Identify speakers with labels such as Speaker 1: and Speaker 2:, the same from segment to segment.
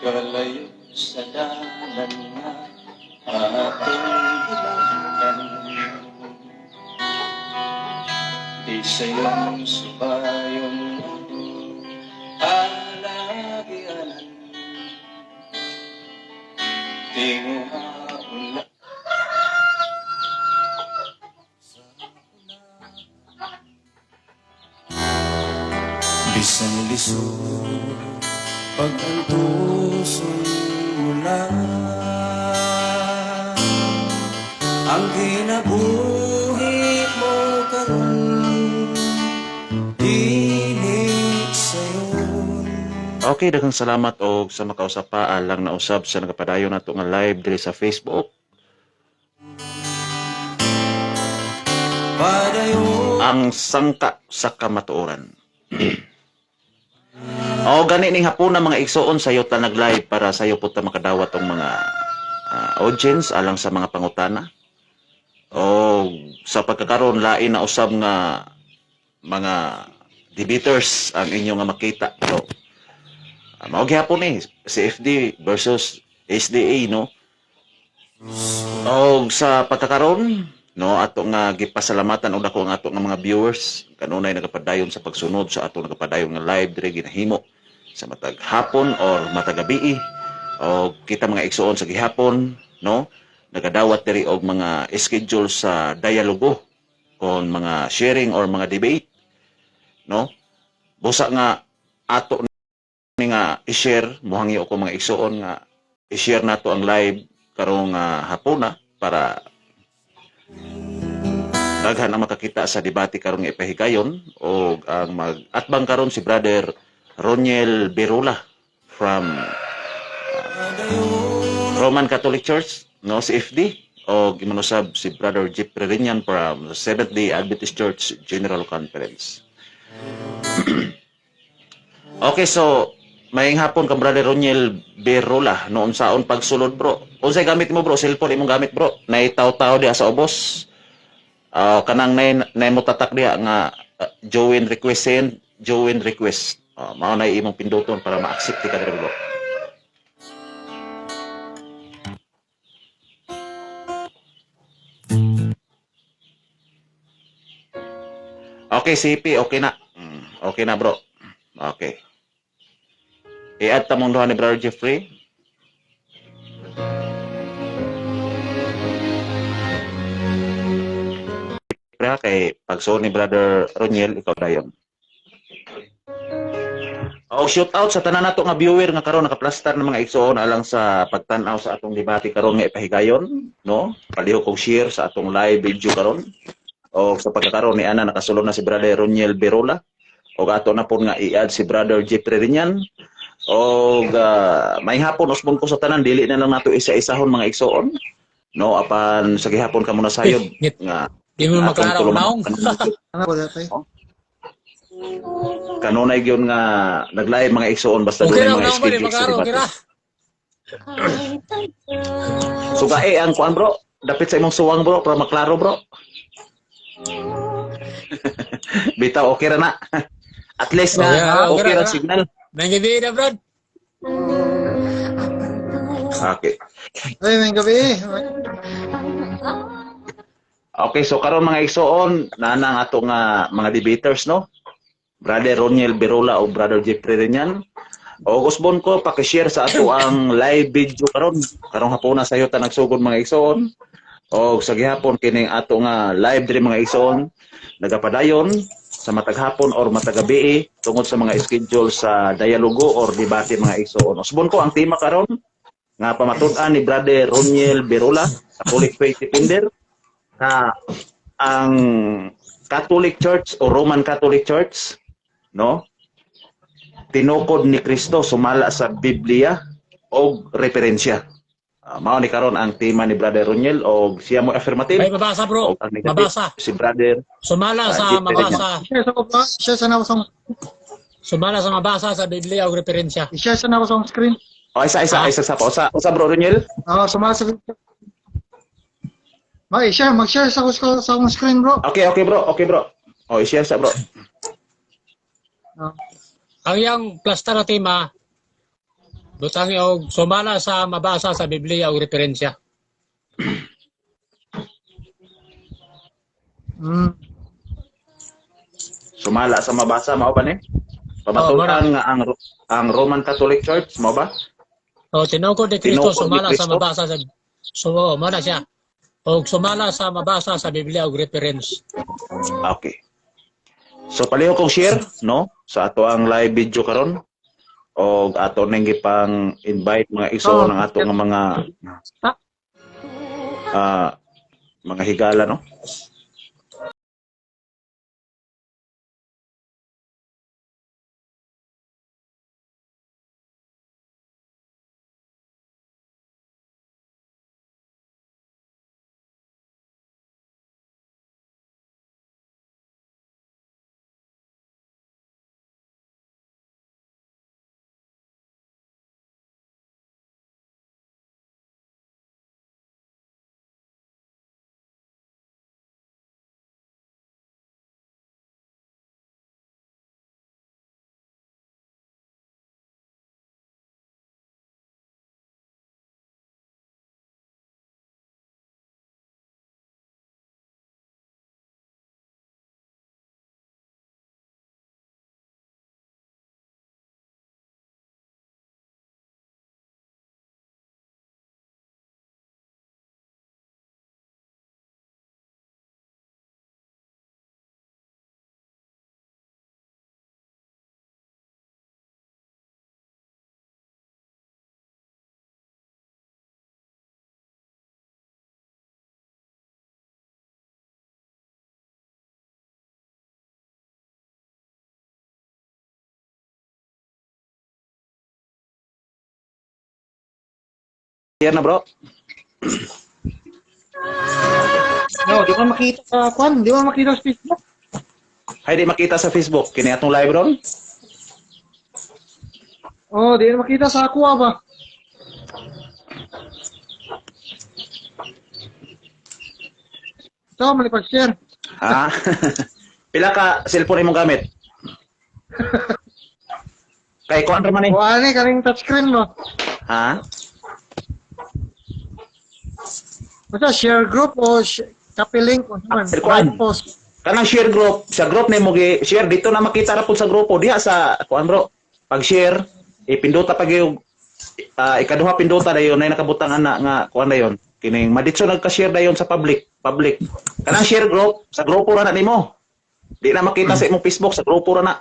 Speaker 1: Kalayo sa dalan nga atong gilaktan. Di sayon subayon alagianan. Tinguhaon lang sa unahan. Bisan lisod pag-antuson mo lang ang kinabuhi mo karon, dili sayon.
Speaker 2: Okay, daghang salamat og sa makausap pa alang na usab sa nagapadayon nato nga live diri sa Facebook.
Speaker 1: Padayon.
Speaker 2: Ang sangka sa kamatuoran. O gani ning hapon mga igsoon, sayo ta nag-live para sayo pud ta makadawat og mga audience alang sa mga pangutana. O sa pagkakaroon, lain na usab nga mga debaters ang inyo nga makita. So, mao gihapon ni CFD versus SDA, no? Og sa pagkakaroon, no, ato nga gipasalamatan og dako ang ato nga mga viewers kanunay nagapadayon sa pagsunod sa ato nagapadayon nga live diri ginahimo sa matag hapon or matag gabi. Og kita, mga igsoon, sa gihapon, no, nagadawat diri og mga schedule sa dialogo kon mga sharing or mga debate, no? Busa nga ato ni nga i-share, mohangyo ko, mga igsoon, nga i-share nato ang live karong hapona para daghan ang makakita sa debate karong ipahigayon. O ang mag-atbang karon si Brother Roniel Berula from Roman Catholic Church, no, CFD, o gimanusab si Brother Jeffrey Rinyan from the Seventh Day Adventist Church General Conference. Okay, so maayong hapon ka, Brother Roniel Berula. Noon saon pagsulod, bro? Unsay gamit mo, bro? Cellphone imong gamit, bro? Nay taw-taw diha sa ubos. Ah, kanang nay mo tatak diha nga join request, send join request. Mao na imong pinduton para ma-accept ka diri, bro. Okay, CP, okay na. Okay na, bro. Okay. I-add ta mong duha ni Brother Jeffrey. Pre, kay pagsuon ni Brother Roniel, ikaw dayon. Oh, shout out sa tanan nato nga viewer nga karon nakaplastar ng mga igsoon alang sa pagtan-aw sa atong debate karon nga ipahigayon, no? Palihog kog share sa atong live video karon. O sa pagkakaroon ni ana nakasulod na si Brother Roniel Berola. O ato na po nga i-add si Brother Jeffrey Rinyan. O may hapon usbon ko sa tanan, dili na lang nato isa-isahon, mga igsoon. No, apan sa gihapon ka muna sayod nga
Speaker 3: Di mo
Speaker 2: atong
Speaker 3: maklaro
Speaker 2: tulungan-
Speaker 3: naong.
Speaker 4: Ano ba dati?
Speaker 2: Kanunay gyud nga nag-live, mga igsoon, basta
Speaker 3: Okay
Speaker 2: dunay
Speaker 3: ra
Speaker 2: mga
Speaker 3: naong ba di
Speaker 2: schedule sa
Speaker 3: maklaro
Speaker 2: debate.
Speaker 3: kira.
Speaker 2: Sugae ang kuan, bro. Dapit sa imong suwang, bro, para maklaro, bro. Bitaw okay ra na. At least nga
Speaker 3: Okay ra, okay
Speaker 2: okay
Speaker 3: ra,
Speaker 2: ra signal.
Speaker 3: May gabi na, brad.
Speaker 2: Okay.
Speaker 4: Ay, may gabi.
Speaker 2: Okay, so karon, mga igsoon, naa ang ato nga mga debaters, no? Brother Roniel Berola o Brother Jeffrey Renyan. O usbon ko paki-share sa ato ang live video karon. Karong hapona sayo ta nagsugod, mga igsoon. O sa gihapon kining ato nga live diri, mga igsoon, nagapadayon sa matag hapon or matag gabi tungod sa mga schedule sa dialogo or debate, mga igsoon. Usbon ko ang tema karon nga pamatud-an ni Brother Roniel Berola, Catholic Faith Defender, na ang Catholic Church o Roman Catholic Church, no, tinukod ni Kristo sumala sa Biblia og referensya. Mao ni karon ang tema ni Brother Roniel og siya mo affirmative
Speaker 3: May mabasa, bro.
Speaker 2: og ang negative
Speaker 3: Mabasa.
Speaker 2: si Brother
Speaker 3: Sumala sa
Speaker 2: Jeffrey.
Speaker 3: mabasa.
Speaker 4: I-share sa ko ba? I-share sa na ako sa
Speaker 3: Sumala sa mabasa sa Biblia o referensya.
Speaker 4: I-share sa na ako sa akong screen.
Speaker 2: O isa isa
Speaker 3: Ah.
Speaker 2: isa sa pa usa usa, bro Roniel.
Speaker 4: Ah, sumala sa Mag-share, mag-share sa akong screen, bro.
Speaker 2: Okay, bro. Okay, bro. O i-share sa, bro.
Speaker 4: Ah.
Speaker 3: Ang iyang plastar na tema, Butangi og sumala sa mabasa sa Biblia og referensya.
Speaker 2: Sumala sa mabasa, mao ba ni? Pamatulan nga ang Roman Catholic Church, mao ba?
Speaker 3: O tinukod ni Kristo
Speaker 2: Tinukod ni
Speaker 3: sumala sa
Speaker 2: Kristo?
Speaker 3: mabasa sa, so mao na siya. Og sumala sa mabasa sa Biblia og reference.
Speaker 2: Okay. So palihog kong share, no, sa ato ang live video karon og ato ning gipang invite mga igsoon ng ato nga mga mga higala, no. Share na, bro.
Speaker 4: No, di ba makita sa kwan? Di ba makita sa Facebook?
Speaker 2: Hay di makita sa Facebook kini atong live ron.
Speaker 4: Oh, di na makita sa ako ba? Ito, malipag-share.
Speaker 2: Ah. Pila ka cellphone imong gamit? Kay kuan ra man eh.
Speaker 4: O, ani, kaning touchscreen mo.
Speaker 2: Ha?
Speaker 4: Basta share group o copy link o naman.
Speaker 2: Ah, kuan.
Speaker 4: Right post.
Speaker 2: Kanang share group, sa group nimo gi share dito na makita ra pud sa grupo diha sa kuan, bro. Pag share, ipindota pag yung ikaduha pindota dayon nay nakabutang ana nga kuan dayon. Kining maditso nagka-share dayon sa public, public. Kanang share group sa grupo ra na nimo. Di na makita sa imong Facebook, sa grupo ra na.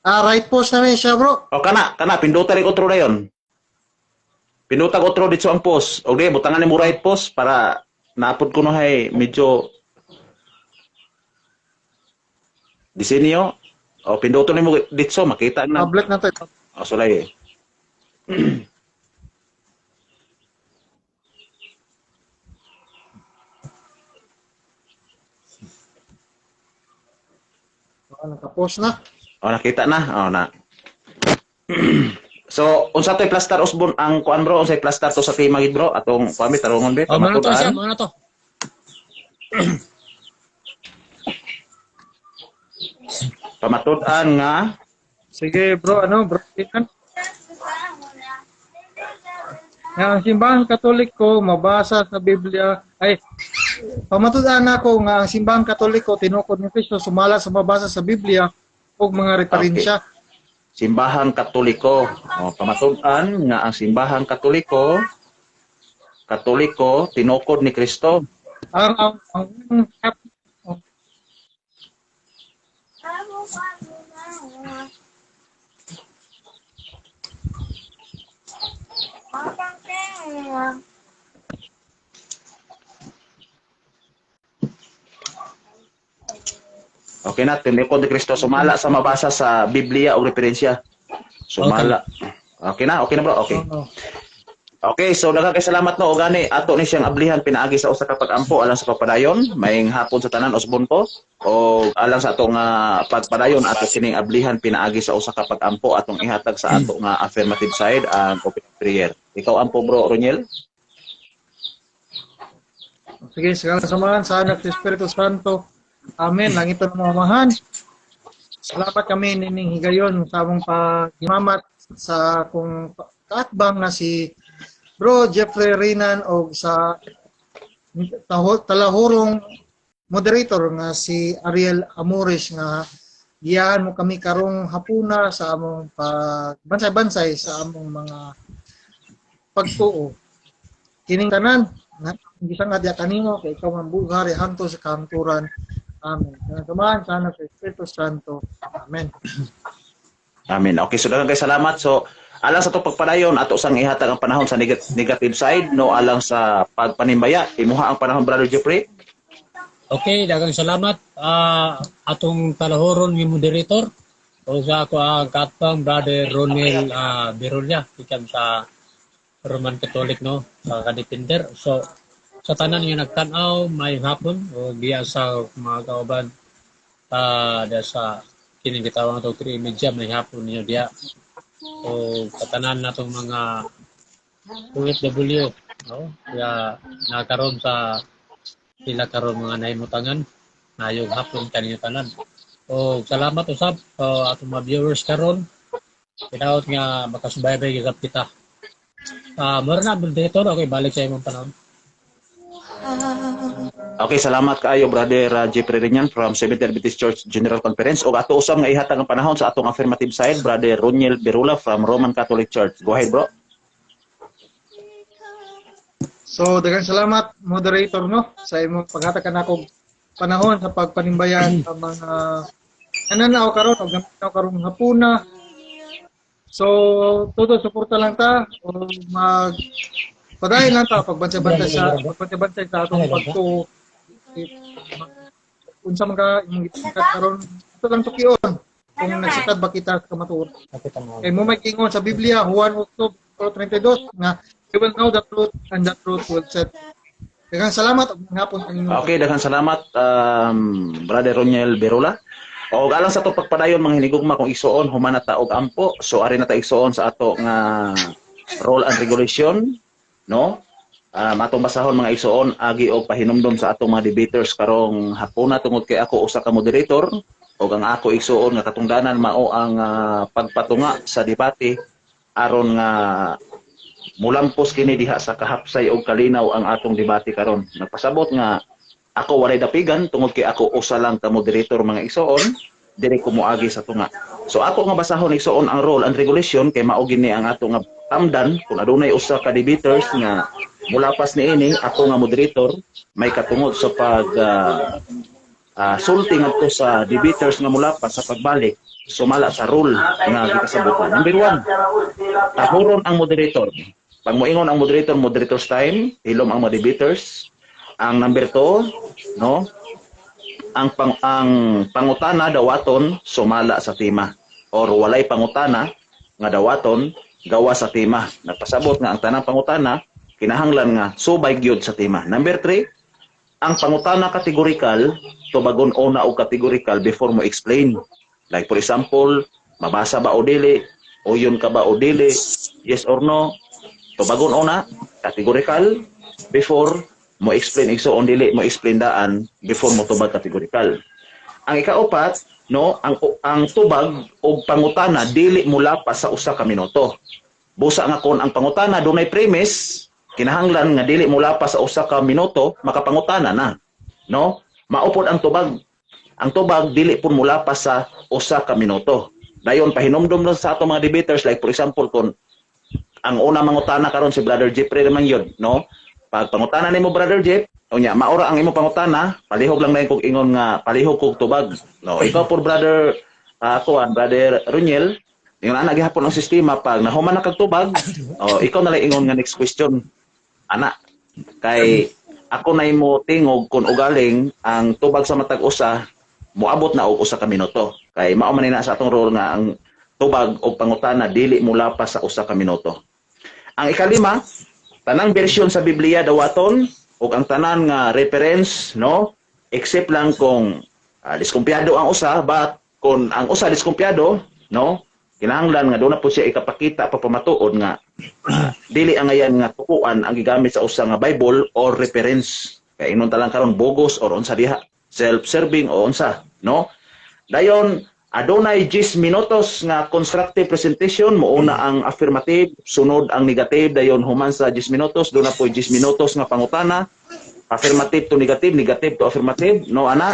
Speaker 4: Right post namin siya, bro.
Speaker 2: O kana pindota rin otro dayon. Pindota otro dito ang post. Og di butangan nimo right post para naapod ko no hay medyo disenyo. O pinduto nimo dito makita na.
Speaker 4: Public na to.
Speaker 2: O sulay eh.
Speaker 4: Oh, nakapost na.
Speaker 2: O nakita na. O na. So unsa to'y plaster Osborne ang kuan, bro, unsay plaster to sa tema gid, bro, atong kuan bi tarungon bi
Speaker 3: O mao na to siya,
Speaker 2: pamatudan.
Speaker 3: mao na to.
Speaker 2: Pamatud-an nga
Speaker 4: Sige, bro, ano, bro. Ian. Nga ang simbahan Katoliko mabasa sa Biblia ay pamatud-an nako nga ang simbahan Katoliko tinukod ni Kristo sumala sa mabasa sa Biblia ug mga referensya.
Speaker 2: Simbahang Katoliko. O, pamatud-an nga ang simbahang Katoliko tinukod ni Kristo.
Speaker 4: Ang ang, ang, ang
Speaker 2: Okay na, tinukod ni Kristo sumala sa mabasa sa Biblia o referensya. Sumala. Okay na, okay na, bro. Okay.
Speaker 4: ano,
Speaker 2: Okay, so daghang kay salamat no gani ato ni siyang ablihan pinaagi sa usa ka pag-ampo alang sa pagpadayon. Maayong hapon sa tanan usbon ko o alang sa atong pagpadayon ato sining ablihan pinaagi sa usa ka pag-ampo atong ihatag sa ato nga affirmative side ang open prayer. Ikaw ampo, bro Roniel.
Speaker 4: Sige, sa ngalan sa Amahan, sa Anak, sa Espiritu Santo. Amen. Langit ng mga amahan. Salamat kami nining higayon sa among paghimamat sa akong kaatbang na si Bro Jeffrey Renan og sa talahurong moderator nga si Ariel Amores nga giyahan mo kami karong hapuna sa among pagbansay-bansay sa among mga pagtuo. Kining tanan nga gisangad ya kanimo kay ikaw ang bughari hangtod sa kahangturan. Amen. Sa Amahan, sa Anak, sa Espiritu Santo. Amen.
Speaker 2: Amen. Okay, so daghang kay salamat. So alang sa ato pagpadayon, ato sang ihatag ang panahon sa negative side, no, alang sa pagpanimbaya. Imuha ang panahon, Brother Jeffrey.
Speaker 3: Okay, daghang salamat atong talahoron ni moderator o sa ako ang katpang Brother Ronel Birolia gikan sa Roman Catholic, no, sa ka-defender. So sa tanan nga nagtan-aw, maayong hapon o giya sa mga kauban da sa kining gitawag ato 3 media, maayong hapon ninyo diya. O katanan natong mga OFW, no, kaya nakaron sa sila karon mga nahimutangan, maayong hapon kaninyo tanan. O salamat usab sa atong mga viewers karon. Hinaot nga makasubaybay gid kita. Ah, mao na, moderator, okay, balik sa imong panahon.
Speaker 2: Okay, salamat kaayo, Brother Jeffrey Rinyan from Seventh Adventist Church General Conference. Og ato usab nga ihatag ang panahon sa atong affirmative side, Brother Roniel Berula from Roman Catholic Church. Go ahead, bro.
Speaker 4: So, daghang salamat, moderator, no, sa imong paghatag kanako panahon sa pagpanimbayan sa mga nananaw karon og naminaw karong hapuna. So, todo suporta lang ta o mag padayon lang ta pagbansay-bansay sa atong pagtuo. Unsa man ka imong gitingkad karon, ito lang tukion kung nagsakad ba kita sa kamatuoran.
Speaker 3: Nakita mo.
Speaker 4: Kay mo may ingon sa Biblia, Juan 8:32, nga "You will know the truth and the truth will set." Daghang salamat ug hapon kaninyo.
Speaker 2: Okay, daghang salamat, Brother Roniel Berula. O alang sa ato pagpadayon, mga hinigugma kong igsuon, human na ta og ampo. So ari na ta, igsuon, sa ato nga rule and regulation, no? Atong basahon, mga igsuon, agi og pahinumdom sa atong mga debaters karong hapuna tungod kay ako usa ka moderator ug ang ako, igsuon, nga katungdanan mao ang pagpatunga sa debate aron nga mulampos kini diha sa kahapsay og kalinaw ang atong debate karon. Nagpasabot nga ako walay dapigan tungod kay ako usa lang ka moderator, mga igsoon, diri ko moagi sa tunga. So ako nga basahon, igsuon, ang rule and regulation kay mao gini ang ato nga tamdan kung adunay usa ka debaters nga mulapas niini, ako nga moderator may katungod sa pag sulti ngadto sa debaters nga mulapas sa pagbalik sumala sa rule nga gikasabutan. Number 1, tahuron ang moderator. Pag moingon ang moderator, "Moderator's time," hilom ang mga debaters. Ang number 2, no, ang pangutana dawaton sumala sa tema or walay pangutana nga dawaton gawa sa tema. Nagpasabot nga ang tanang pangutana kinahanglan nga subay gyud sa tema. Number 3, ang pangutana categorical, tubagon una og categorical before mo explain. Like for example, mabasa ba o dili, uyon ka ba o dili, yes or no, tubagon una categorical before mo explain, igsuon, dili mo explain daan before mo tubag categorical. Ang ikaupat, no, ang tubag og pangutana dili mulapas sa 1 ka minuto. Busa nga kon ang pangutana dunay premise, kinahanglan nga dili mulapas sa 1 ka minuto makapangutana na. No? Mao pod ang tubag. Ang tubag dili pud mulapas sa 1 ka minuto. Dayon pahinumdom lang sa ato mga debaters, like for example kung ang una mangutana karon si Brother Jeffrey naman yun, no? Pag pangutana nimo, Brother Jeff, unya maura ang imo pangutana, palihog lang na kog ingon nga palihog kog tubag. No, ikaw por Brother kuan, Brother Runiel, ingon ana gihapon ang sistema. Pag nahuman na kag tubag, oh, ikaw na lang ingon nga "Next question." Ana kay ako na imo tingog kung ugaling ang tubag sa matag usa moabot na og 1 ka minuto. Kay mao man ni na sa atong role nga ang tubag og pangutana dili mulapas sa 1 ka minuto. Ang ikalima, tanang bersyon sa Biblia dawaton ug ang tanan nga reference, no, except lang kung diskumpiyado ang usa, but kung ang usa diskumpiyado, no, kinahanglan nga doon na po siya ikapakita papamatuod nga dili ang ngayan nga tukuan ang gigamit sa usa nga Bible or reference. Kay inon ta lang karon bogus or unsa diha, self-serving o unsa, no? Dayon Adunay 10 minutos nga constructive presentation, muuna ang affirmative, sunod ang negative, dayon human sa 10 minutos, duna po 10 minutos nga pangutana, affirmative to negative, negative to affirmative, no ana.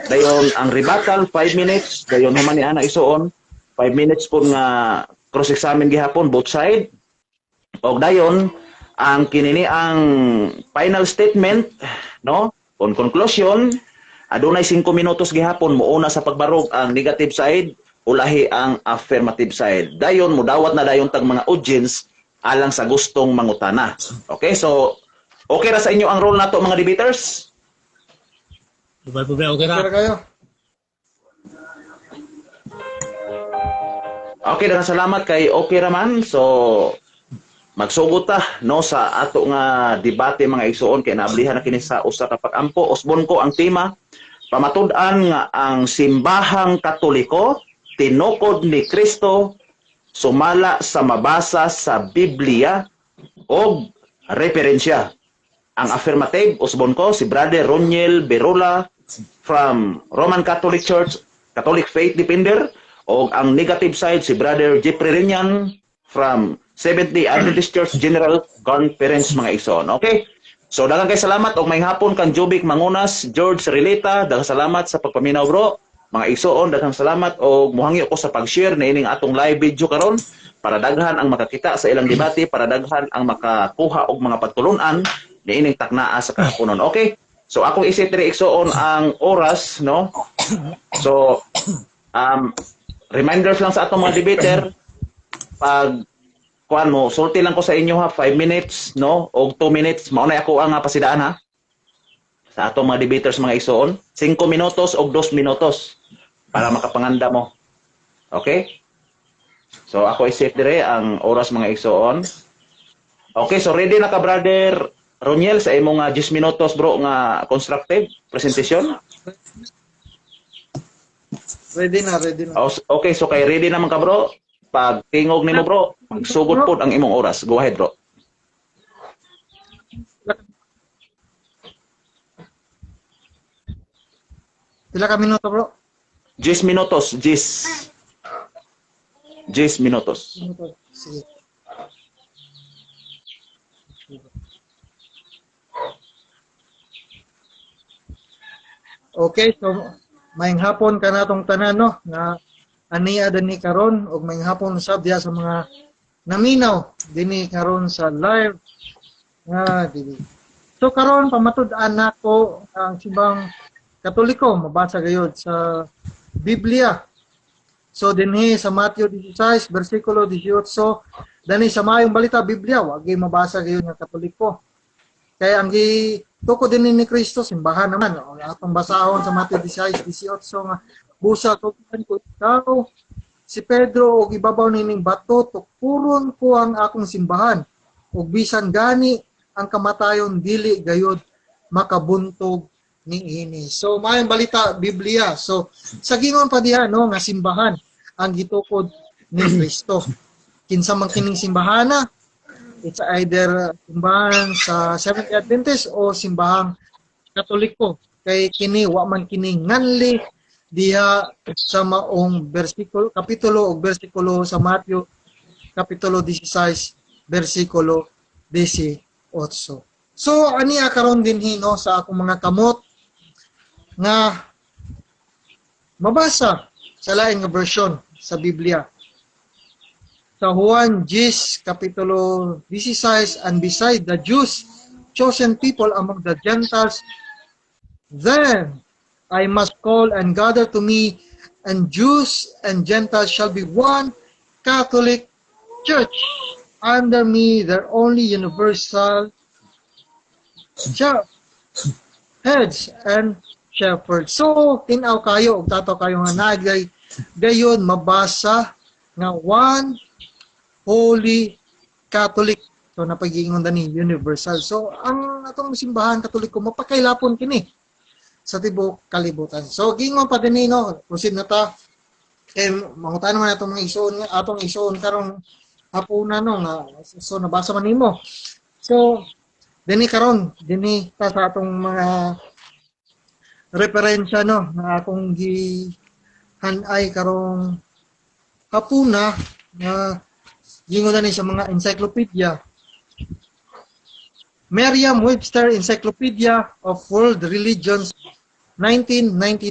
Speaker 2: Dayon ang rebuttal 5 minutes, dayon human ni ana isuon 5 minutes po nga cross-examine gihapon both side. Og dayon ang kinini ang final statement, no? On conclusion, adunay 5 minutos gihapon, muuna sa pagbarog ang negative side, ulahi ang affirmative side. Dayon mudawat na dayon tag mga audience alang sa gustong mangutana. Okay, so okay ra sa inyo ang role nato, mga debaters?
Speaker 3: Dubay po ba okay ra?
Speaker 4: Kira kayo.
Speaker 2: Okay, daghang salamat kay okay ra man. So magsugod ta, no, sa ato nga debate, mga igsuon, kay naablihan na kini sa usa ka pag-ampo. Usbon ko ang tema: pamatud-an nga ang simbahang Katoliko tinukod ni Kristo sumala sa mabasa sa Biblia og referensya. Ang affirmative, usbon ko si Brother Roniel Berola from Roman Catholic Church, Catholic Faith Defender, og ang negative side si Brother Jeffrey Renyan from Seventh-day Adventist Church General Conference, mga igsoon. Okay? So daghang kay salamat og may hapon kang Jubik Mangunas, George Relita, daghang salamat sa pagpaminaw, bro. Mga igsoon, daghang salamat og muhangyo ko sa pag-share niining atong live video karon para daghan ang makakita sa ilang debate, para daghan ang makakuha og mga pagtulunan niining taknaa sa kahaponon. Okay? So akong isip diri, igsoon, ang oras, no? So reminders lang sa atong mga debater, pag kuan mo, sulti lang ko sa inyo ha, 5 minutes, no? Og 2 minutes, mao na ako ang pasidaan ha. Sa atong mga debaters, mga igsoon, 5 minutos og 2 minutos para makapanganda mo. Okay? So ako isip dire ang oras, mga igsoon. Okay, so ready na ka, Brother Roniel, sa imong 10 minutos, bro, nga constructive presentation?
Speaker 4: Ready na, ready na.
Speaker 2: Okay, so kay ready naman ka, bro. Pag tingog nimo, bro, magsugod pod ang imong oras. Go ahead, bro.
Speaker 4: Pila ka minuto, bro?
Speaker 2: 10 minutos, 10. 10 minutos.
Speaker 4: Minuto. Sige. Okay, so maayong hapon kanatong tanan, no, nga ania dinhi karon, ug maayong hapon sab diha sa mga naminaw dinhi karon sa live nga dili. So karon pamatud-an nako ang simbang Katoliko mabasa gayud sa Biblia. So dinhi sa Mateo 16 bersikulo 18, dinhi sa Maayong Balita Biblia wa gyud mabasa gayud nga Katoliko. Kaya ang gitukod din ni Kristo simbahan naman. O, atong basahon sa Mateo 16:18 nga busa tukuran ko ikaw si Pedro og ibabaw nining bato tukuron ko ang akong simbahan ug bisan gani ang kamatayon dili gayud makabuntog niini. So Maayong Balita Biblia. So sa gingon pa diha, no, nga simbahan ang gitukod ni Kristo. Kinsa man kining simbahana? It's either simbahan sa Seventh-day Adventist o simbahang Katoliko. Kay kini wa man kini nganli diha sa maong bersikulo, kapitulo o bersikulo sa Mateo kapitulo 16 bersikulo 18. So aniya karon dinhi, no, sa akong mga kamot nga mabasa sa lain nga version sa Biblia. Sa Juan 10, Kapitulo 16, "And beside the Jews, chosen people among the Gentiles, then I must call and gather to me, and Jews and Gentiles shall be one Catholic Church under me, their only universal heads and shepherd." So, tinaw kayo, ug tataw kayo nga naagay gayon mabasa nga one Holy Catholic. So, napagiingon ni universal. So, ang atong simbahan Katoliko mapakailapon kini sa tibuok kalibutan. So, gingon pa din, no, proceed na ta. Eh, mangutan naman atong mga isuon, atong isuon karong hapuna, no, nga so nabasa man nimo. So, dinhi karon, dinhi ta sa atong mga referensya, no, na akong gi hanay karong hapuna nga gingon na ni sa mga encyclopedia. Merriam-Webster Encyclopedia of World Religions, 1999,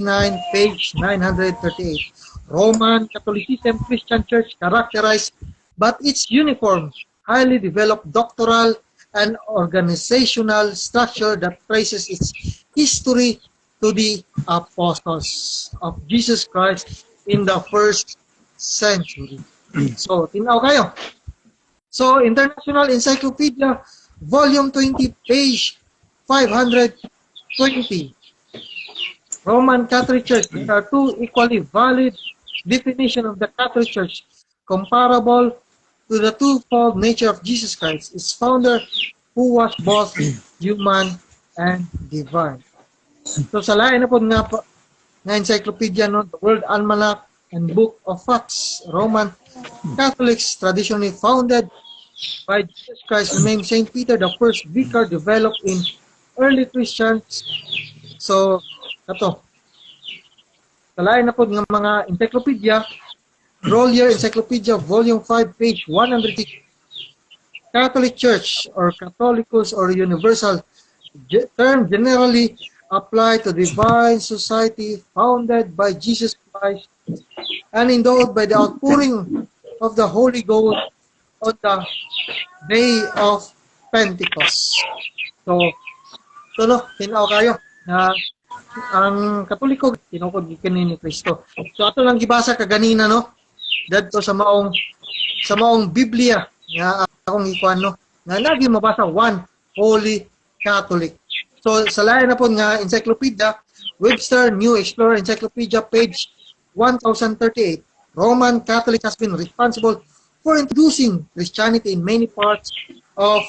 Speaker 4: page 938. Roman Catholicism, Christian Church characterized by its uniform, highly developed doctrinal and organizational structure that traces its history to the apostles of Jesus Christ in the first century. So, tinaw kayo. So, International Encyclopedia, Volume 20, page 520. Roman Catholic Church. There are two equally valid definition of the Catholic Church comparable to the twofold nature of Jesus Christ, its founder, who was both human and divine. So sa lain na po nga encyclopedia, no, the World Almanac and Book of Facts, Roman Catholics traditionally founded by Jesus Christ, who named Saint Peter the first vicar, developed in early Christians. So, kato. Sa lain na po nga mga encyclopedia, Grolier Encyclopedia, Volume 5, page 106. Catholic Church or Catholicos or universal term generally applied to divine society founded by Jesus Christ and endowed by the outpouring of the Holy Ghost on the day of Pentecost. So no, tinaw kayo na ang Katoliko tinukod gikan ni Kristo. So ato lang gibasa kaganina, no, dadto sa maong Biblia nga akong ikuan, no, nga lagi mabasa one holy Catholic. So sa lain na po nga encyclopedia, Webster New Explorer Encyclopedia, page 1038, Roman Catholic has been responsible for introducing Christianity in many parts of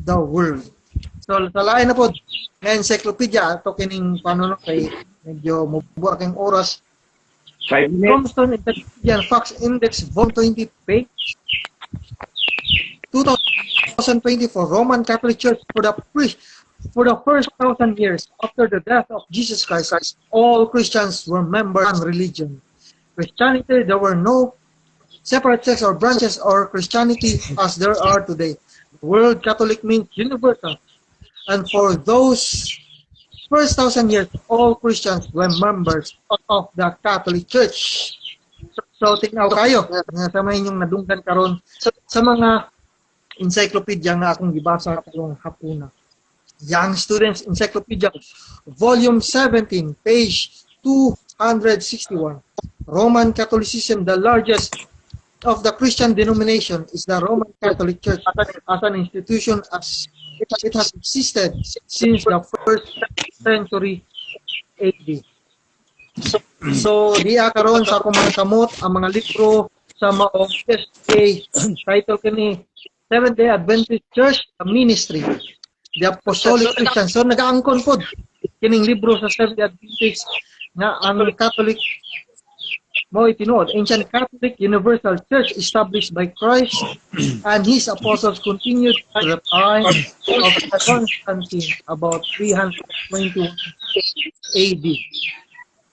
Speaker 4: the world. So sa lain na po nga encyclopedia, ato kining paano, no, kay medyo mubuak ang oras.
Speaker 2: 5 minutes.
Speaker 4: Thompson Encyclopedia and Facts Index, Vol. 20, page 2024. Roman Catholic Church, for the first 1,000 years after the death of Jesus Christ, all Christians were members of religion. Christianity, there were no separate sects or branches or Christianity as there are today. The word Catholic means universal. And for those first 1,000 years, all Christians were members of the Catholic Church. So, tingnan kayo, nga sa may inyong nadunggan karon sa mga encyclopedia nga akong gibasa karong hapuna. Young Students Encyclopedia, Volume 17, page 261. Roman Catholicism, the largest of the Christian denomination, is the Roman Catholic Church as an institution as it has existed since the first century AD. So, diya karon sa akong mga kamot ang mga libro sa maong SDA, title kini Seventh Day Adventist Church, a Ministry, The Apostolic Christian. So nagaangkon pod kining libro sa Seventh Day Adventist nga ang Catholic mo tinuod. Ancient Catholic Universal Church established by Christ and his apostles continued to the time of Constantine, about 321 AD.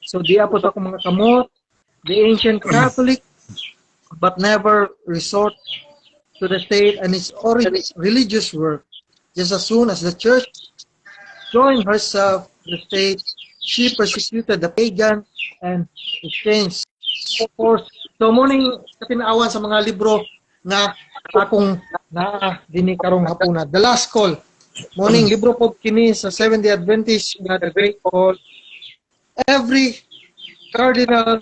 Speaker 4: So diya po sa akong mga kamot, the ancient Catholic but never resort to the state and its religious work. Just as soon as the church joined herself to the state, she persecuted the pagan and exchanged force. So morning katinaawan sa mga libro nga akong naa dinhi karong hapuna. The Last Call. Morning libro po kini sa Seventh-day Adventist nga The Great Call. Every cardinal,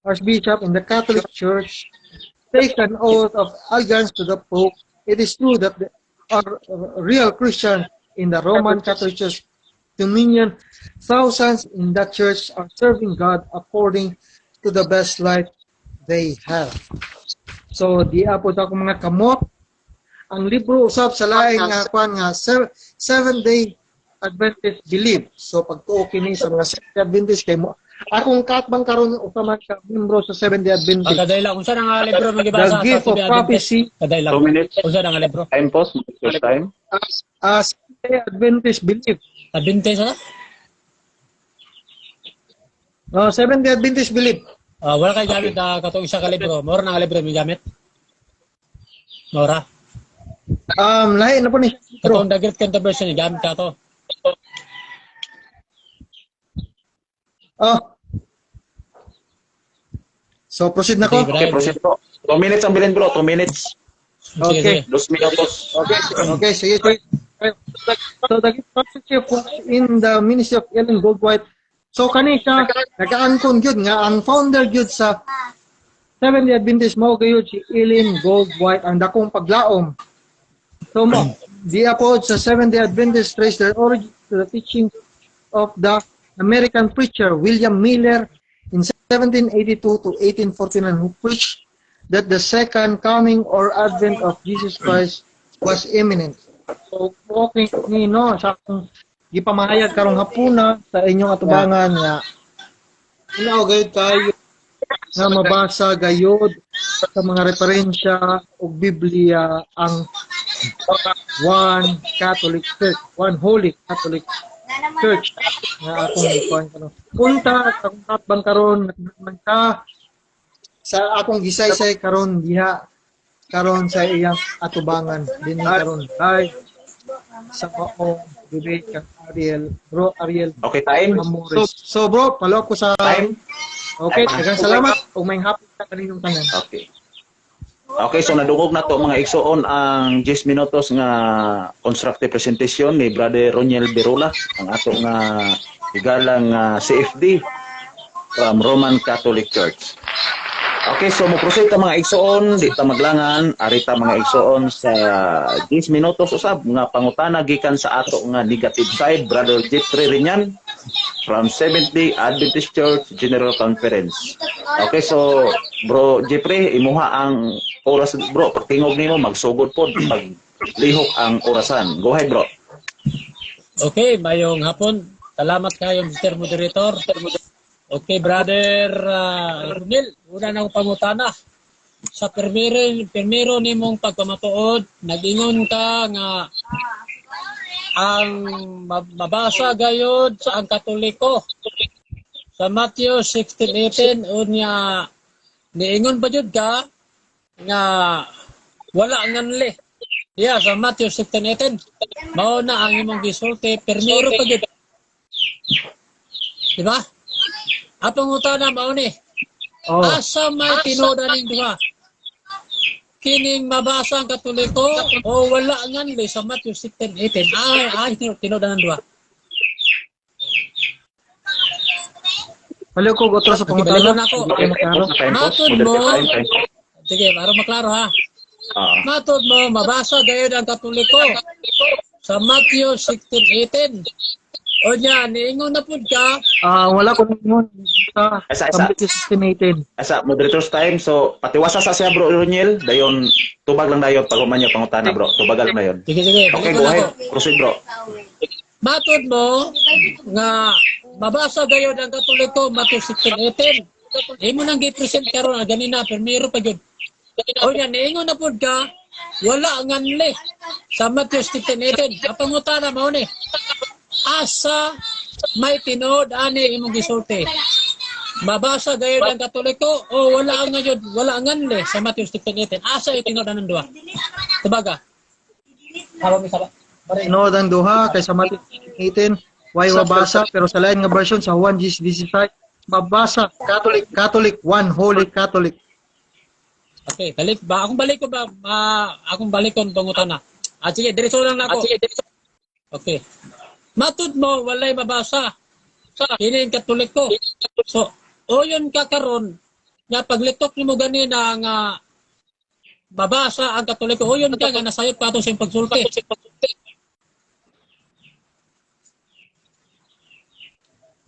Speaker 4: archbishop in the Catholic Church takes an oath of allegiance to the Pope. It is true that the are real Christians in the Roman Catholic Church dominion. Thousands in that church are serving God according to the best light they have. So, di po sa akong mga kamot. Ang libro usab sa laing nga kwan nga Seven Day Adventist Belief. So pagtuo kini sa mga Seventh Day Adventist kay mo akong kaatbang karon usa man ka membro sa Seventh Day Adventist.
Speaker 3: Ah, kadayla, unsa na nga libro mong gibasa
Speaker 4: The
Speaker 3: sa
Speaker 4: Gift of
Speaker 3: Seventh Day Adventist?
Speaker 4: Prophecy.
Speaker 3: Kadayla.
Speaker 2: 2 minutes.
Speaker 3: Unsa na nga libro?
Speaker 2: Time pause. First time.
Speaker 4: Seventh Day Adventist Belief.
Speaker 3: Adventist ha?
Speaker 4: No, Seventh Day Adventist Belief.
Speaker 3: Ah, wala kay gamit na katong isa ka libro. Mora na nga libro mi gamit. Mora.
Speaker 4: Lahi na po ni bro.
Speaker 3: Katong The Great Controversy ni gamit ka to.
Speaker 4: Oh. So proceed na ko.
Speaker 3: Sige,
Speaker 2: Okay, proceed, bro. 2 minutes ang bilin, bro. 2 minutes.
Speaker 3: Sige,
Speaker 4: Okay.
Speaker 3: sige.
Speaker 2: 2 minutos.
Speaker 4: Okay, sige, sige. So the prophecy was in the ministry of Ellen Goldwhite. So kani siya nagaangkon gyud nga ang founder gyud sa Seventh-day Adventist mao gyud si Ellen Goldwhite, ang dakong paglaom. So mo, the apod sa Seventh-day Adventist trace their origin to the teaching of the American preacher William Miller in 1782 to 1849, who preached that the second coming or advent of Jesus Christ was imminent. So, okay ni no sa akong gipamahayag karong hapuna sa inyong atubangan nga inaw gayud kayo nga mabasa gayud sa mga referensya ug Biblia ang one Catholic Church, one Holy Catholic Church nga akong gikuan karon. Punta sa akong katbang karon man ka sa akong gisaysay karon diha karon sa iyang atubangan dinhi karon live sa maong debate kang Ariel, bro Ariel
Speaker 2: Okay, time.
Speaker 4: Amores. So bro, follow ko sa
Speaker 2: Time.
Speaker 4: Okay, daghang salamat ug may hapon sa kaninyong tanan.
Speaker 2: Okay. Okay, so nadungog na to, mga igsoon, ang 10 minutos nga constructive presentation ni Brother Roniel Berula, ang ato nga higalang nga CFD from Roman Catholic Church. Okay, so mo-proceed ta, mga igsoon, di ta maglangan, arita, mga igsoon, sa 10 minutos usab nga pangutana gikan sa ato nga negative side, Brother Jeffrey Rinyan from Seventh-day Adventist Church General Conference. Okay, so bro Jeffrey, imuha ang oras, bro, pagtingog nimo magsugod pod pag lihok ang orasan. Go ahead, bro.
Speaker 3: Okay, mayong hapon. Salamat kayo, Mr. Moderator. Okay, brother Ronel, una na akong pangutana. Sa primero nimong pagpamatuod, nag-ingon ka nga ang mabasa gayod sa ang Katoliko sa Matthew 16:18. Unya niingon pa jud ka nga wala nganli diya sa Matthew 16:18. Mao na ang imong gisulti primero pa jud. Di ba? Ang pangutana mao ni.
Speaker 4: Oh.
Speaker 3: Asa may tinuod aning duha? Kining mabasa ang Katoliko o wala nganli sa Matthew 16:18? Ay, ay tinuod ang duha.
Speaker 4: Balik ko otro sa
Speaker 3: Okay, balik
Speaker 4: pangutana.
Speaker 3: na ako.
Speaker 4: Hindi kayo maklaro.
Speaker 2: Time po.
Speaker 3: Matod mo.
Speaker 2: Moderator, time, time.
Speaker 3: Sige, para maklaro ha.
Speaker 2: Ah.
Speaker 3: Matod mo, mabasa gayud ang Katoliko sa Matthew 16:18. O niya, niingon na pud ka,
Speaker 4: Ah, wala ko ningon sa
Speaker 2: Asa,
Speaker 4: sa
Speaker 2: asa.
Speaker 4: Matthew 16:18.
Speaker 2: Asa moderator's time, so patiwasa sa siya, bro Roniel, dayon tubag lang dayon pag human niya pangutana, bro. Tubagal na dayon.
Speaker 3: Sige, sige,
Speaker 2: Okay,
Speaker 3: balik
Speaker 2: go
Speaker 3: na
Speaker 2: ahead.
Speaker 3: ako.
Speaker 2: Proceed, bro.
Speaker 3: Matod mo nga mabasa gayud ang Katoliko Matthew 16:18. Imo nang gi-present karon ah, ganina primero pa gyud. O niya, niingon na pud ka wala nganli sa Matthew 16:18. Ang pangutana mao ni. Asa may tinuod ani imong gisulti? Mabasa gayud ang Katoliko o wala ang gayud wala nganli sa Matthew 16:18? Asa itinuod anang duha? Tubaga. Habang isa ba?
Speaker 4: Tinuod ang duha kay sa Matthew 16:18 way mabasa, pero sa lain nga version sa Juan 16 mabasa Catholic, Catholic, one Holy Catholic.
Speaker 3: Okay, balik ba? Akong balik ko ba? Akong balikon pangutana. Ah, sige, diretso lang na ako. Sige, diretso. Okay. Matud mo, walay mabasa. Kini ang Katoliko. So, oyon ka karon nga paglitok nimo ganina nga mabasa ang Katoliko. Oyon ka nga nasayop ka ato sa iyong pagsulti.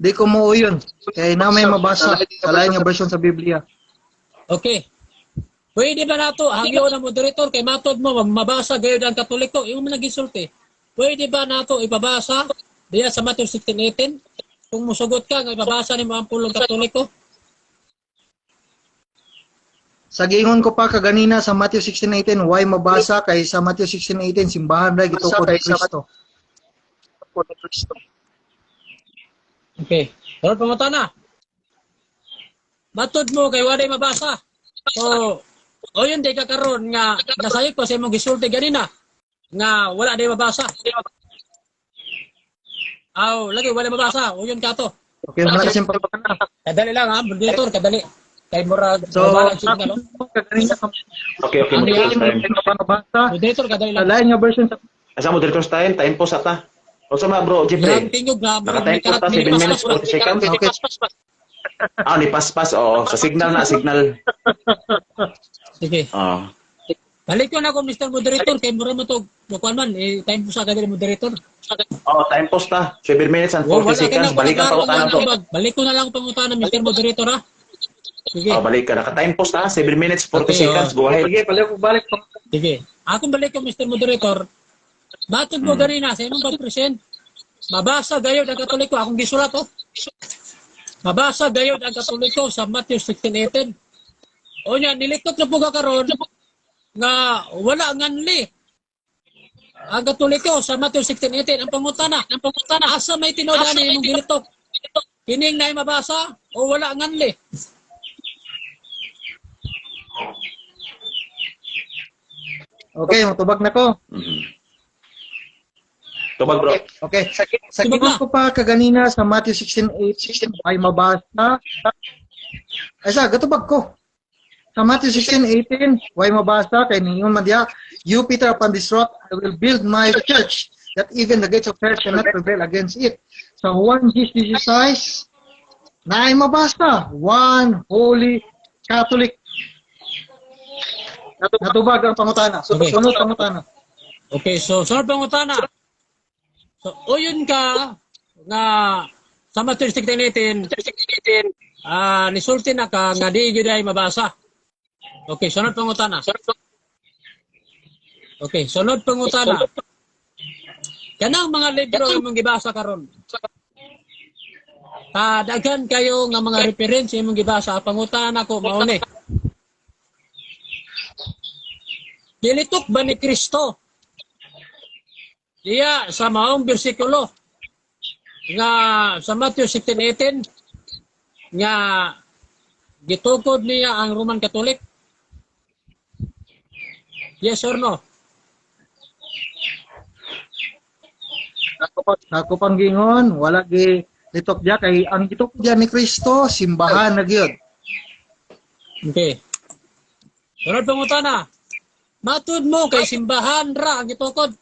Speaker 4: Di ko mo yun. Kay na may mabasa sa lain nga version sa Biblia.
Speaker 3: Okay. Pwede ba nato hangyo na moderator kay matod mo mabasa gayud ang Katoliko, imo man nagisulti. Pwede ba nato ipabasa diya sa Matthew 16:18? Kung musugot ka nga ipabasa nimo ang pulong Katoliko?
Speaker 4: Sa giingon ko pa kaganina sa Matthew 16:18, why mabasa kay sa Matthew 16:18 simbahan ra gitukod ni Kristo.
Speaker 3: Okay. Karon pangutana. Matod mo kay walay mabasa. So, o yun di ka karon nga nasayop pa sa imong gisulti ganina nga wala di mabasa. Aw, lagi wala mabasa. O yun ka to.
Speaker 4: Okay, wala kasi pangutana.
Speaker 3: Kadali lang ha, moderator, kadali. Kay murag
Speaker 4: So,
Speaker 3: so, signal, no?
Speaker 4: kaganina
Speaker 2: Okay,
Speaker 3: Ano
Speaker 2: moderator's
Speaker 3: yan?
Speaker 2: time.
Speaker 4: mabasa.
Speaker 3: Moderator, kadali
Speaker 4: Sa
Speaker 3: lang.
Speaker 4: lain nga version sa
Speaker 2: Asa moderator's time? Time po sa ta. Unsa ma bro,
Speaker 3: Ang
Speaker 2: Jeffrey?
Speaker 3: tingog nga murag
Speaker 2: Naka-time po ta 7 minutes 40 seconds.
Speaker 4: Okay.
Speaker 2: Ah, ni paspas. Oo, sa signal na, signal.
Speaker 3: Sige.
Speaker 2: Oo.
Speaker 3: Balik ko na ako, Mr. Moderator, kay mura mo to, kuan man, eh, time po sa kadali moderator.
Speaker 2: Oo, time post ta. 7 minutes and
Speaker 3: Wa-
Speaker 2: 40
Speaker 3: wala ka
Speaker 2: seconds.
Speaker 3: na,
Speaker 2: Balik ang pangutana
Speaker 3: wala
Speaker 2: bro.
Speaker 3: ka na, balik ko na lang ang pangutana, Mr. Moderator, ha? Sige,
Speaker 2: Oh, balik ka. Naka-time post ta. 7 minutes 40
Speaker 3: Okay,
Speaker 2: seconds.
Speaker 3: oh.
Speaker 2: Go ahead.
Speaker 4: Sige, palayo ko balik.
Speaker 3: Sige. Akong balik ko, Mr. Moderator. Matod mo ganina sa imong pag-present, mabasa gayod ang Katoliko, akong gisulat, oh. Mabasa gayod ang Katoliko sa Matthew 16:18. O niya, nilikot na po ka karon nga wala nganli ang Katoliko sa Matthew 16:18. Ang pangutana, asa may tinuod ani imong gilitok? Kining naay mabasa o wala nganli?
Speaker 4: Okay, matubag na ko.
Speaker 2: Tubag bro.
Speaker 4: Okay. Sa
Speaker 3: Tubag
Speaker 4: giwan
Speaker 3: na.
Speaker 4: ko pa kaganina sa Matthew 16:8 ay mabasa. Ay sa gatubag ko. Sa Matthew 16:18, way mabasa kay ningon man diha, "You Peter, upon this rock I will build my church, that even the gates of hell cannot prevail against it." Sa Juan 16, na ay mabasa, one holy Catholic. Natubag ang pangutana. So,
Speaker 3: Okay.
Speaker 4: sunod pangutana.
Speaker 3: Okay, so sunod pangutana. So, uyon ka nga sa Matthew 16:18, nisulti na ka nga di gyud ay mabasa. Okay, sunod pangutana. Okay, sunod pangutana. Kanang mga libro imong gibasa karon. Daghan kayo nga mga reference imong gibasa. Pangutana nako mao ni. Gilitok ba ni Kristo diya sa maong bersikulo nga sa Matthew 16:18 nga gitukod niya ang Roman Catholic? Yes or no?
Speaker 4: Ako pang gingon, wala gi litok diya kay ang gitok diya ni Kristo simbahan na gyud.
Speaker 3: Okay. Sunod pangutana. Matud mo kay simbahan ra ang gitukod.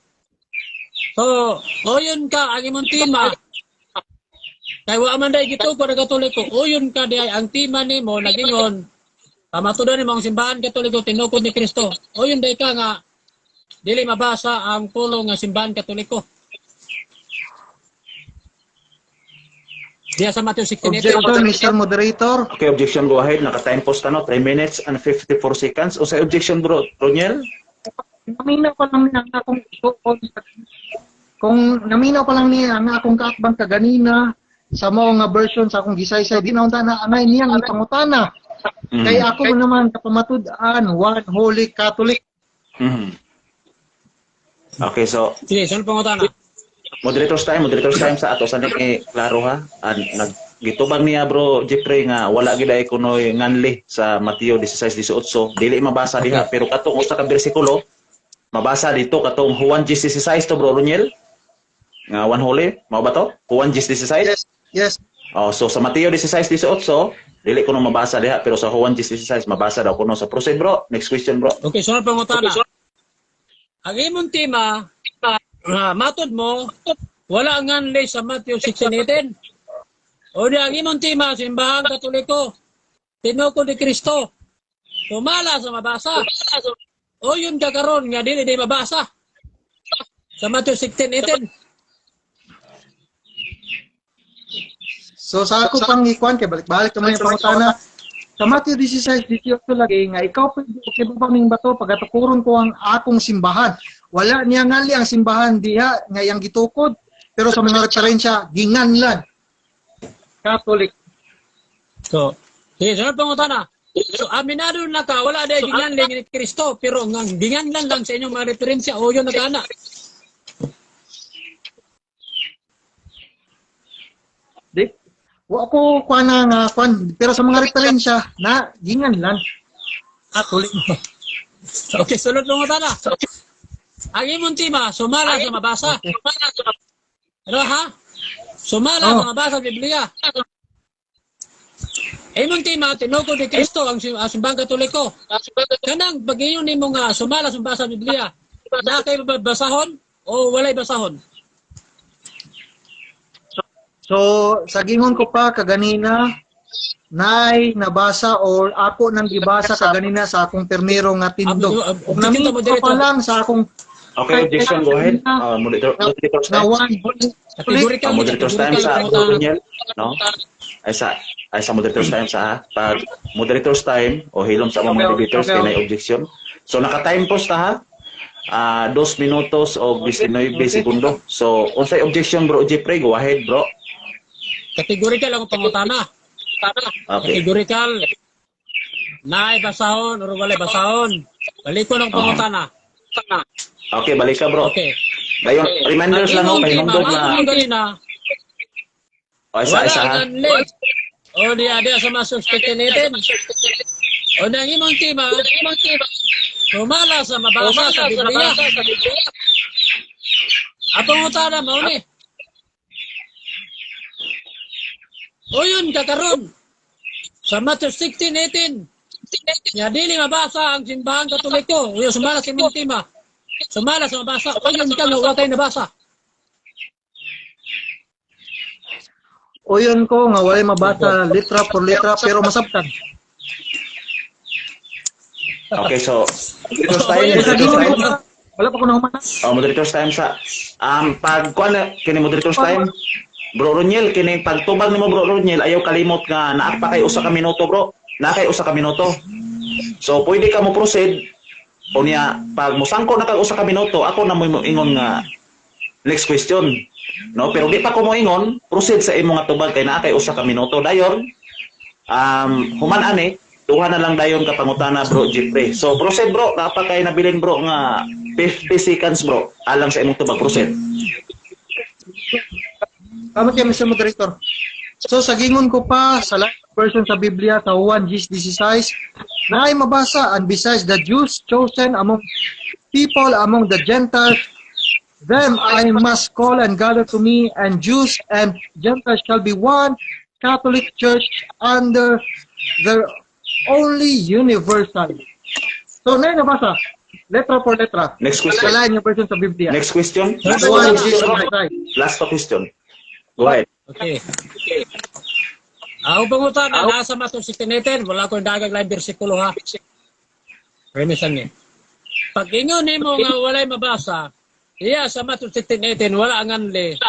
Speaker 3: So, oyon ka ang imong tima. Kay wa man day gitukod ang Katoliko. Oyon ka diay ang tima nimo nagingon. Pamatudan nimo ang simbahan Katoliko tinukod ni Kristo. Oyon day ka nga dili mabasa ang pulong nga simbahan Katoliko. Diya sa Matthew 16:18.
Speaker 4: Objection, Mr. Moderator.
Speaker 2: Okay, objection, go ahead. Naka-time post ta no. 3 minutes and 54 seconds. O sa objection bro, Roniel?
Speaker 4: Naminaw pa lang niya ang akong isuon kung naminaw pa lang niya ang akong kaatbang kaganina sa mao nga version sa akong gisaysay di na unta na anay niyang ipangutana. Kay ako man naman kapamatud-an one holy Catholic.
Speaker 2: Okay, so
Speaker 3: Sige, sunod pangutana.
Speaker 2: Moderator's time sa ato sa ni klaro ha. An, nag gitubag niya bro Jeffrey nga wala gid ay kunoy nganli sa Mateo 16:18. Dili mabasa diha pero katong usa ka bersikulo mabasa dito katong Juan 16 to bro Roniel. Nga one holy, mao ba to? Juan 16.
Speaker 4: Yes.
Speaker 2: Oh, so sa Mateo 16:18 dili kuno mabasa diha pero sa Juan 16 mabasa daw kuno. So proceed bro. Next question bro.
Speaker 3: Okay, sunod pangutana. Ang imong tema, matod mo, wala nganli sa Matthew 16:18. O di ang imong tema, simbahang Katoliko, tinukod ni Kristo, tumala sa mabasa. O yun ka karon nga dili di mabasa. Sa Matthew 16:18.
Speaker 4: So sa ako pang ikuan kay balik-balik naman yung pangutana. Sa Matthew 16:18 lagi nga ikaw pwede okay ba ning bato pagatukuron ko ang akong simbahan. Wala niya ngali ang simbahan diha nga iyang gitukod pero sa mga referensya ginganlan. Catholic.
Speaker 3: So, sige, sunod pangutana. So, aminado na ka, wala dahil ginganlan ni Kristo, pero ang ginganlan lang sa inyong mga referensya, o yun na ka na.
Speaker 4: Di Wa ko kuan na nga kuan, pero sa mga referensya na ginganlan.
Speaker 3: Catholic. Okay, sulod mo tana. Ang imong tema, sumala sa mabasa. Ano ha? Sumala
Speaker 4: Oh.
Speaker 3: sa mabasa sa Biblia. Imong tema, tinukod ni Kristo ang simbang Katoliko. Kanang pag-iyon nimo nga sumala sa mabasa sa Biblia. Na kay basahon o walay basahon?
Speaker 4: So sa gingon ko pa kaganina, nay nabasa or ako nang gibasa kaganina sa akong permiro nga tindog. Ug
Speaker 3: Objective
Speaker 4: namito
Speaker 3: moderator.
Speaker 4: pa lang sa akong
Speaker 2: Okay, objection, go ahead. Moderator's
Speaker 4: na
Speaker 2: time.
Speaker 4: one Holy Catholic.
Speaker 3: Categorical.
Speaker 2: Moderator's time sa
Speaker 3: Categorical.
Speaker 2: Bro Roniel, no? Ay sa moderator's time sa ha. Pag moderator's time o hilom sa mga
Speaker 4: Okay,
Speaker 2: debaters
Speaker 4: okay,
Speaker 2: kay nay objection. So naka-time post ta ha. 2 minutos o 19 segundo. So unsay objection, Bro Jeffrey? Go ahead, bro.
Speaker 3: Categorical ang pangutana.
Speaker 2: Okay.
Speaker 3: Categorical. Naay basahon or walay basahon. Balik ko ng pangutana.
Speaker 2: Okay, balik ka, bro.
Speaker 3: Okay.
Speaker 2: Dayon, reminders lang
Speaker 3: Ang
Speaker 2: no kay
Speaker 3: imong tema,
Speaker 2: hingdog na
Speaker 3: ang ganina,
Speaker 2: o isa
Speaker 3: wala
Speaker 2: isa ha.
Speaker 3: ang anli. O diya diya sa mga suspectinatin. O nang imong tema, sumala sa mabasa sa Biblia. Atong utana mao ni. O yun kakaron. Sa Matthew 16:18, nga dili mabasa ang simbahan Katoliko. O yun, sumala sa imong tema. Sumala sa mabasa. O yun ka nga wa kay nabasa.
Speaker 4: Uyon ko nga walay mabasa litra por litra, pero masabtan.
Speaker 2: Okay, so moderator's time,
Speaker 4: Sa
Speaker 2: moderator's
Speaker 4: gingon
Speaker 2: time.
Speaker 4: ko pa, wala pa ko nahuman.
Speaker 2: Oh, moderator's time sa pag kuan na kini moderator's time. Bro Roniel, kini pagtubag nimo, Bro Roniel, ayaw kalimot nga naa pa kay usa ka minuto, bro. Naa kay usa ka minuto. So pwede ka mo proceed unya pag mosangko na kag usa ka minuto, ako na mo ingon nga next question. No, pero di pa ko moingon, proceed sa imong nga tubag kay naa kay usa ka minuto dayon. Human ani, duha na lang dayon ka pangutana, Bro Jeffrey. So proceed, bro, naa pa kay nabilin, bro, nga 50 seconds, bro. Alang sa imong tubag, proceed.
Speaker 4: Tama kay Mr. Moderator. So sa gingon ko pa sa last version sa Biblia sa Juan 10:16 na ay mabasa, "And besides the Jews chosen among people among the Gentiles, them I must call and gather to me, and Jews and Gentiles shall be one Catholic Church under their only universal." So na nabasa letra por letra.
Speaker 2: Next question.
Speaker 4: Sa lain yung version sa Biblia.
Speaker 2: Next question. Last
Speaker 4: Juan
Speaker 2: question, bro.
Speaker 4: 10:16.
Speaker 2: Last question. Go ahead.
Speaker 3: Okay. Ang pangutana, nasa Matthew 16:18, wala ko dagag lang bersikulo ha. Premise lang eh. Pag ingon nimo nga walay mabasa, iya sa Matthew 16:18, wala ang anli.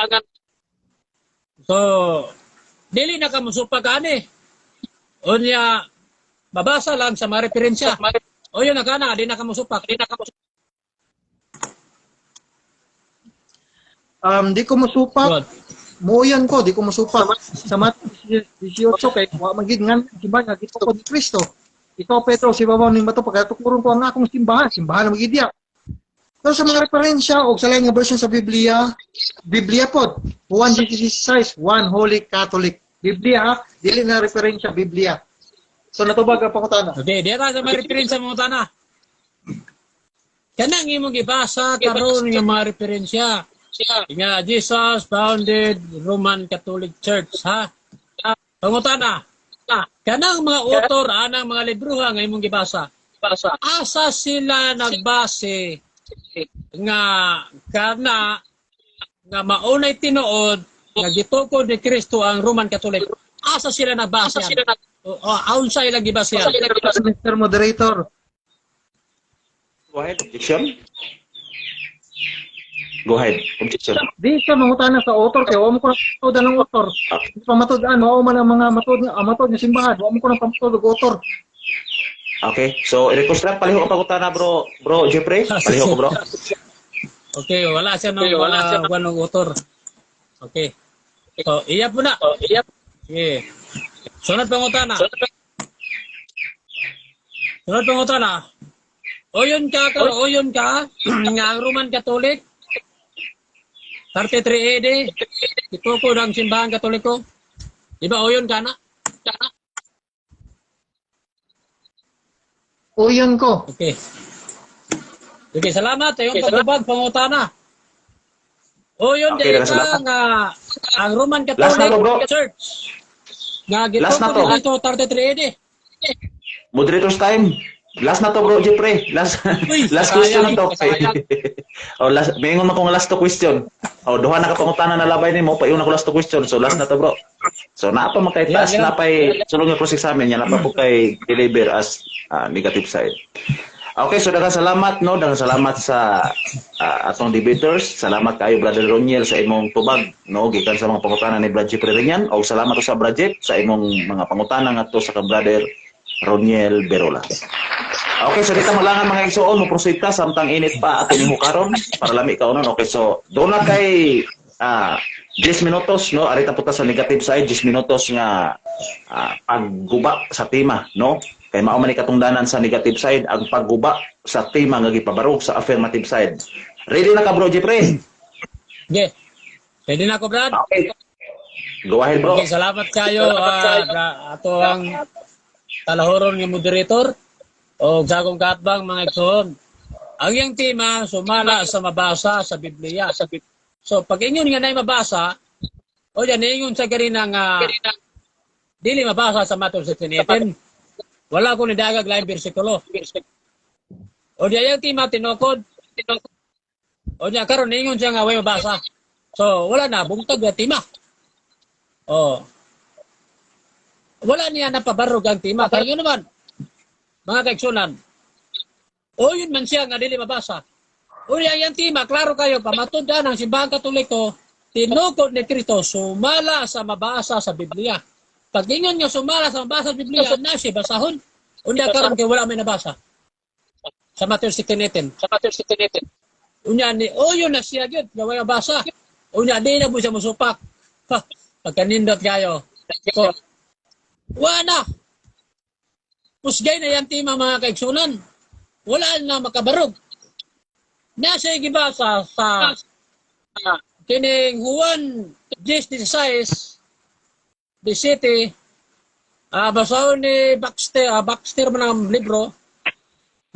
Speaker 3: So, dili na ka musupag ani. Unya, mabasa lang sa mga referensya. O yun na kana, di na ka musupak. Di na ka musupak.
Speaker 4: Di ko musupak.
Speaker 3: Good.
Speaker 4: Muuyan ko, di ko musupak. Sa Matthew 18, kay wa man gid ngan simbahan nga gitukod ni Kristo. "Ikaw Pedro, si babaw ning bato pagkatukuron ko ang akong simbahan, simbahan na magid diya." Pero sa mga referensya og sa lain nga version sa Biblia, Biblia pod, Juan 16, one Holy Catholic. Biblia ha, dili na referensya, Biblia. So natubag ang pangutana.
Speaker 3: Okay, di ta sa mga referensya mo tana. Kanang imong gibasa karon nga mga referensya. Nga Jesus founded Roman Catholic Church ha. Pangutana. Kanang mga author anang mga libroha nga imong gibasa. Asa sila nagbase nga kana nga maunay tinuod nga gitukod ni Kristo ang Roman Catholic? Asa sila nagbase? O, aun sa ilang gibase yan?
Speaker 4: Mr. Moderator,
Speaker 2: Go ahead, objection. Go ahead, objection.
Speaker 4: Di siya mangutana sa author kay wa mo ko matud ang author. Di pa matud-an, wa man ang mga matud ang matud nga simbahan, wa mo ko nang pamatud og author.
Speaker 2: Okay, so i-reconstruct palihog ang pangutana, bro, Bro Jeffrey. Palihog ko, bro.
Speaker 3: Okay, wala siya nung wala siya nung author. Okay. So, iya po na. Iya. Sige. Sunod pangutana. Sunod pangutana. Oyon ka, nga ang Roman Catholic, 33 AD, itukod ang simbahan Katoliko. Di ba uyon ka na?
Speaker 4: Uyon ko.
Speaker 3: Okay. Okay, salamat. Ayun, okay, pagtubag, pangutana. Uyon,
Speaker 2: Okay,
Speaker 3: okay, ka
Speaker 2: salamat.
Speaker 3: nga ang Roman
Speaker 2: Last na
Speaker 3: Catholic
Speaker 2: to, bro.
Speaker 3: Church nga
Speaker 2: Last na
Speaker 3: gitukod
Speaker 2: to.
Speaker 3: dito 33 AD.
Speaker 2: Moderators time. Last na to, bro, Jeffrey. Last
Speaker 3: Uy,
Speaker 2: last question na
Speaker 3: sayang,
Speaker 2: to.
Speaker 3: sayang.
Speaker 2: Oh, last may ingon akong last to question. Oh, duha na ka pangutana na labay nimo, paingon ako last to question. So last na to, bro. So naa pa man kay taas,
Speaker 3: Yeah.
Speaker 2: naa pay sulong nga cross examine, yan naa pa po kay deliver as negative side. Okay, so daghang salamat, no, daghang salamat sa atong debaters. Salamat kayo, Brother Roniel, sa imong tubag, no, gikan sa mga pangutana ni Brad Jeffrey Renyan. O salamat sa Brad Jeff sa imong mga pangutana ngadto sa kang Brother Roniel Berola. Okay, so dito malangan, mga igsoon, mo proceed ta samtang init pa ato nimo karon para lami ka unon. Okay, so doon na kay 10 minutos, no, arita po ta sa negative side, 10 minutos nga pagguba sa tema, no? Kay mao man ni katungdanan sa negative side ang pagguba sa tema nga gipabarog sa affirmative side. Ready na ka, bro Jeffrey?
Speaker 3: Okay. Ready na ako, Brad?
Speaker 2: Okay. Go ahead, bro.
Speaker 3: Okay, salamat kayo, ato ang talahoron nga moderator o sa akong kaatbang, mga igsoon. Ang iyang tema, sumala sa mabasa sa Biblia. So pag ingon nga nay mabasa, o yan ingon sa ganina nga dili mabasa sa Matthew 16:18. Wala ko nidagag laing bersikulo. O di ang tema tinukod. O niya karon ingon siya nga way mabasa. So wala na bungtag nga tema. Oh. Wala niya napabarog ang tema. Kaya yun naman, mga kaigsunan, o yun man siya nga dili mabasa. O yan yung tema, klaro kayo, pamatundan ang Simbahang Katoliko, tinukod ni Kristo, sumala sa mabasa sa Biblia. Pag ingon nga sumala sa mabasa sa Biblia, na siya basahon. Unya karon kay wala may nabasa. Sa Matthew 16:18. Sa Matthew 16:18. Unya ni oyo na siya gyud nga wala mabasa. Unya di na mo siya musupak. Ha, pagkanindot kayo. So, wala na. Pusgay na yan tema, mga kaigsunan. Wala na makabarog. Nasa gibasa sa kining Juan 10:16 the city, basahon ni Baxter, Baxter man ang libro,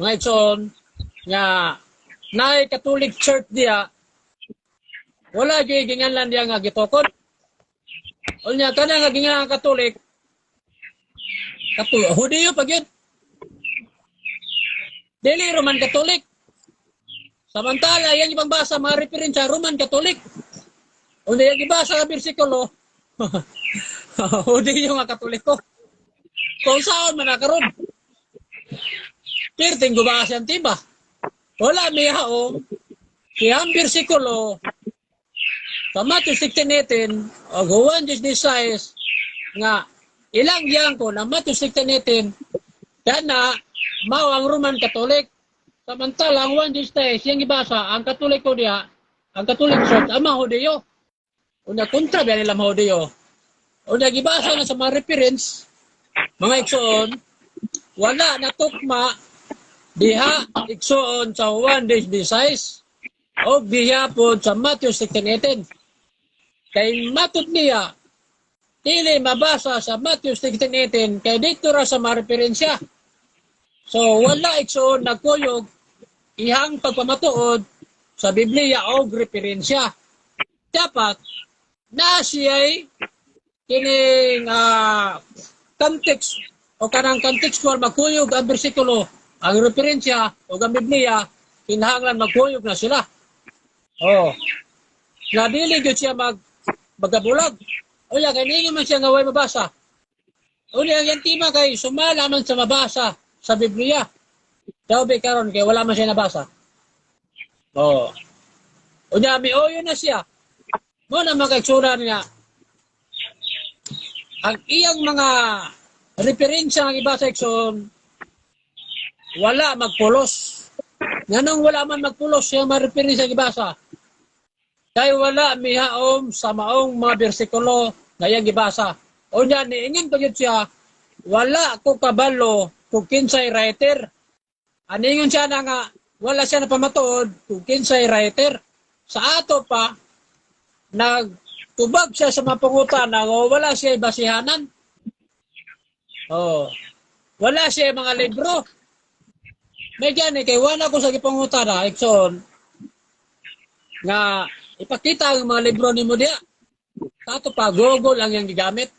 Speaker 3: mga igsoon, nga naay Catholic Church diya, wala gyud ginganlan diya nga gitukod. Unya kana nga ginganlan Catholic Kato, Hudiyo pa gyud. Dili Roman Catholic. Samantala, yan ibang basa, mga referensya, Roman Catholic. Unya yung ibasa sa bersikulo, Hudiyo nga Katoliko. Kung saan man nakaroon. Pirting guba siyang tiba. Wala may haom. Kaya ang bersikulo, sa Matthew 16:18, o Juan 10:16, nga ilang yang ko na Matthew 16:18, kana mao ang Roman Catholic. Samantala, ang Juan 10:16, yang ibasa, ang Katoliko diha, ang Catholic Church, ang mga Hudiyo. Una kontra ba nila mga Hudiyo? Una gibasa na sa mga reference, mga igsoon, wala na tukma diha, igsoon, sa Juan 10:16 o diha po sa Matthew 16:18. Kay matud niya, dili mabasa sa Matthew 16:18 kay dito ra sa mga referensya. So wala, igsoon, nagkuyog ihang pagpamatuod sa Biblia o referensya. Dapat na siya'y kining context o kanang contextual, magkuyog ang bersikulo, ang referensya o ang Biblia, kinahanglan magkuyog na sila. Oh. Nga dili gyud siya magabulag. Unya kay ninyo man siya nga way mabasa. Unya ang tema kay sumala man sa mabasa sa Biblia. Daw be karon kay wala man siya nabasa. Oh. Unya mioyo na siya. Mo na mga niya ang iyang mga referensya ng iba sa igsoon, wala magpulos. Nganong wala man magpulos siya mga referensya ng ibasa? Kay wala mihaom sa maong mga bersikulo na iyang gibasa. O niya, niingin pa gyud siya, wala ko kabalo kung kinsay writer. Aningon siya na nga, wala siya napamatuod kung kinsay writer. Sa ato pa, nag Tubag siya sa mga pangutana nga wala siya basihanan. Oh. Wala siya mga libro. May gani kay wala ko sa gipangutana, igsoon, nga ipakita ang mga libro nimo diya. Tato pa Google ang iyang gigamit.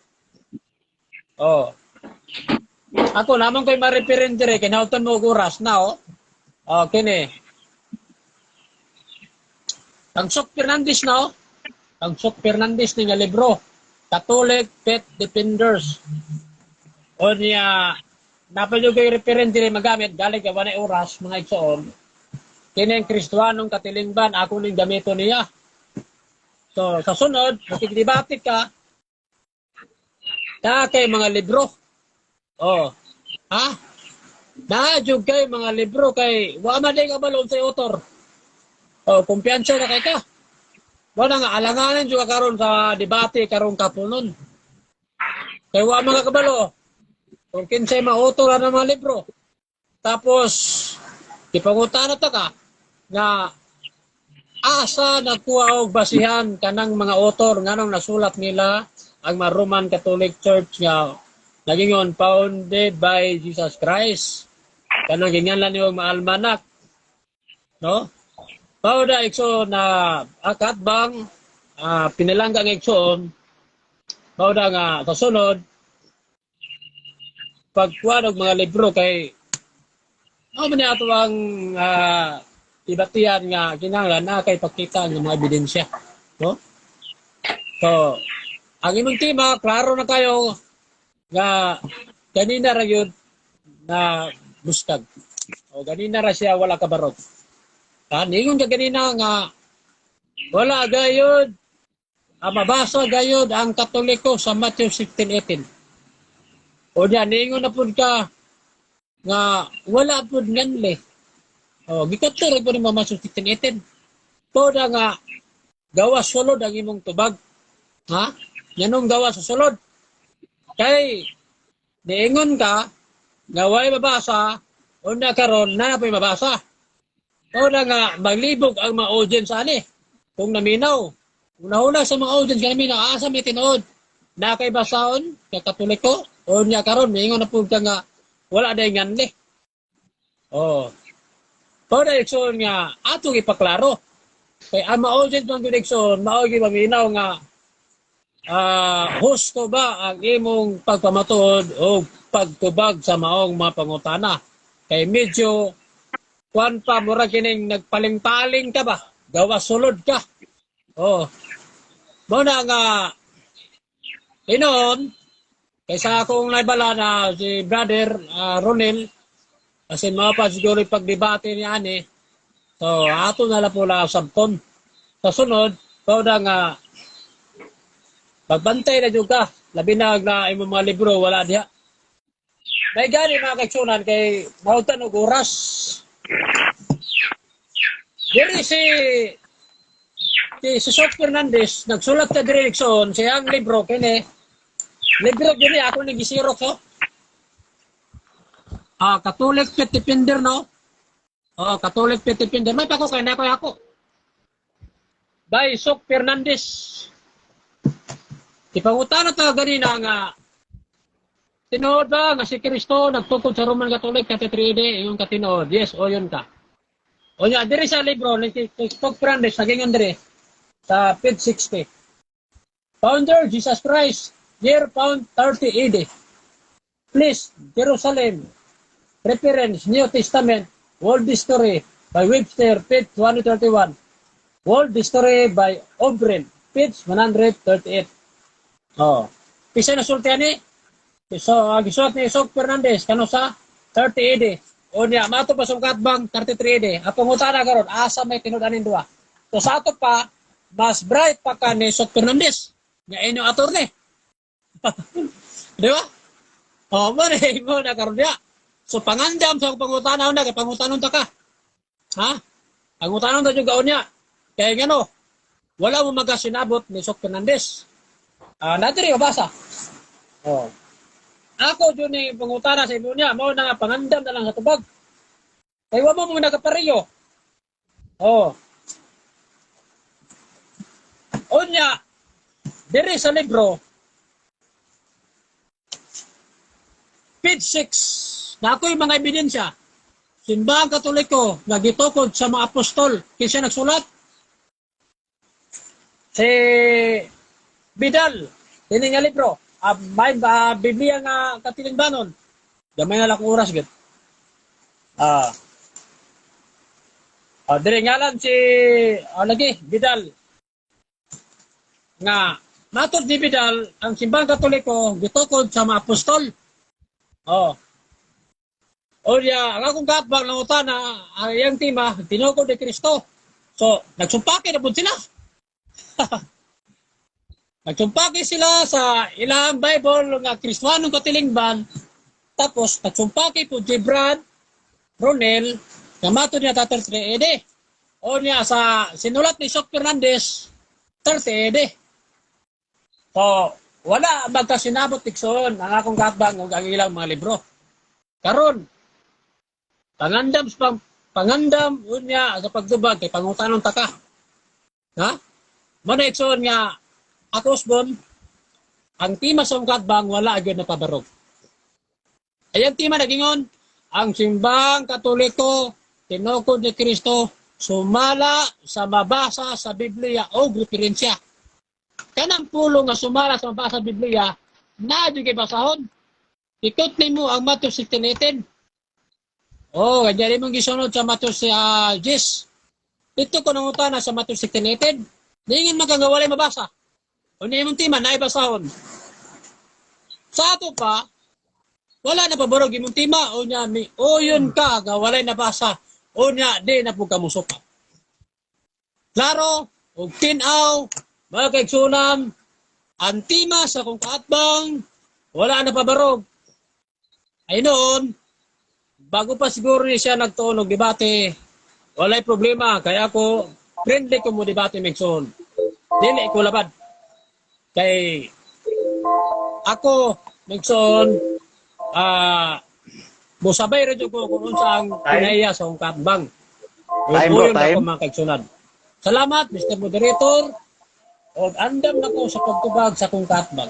Speaker 3: Oh. Ako naman ko'y ma-referent dire kay nautan mo og oras na, oh. Oh, kini. Tangsok Fernandez na, oh. Tangsok Fernandez ni nga libro. Catholic Faith Defenders. O niya, napalyo kay referent dire magamit galing kay wala oras, mga igsoon. Kini ang Kristohanong katilingban, ako ning gamito niya. So sa sunod, makigdebate ka na kay mga libro. Oh. Ha? Na jud kay mga libro kay wa man day kabalo sa author. Oh, kumpiyansa na kay ka. Wala nga alanganin jud ka karon sa debate karong kapunon. Kay wa man ka kabalo kung kinsay ma-author ang mga libro. Tapos gipangutana ta ka nga asa nagkuha og basihan kanang mga author, nganong nasulat nila ang mga Roman Catholic Church nga nagingon founded by Jesus Christ, kanang ginganlan niyo mga almanak, no? Mao na, igsoon, na akat bang pinalangga ang igsoon, mao na nga sa sunod pagkuha og mga libro kay mao man ato ang ibatian nga kinahanglan na kay pakita ang mga ebidensya, no? So ang imong tema, klaro na kayo nga ganina ra gyud na buskag o ganina ra siya wala kabarog. Ha, ningon ka ganina nga wala gayud ang mabasa gayud ang Katoliko sa Matthew 16:18. O niya, ningon na pud ka nga wala pud nganli. O, gikadto ra pud ni Matthew 16:18. To na nga gawas sulod ang imong tubag. Ha? Nganong gawas sa sulod? Kay niingon ka nga way mabasa, una karon na po'y mabasa. O na nga maglibog ang mga audience ani. Kung naminaw, una-una sa mga audience ka naminaw, asa may tinuod? Na kay basaon, kay Katoliko, o niya karon miingon na pud ka nga wala day nganli. Oh. Pero igsoon nga atong ipaklaro. Kay ang mga audience man gud, igsoon, mao gyud maminaw nga husto ba ang imong pagpamatuod o pagtubag sa maong mga pangutana. Kay medyo kuan pa, mura kining nagpaling-paling ka ba? Gawa sulod ka. Oh. Mao na nga hinuon kay sa akong naibala na si brother Ronel kasi mga pa siguro yung pagdebate ni ani. So ato na lang po la sabton. Sa sunod, mao na nga pagbantay na jud ka. Labi na na imong mga libro wala diha. May gani, mga kaigsunan, kay mautan og oras. Diri si Sok Fernandez nagsulat ka diri, igsoon, siyang libro kini. Libro diri ako ning gi-xerox, oh. Ah, Catholic Faith Defender, no? Oh, Catholic Faith Defender. May pa ko kay na ko ako. By Sok Fernandez. Ipangutana ta ganina nga tinuod ba nga si Kristo nagtukod sa Roman Catholic 33 AD, yung katinuod? Yes o yun ka. O nya diri sa libro ni Sok Fernandez nagingon diri sa page 60. Founder Jesus Christ, year found 30 AD. Place Jerusalem. Reference New Testament, World History by Webster, page 131. World History by O'Brien, page 138. Oh. Pisa na sulti ani? So, ang gisulat ni Sok Fernandez kano sa 30 AD. O niya, mato pa sa bang 33 AD. Ang pangutana karon, asa may tinud aning duha? So sa ato pa, mas bright pa ka ni Sok Fernandez nga inyong attorney. Di ba? Oh, mo na mo na karon diya. So pangandam sa pangutana na kay pangutanon ta ka. Ha? Pangutanon ta jud kaon niya. Kay ngano? Wala mo magasinabot ni Sok Fernandez. Ah, nadiri mabasa. Oh. Ako jud ni pangutana sa imo niya, mao na nga pangandam na lang sa tubag. Kay wa mo mo nagapariyo. Oh. Unya, Diri sa libro, page 6, na ako'y mga ebidensya. Simbahang Katoliko nga gitukod sa mga apostol, kinsa nagsulat? Si Vidal, dini nga libro, may Biblia nga katilingbanon. Gamay na lang akong oras gid. Diri ngalan si lagi Vidal nga matod ni Vidal ang Simbahang Katoliko gitukod sa mga apostol. Oh. O niya, ang akong kaatbang nangutana, ang iyang tema, tinukod ni Kristo. So, nagsumpake na po sila. Nagsumpake sila sa ilang Bible nga Kristohanong katilingban. Tapos, nagsumpake po si Brad, Ronel, nga matod niya ta 33 AD. O niya, sa sinulat ni Sok Fernandez, 30 AD. So, wala magkasinabot tiksoon ang akong kaatbang ug ang ilang mga libro. Karon, pangandam sa pangandam unya sa pagtubag kay pangutanon ta ka. Ha? Mo na igsoon nga ako usbon ang tima sa akong kaatbang wala gyud napabarog. Ay ang tima nagingon ang Simbahang Katoliko tinukod ni Kristo sumala sa mabasa sa Biblia o referensya. Kanang pulong nga sumala sa mabasa sa Biblia, na kay basahon. Ikot nimo ang Matthew 16:18. Oh, ganyan mong gisunod sa Matthew 10. Dito ko nangutana sa Matthew 16:18. Diingin man ka nga walay mabasa. O niya imong tima, naay basahon. Sa ato pa, wala na pabarog imong tima. O niya, mi, o yun ka nga walay nabasa. O niya, di na po ka musuka. Klaro, og tinaw, mga kaigsunan, ang tima sa kong kaatbang, wala na pabarog. Ay noon, bago pa siguro ni siya nagtuon og debate, walay problema. Kaya ako, friendly ko mo debate, Migson. Dili ko labad. Kay ako, Migson, musabay ra jud ko kung unsa ang kinaiya sa akong kaatbang.
Speaker 2: Time, bro,
Speaker 3: Uyon
Speaker 2: time.
Speaker 3: ako mga kaigsunan. Salamat, Mr. Moderator. Og andam na ko sa pagtubag sa akong kaatbang.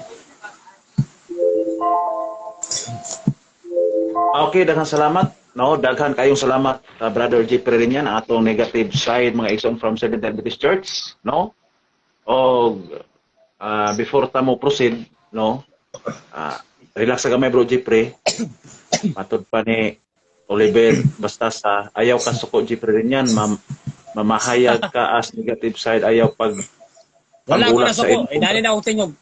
Speaker 2: Okay, daghang salamat. No, daghan kayong salamat, Brother Jeffrey Rinian, ang atong negative side mga igsoon from Seventh Adventist Church, no? Og before ta mo proceed, no? Relax sa gamay, Bro Jeffrey. Matod pa ni Oliver, basta sa ayaw ka suko Jeffrey Rinian, mam mamahayag ka as negative side, ayaw pag
Speaker 3: Wala ko
Speaker 2: pagulak
Speaker 3: na
Speaker 2: sa
Speaker 3: suko.
Speaker 2: imong
Speaker 3: Inani na akong tingog.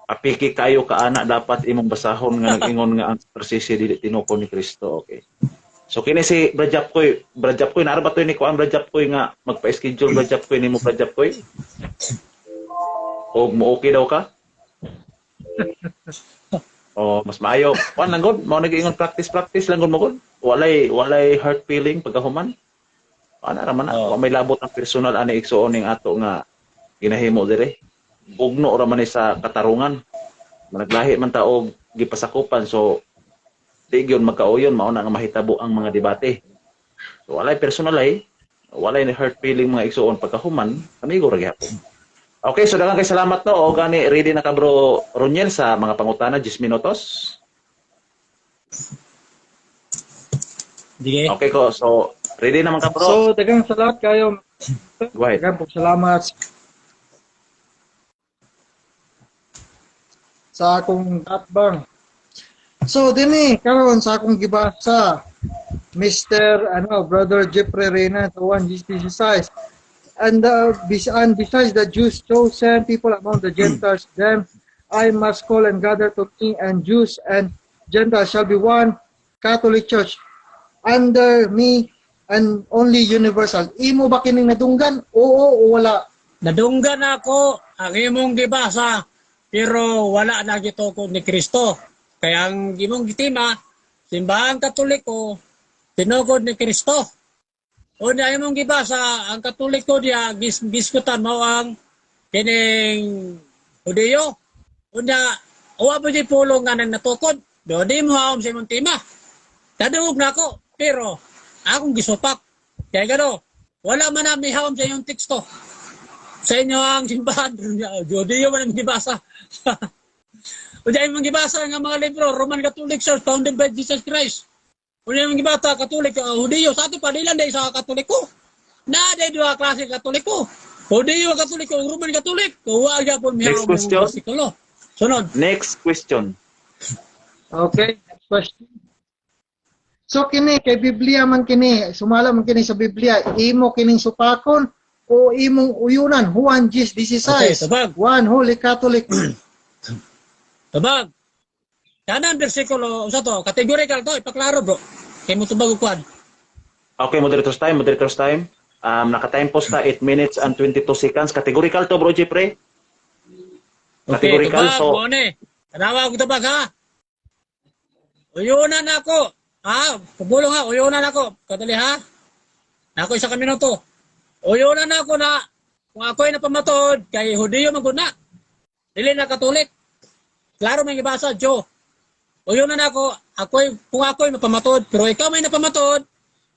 Speaker 2: Apiki kayo ka ana, dapat imong basahon nga nag-ingon nga ang persisi dili tinukod ni Kristo. Okay. So kini si Brad Japkoy, Brad Japkoy nara ba to ni kuan Brad Japkoy nga magpa-schedule Brad Japkoy nimo Brad Japkoy? Og mo okay daw ka? O mas maayo. Kuan lang gud, mao nag-ingon practice practice lang gud mo gud. Walay hurt feeling pagkahuman. Ana ra man na.
Speaker 3: Oo.
Speaker 2: Wa may labot ang personal ani igsuon ning ato nga ginahimo dire. Bugno ra man ni sa katarungan. Managlahi man ta og gipasakupan, so di gyud magkauyon, mao na nga mahitabo ang mga debate. So walay personal ay walay ni hurt feeling mga igsuon, pagkahuman amigo ra gihapon. Okay, so daghang kay salamat, no. O gani ready na ka, Bro Roniel, sa mga pangutana, 10 minutos.
Speaker 3: Sige.
Speaker 2: Okay ko. So ready naman ka, bro.
Speaker 4: So, daghang salamat kayo.
Speaker 2: Go ahead.
Speaker 4: Daghang po salamat sa akong atbang. So, dinhi karon sa akong gibasa, Mr. ano, Brother Jeffrey Reyna sa 1 GCC size. And besides the Jews chosen people among the Gentiles, them I must call and gather to me, and Jews and Gentiles shall be one Catholic Church under me and only universal. Imo ba kining nadunggan? Oo o wala?
Speaker 3: Nadunggan ako ang imong gibasa pero wala na gitukod ni Kristo. Kaya ang imong gitima, Simbahang Katoliko, tinukod ni Kristo. O na imong gibasa, ang Katoliko diya, giskutan mo ang kining Hudiyo. Unya, uwa po di pulong nga nang natukod. Do di mo haom sa imong tima. Nadungog na ako, pero akong gisupak. Kaya gano, wala man na mihaom sa iyong teksto. Sa inyo ang simbahan, Judeo man ang gibasa. Unya imong gibasa nga mga libro, Roman Catholic Church founded by Jesus Christ. Unya imong gibasa Katolik, Hudiyo sa ato pa dili lang sa Katoliko. Na day duha klase Katoliko. Hudiyo Katoliko ug Roman Catholic. Wa gyapon miha.
Speaker 2: Next question.
Speaker 3: Bersikulo. Sunod.
Speaker 2: Next question.
Speaker 4: Okay, next question. So kini kay Biblia man kini, sumala man kini sa Biblia, imo kining supakon o imong uyunan? Juan 10:16.
Speaker 3: Okay, tubag.
Speaker 4: One Holy Catholic.
Speaker 3: Tubag. Kanang bersikulo usa to, categorical to, ipaklaro, bro. Kay mo tubag og kuan.
Speaker 2: Okay, moderators time, moderators time. Naka-time pause ta 8 minutes and 22 seconds. Categorical to, Bro Jeffrey.
Speaker 3: Okay,
Speaker 2: Categorical,
Speaker 3: tubag,
Speaker 2: so
Speaker 3: mo ni. Tanawa og tubag, ha. Uyunan ako. Ha, pabulong ha, uyunan ako. Kadali ha. Nako isa ka minuto. Uyunan ako na kung ako'y napamatuod kay Hudiyo man gud na. Dili na Katolik. Klaro may gibasa, Joe. Uyunan ako, ako'y kung ako'y mapamatuod, pero ikaw may napamatuod,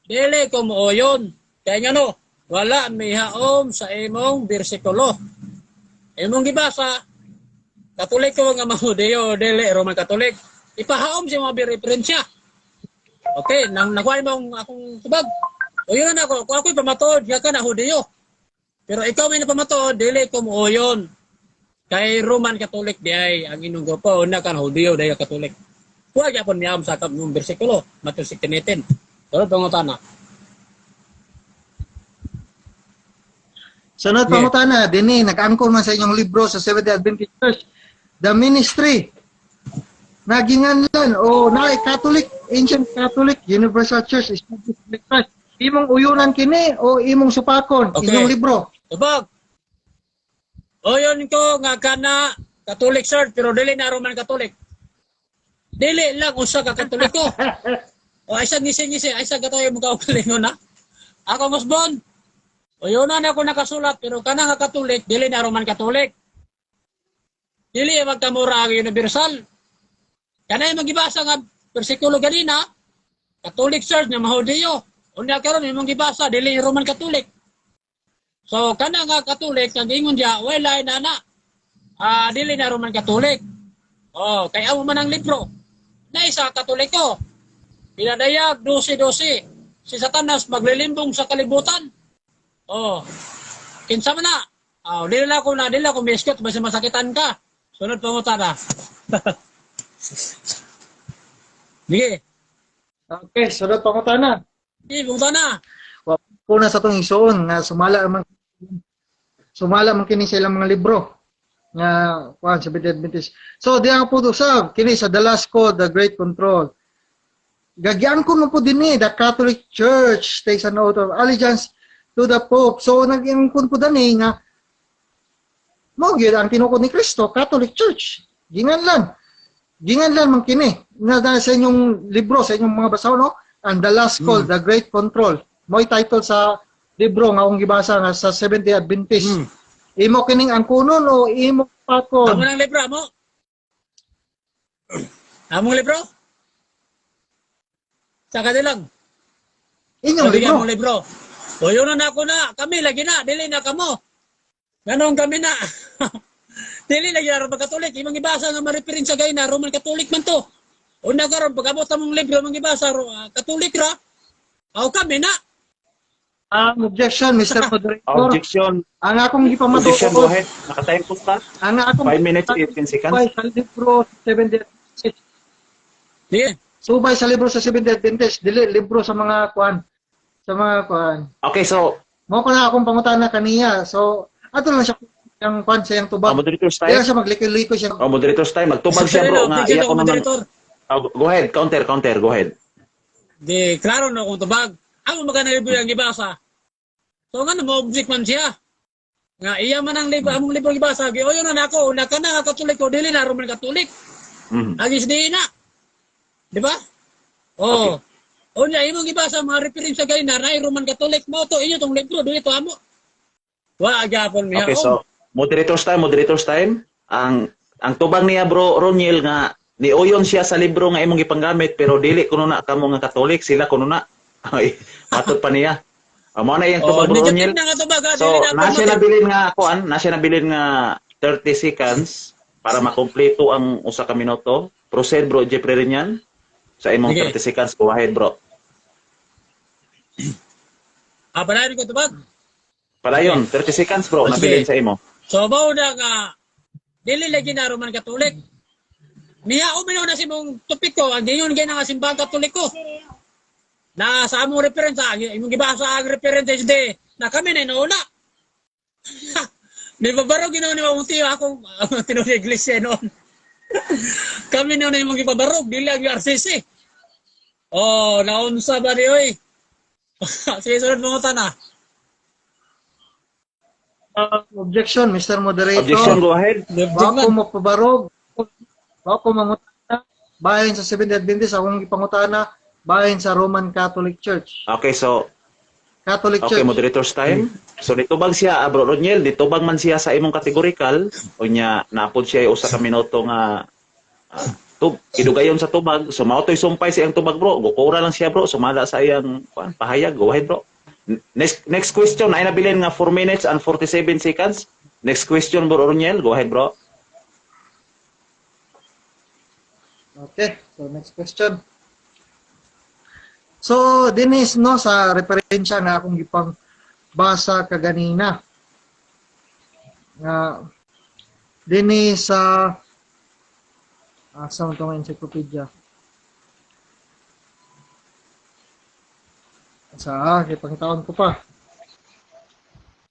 Speaker 3: dili ko mooyon. Kaya nga no, wala mihaom sa imong bersikulo. Imong gibasa, Katoliko nga mga Hudiyo, dili Roman Catholic. Ipahaom sa mga referensya. Okay, nang nakuha mo ang akong tubag. O yun na ako, kung ako'y pamatuod, nga ka na Hudiyo. Pero ikaw may napamatuod, dili ko mooyon. Kay Roman Catholic di ay ang inyong grupo, una ka na Hudiyo, dahil Catholic. Kuha gyapon niya sa kap ng bersikulo, Matthew 16:18. Pero pangutana.
Speaker 4: Sunod pangutana, dinhi nag-angkon man sa inyong libro sa Seventh-day Adventist Church, The Ministry. Naginganlan o na Catholic, Ancient Catholic Universal Church established by Christ. Imong uyunan kini o imong supakon?
Speaker 3: Okay.
Speaker 4: Inyong libro.
Speaker 3: Tubag. Oyon ko nga kana Catholic Church pero dili na Roman Catholic. Dili lang usa ka Katoliko. O ay sa ngisi-ngisi, ay sa katoy mo kaugalingon na. Ako mosbon. Oyunan ako nakasulat pero kana nga Catholic dili na Roman Catholic. Dili magkamura ang universal. Kanay magibasa nga bersikulo ganina, Catholic Church nga Mahudiyo. Unya karon imong gibasa dili Roman Catholic. So kana nga Katolik ang ingon diya, wala na na. Ah, dili na Roman Catholic. Oh, kay amo man ang libro. Na isa Katoliko. Pinadayag 12:12. Si Satanas maglilimbong sa kalibutan. Oh. Kinsa man na? Ah, dili na ko na, dili ako miskot basta masakitan ka. Sunod pangutana. Sige.
Speaker 4: Okay, sunod pangutana.
Speaker 3: Sige, pangutana.
Speaker 4: Wa ko na sa atong igsoon nga sumala man kini sa ilang mga libro nga kuan sa Seventh-day Adventist. So diha po usab kini sa The Last Call, The Great Control. Gagyan ko man po dinhi, the Catholic Church takes an oath of allegiance to the Pope. So nag-ingkon po dani nga mo gyud ang tinukod ni Kristo, Catholic Church. Ginganlan. Ginganlan man kini na sa inyong libro, sa inyong mga basahon, no? And The Last Call, The Great Control. Mo'y title sa libro nga akong gibasa nga sa Seventh-day Adventist. Imo kining angkunon o imo pakon?
Speaker 3: Amo ng libro, amo. Among libro? Sa kanilang.
Speaker 4: Inyong
Speaker 3: Sabi
Speaker 4: libro.
Speaker 3: among libro. O yun na ako na. Kami lagi na. Dili na kamo. Ganong kami na. Dili lagi na Roman Catholic. Imong ibasa nga ma-reference sa gay na Roman Catholic man to. Una karon pag abot among libro among ibasa Catholic ra. Aw kami na.
Speaker 4: Objection, Mr. Moderator.
Speaker 2: Objection.
Speaker 4: Ang akong
Speaker 2: Objection, go
Speaker 4: gipamatuod,
Speaker 2: ahead. Naka-time pause ta.
Speaker 4: ang akong
Speaker 2: 5 minutes, 18 seconds.
Speaker 4: subay sa libro sa Seventh-day Adventist.
Speaker 3: Sige.
Speaker 4: Subay sa libro sa Seventh-day Adventist, dili libro sa mga kuan, sa mga kuan.
Speaker 2: Okay, so,
Speaker 4: Mao ko na akong pangutana kaniya. So, ato lang siya yung kuan sa iyang tubag.
Speaker 2: Moderators
Speaker 4: Dili
Speaker 2: time.
Speaker 4: lang siya maglikoy-likoy siya.
Speaker 2: Oh, moderators time. Magtubag siya, bro. Nga,
Speaker 3: Objection
Speaker 2: iya
Speaker 3: ako,
Speaker 2: ko naman.
Speaker 3: moderator.
Speaker 2: Oh, go ahead. Counter, counter. Go ahead.
Speaker 3: Di, klaro na akong tubag. Amo magana libro yung gibasa. So nga mo object man siya. Nga iya man ang libro, among libro gibasa. Gi oyo na nako, una ka na nga Katoliko, dili na Roman Catholic. Agis di na. Di ba? Oh. Unya imong gibasa mga referensya kay na Roman Catholic mo to inyo tong libro dili to amo. Wa gyapon miya.
Speaker 2: Okay, so moderators time, moderators time. Ang tubag niya, Bro Roniel, nga niuyon siya sa libro nga imong gipanggamit pero dili kuno na kamo nga Katolik, sila kuno na. Ay, matod pa niya. Amo na iyang
Speaker 3: Oh,
Speaker 2: tubag, bro
Speaker 3: negative
Speaker 2: Roniel.
Speaker 3: na nga tubag ha.
Speaker 2: So,
Speaker 3: Dili na
Speaker 2: na siya
Speaker 3: affirmative.
Speaker 2: nabilin nga kuan, na siya nabilin nga 30 seconds para makumpleto ang usa ka minuto. Proceed, bro Jeffrey Rinyan. Sa imong
Speaker 3: Sige.
Speaker 2: 30 seconds, go ahead, bro.
Speaker 3: Ah, palayon ko tubag.
Speaker 2: Palayon, 30 seconds, bro,
Speaker 3: Sige.
Speaker 2: nabilin sa imo.
Speaker 3: So mao na nga dili lagi na Roman Catholic. Niya uminaw na si mong topiko ang giingon gyud nga simbahang Katoliko. Na sa among reference, ang imong gibasa ang reference HD na kami na nauna. Di ba baro ginawa ni Mamong Tiyo akong ang tinuod sa iglesia noon. Kami na imong gipabarog dili ang RCC. Oh, naunsa ba ni oy? Sige, sunod mga tana.
Speaker 4: Objection, Mr. Moderator.
Speaker 2: Objection, go ahead.
Speaker 4: Wa ko mapabarog. Wa ko mangutana bahin sa Seventh Adventist, akong gipangutana bahin sa Roman Catholic Church.
Speaker 2: Okay, so
Speaker 4: Catholic
Speaker 2: okay,
Speaker 4: Church.
Speaker 2: moderator's time. So nitubag siya, ah, bro Roniel, nitubag man siya sa imong categorical, unya naapod siya usa ka minuto nga tub idugayon sa tubag. So mao to'y sumpay sa iyang tubag, bro. Gukura lang siya, bro. Sumala sa iyang kuan, pahayag. Go ahead, bro. Next next question ay nabilin nga 4 minutes and 47 seconds. Next question, bro Roniel. Go ahead, bro.
Speaker 4: Okay, so next question. So, dinis no sa referensya na akong gipang basa kaganina. Nga dinhi sa asa man tong encyclopedia. Sa kay pangitaon ko pa.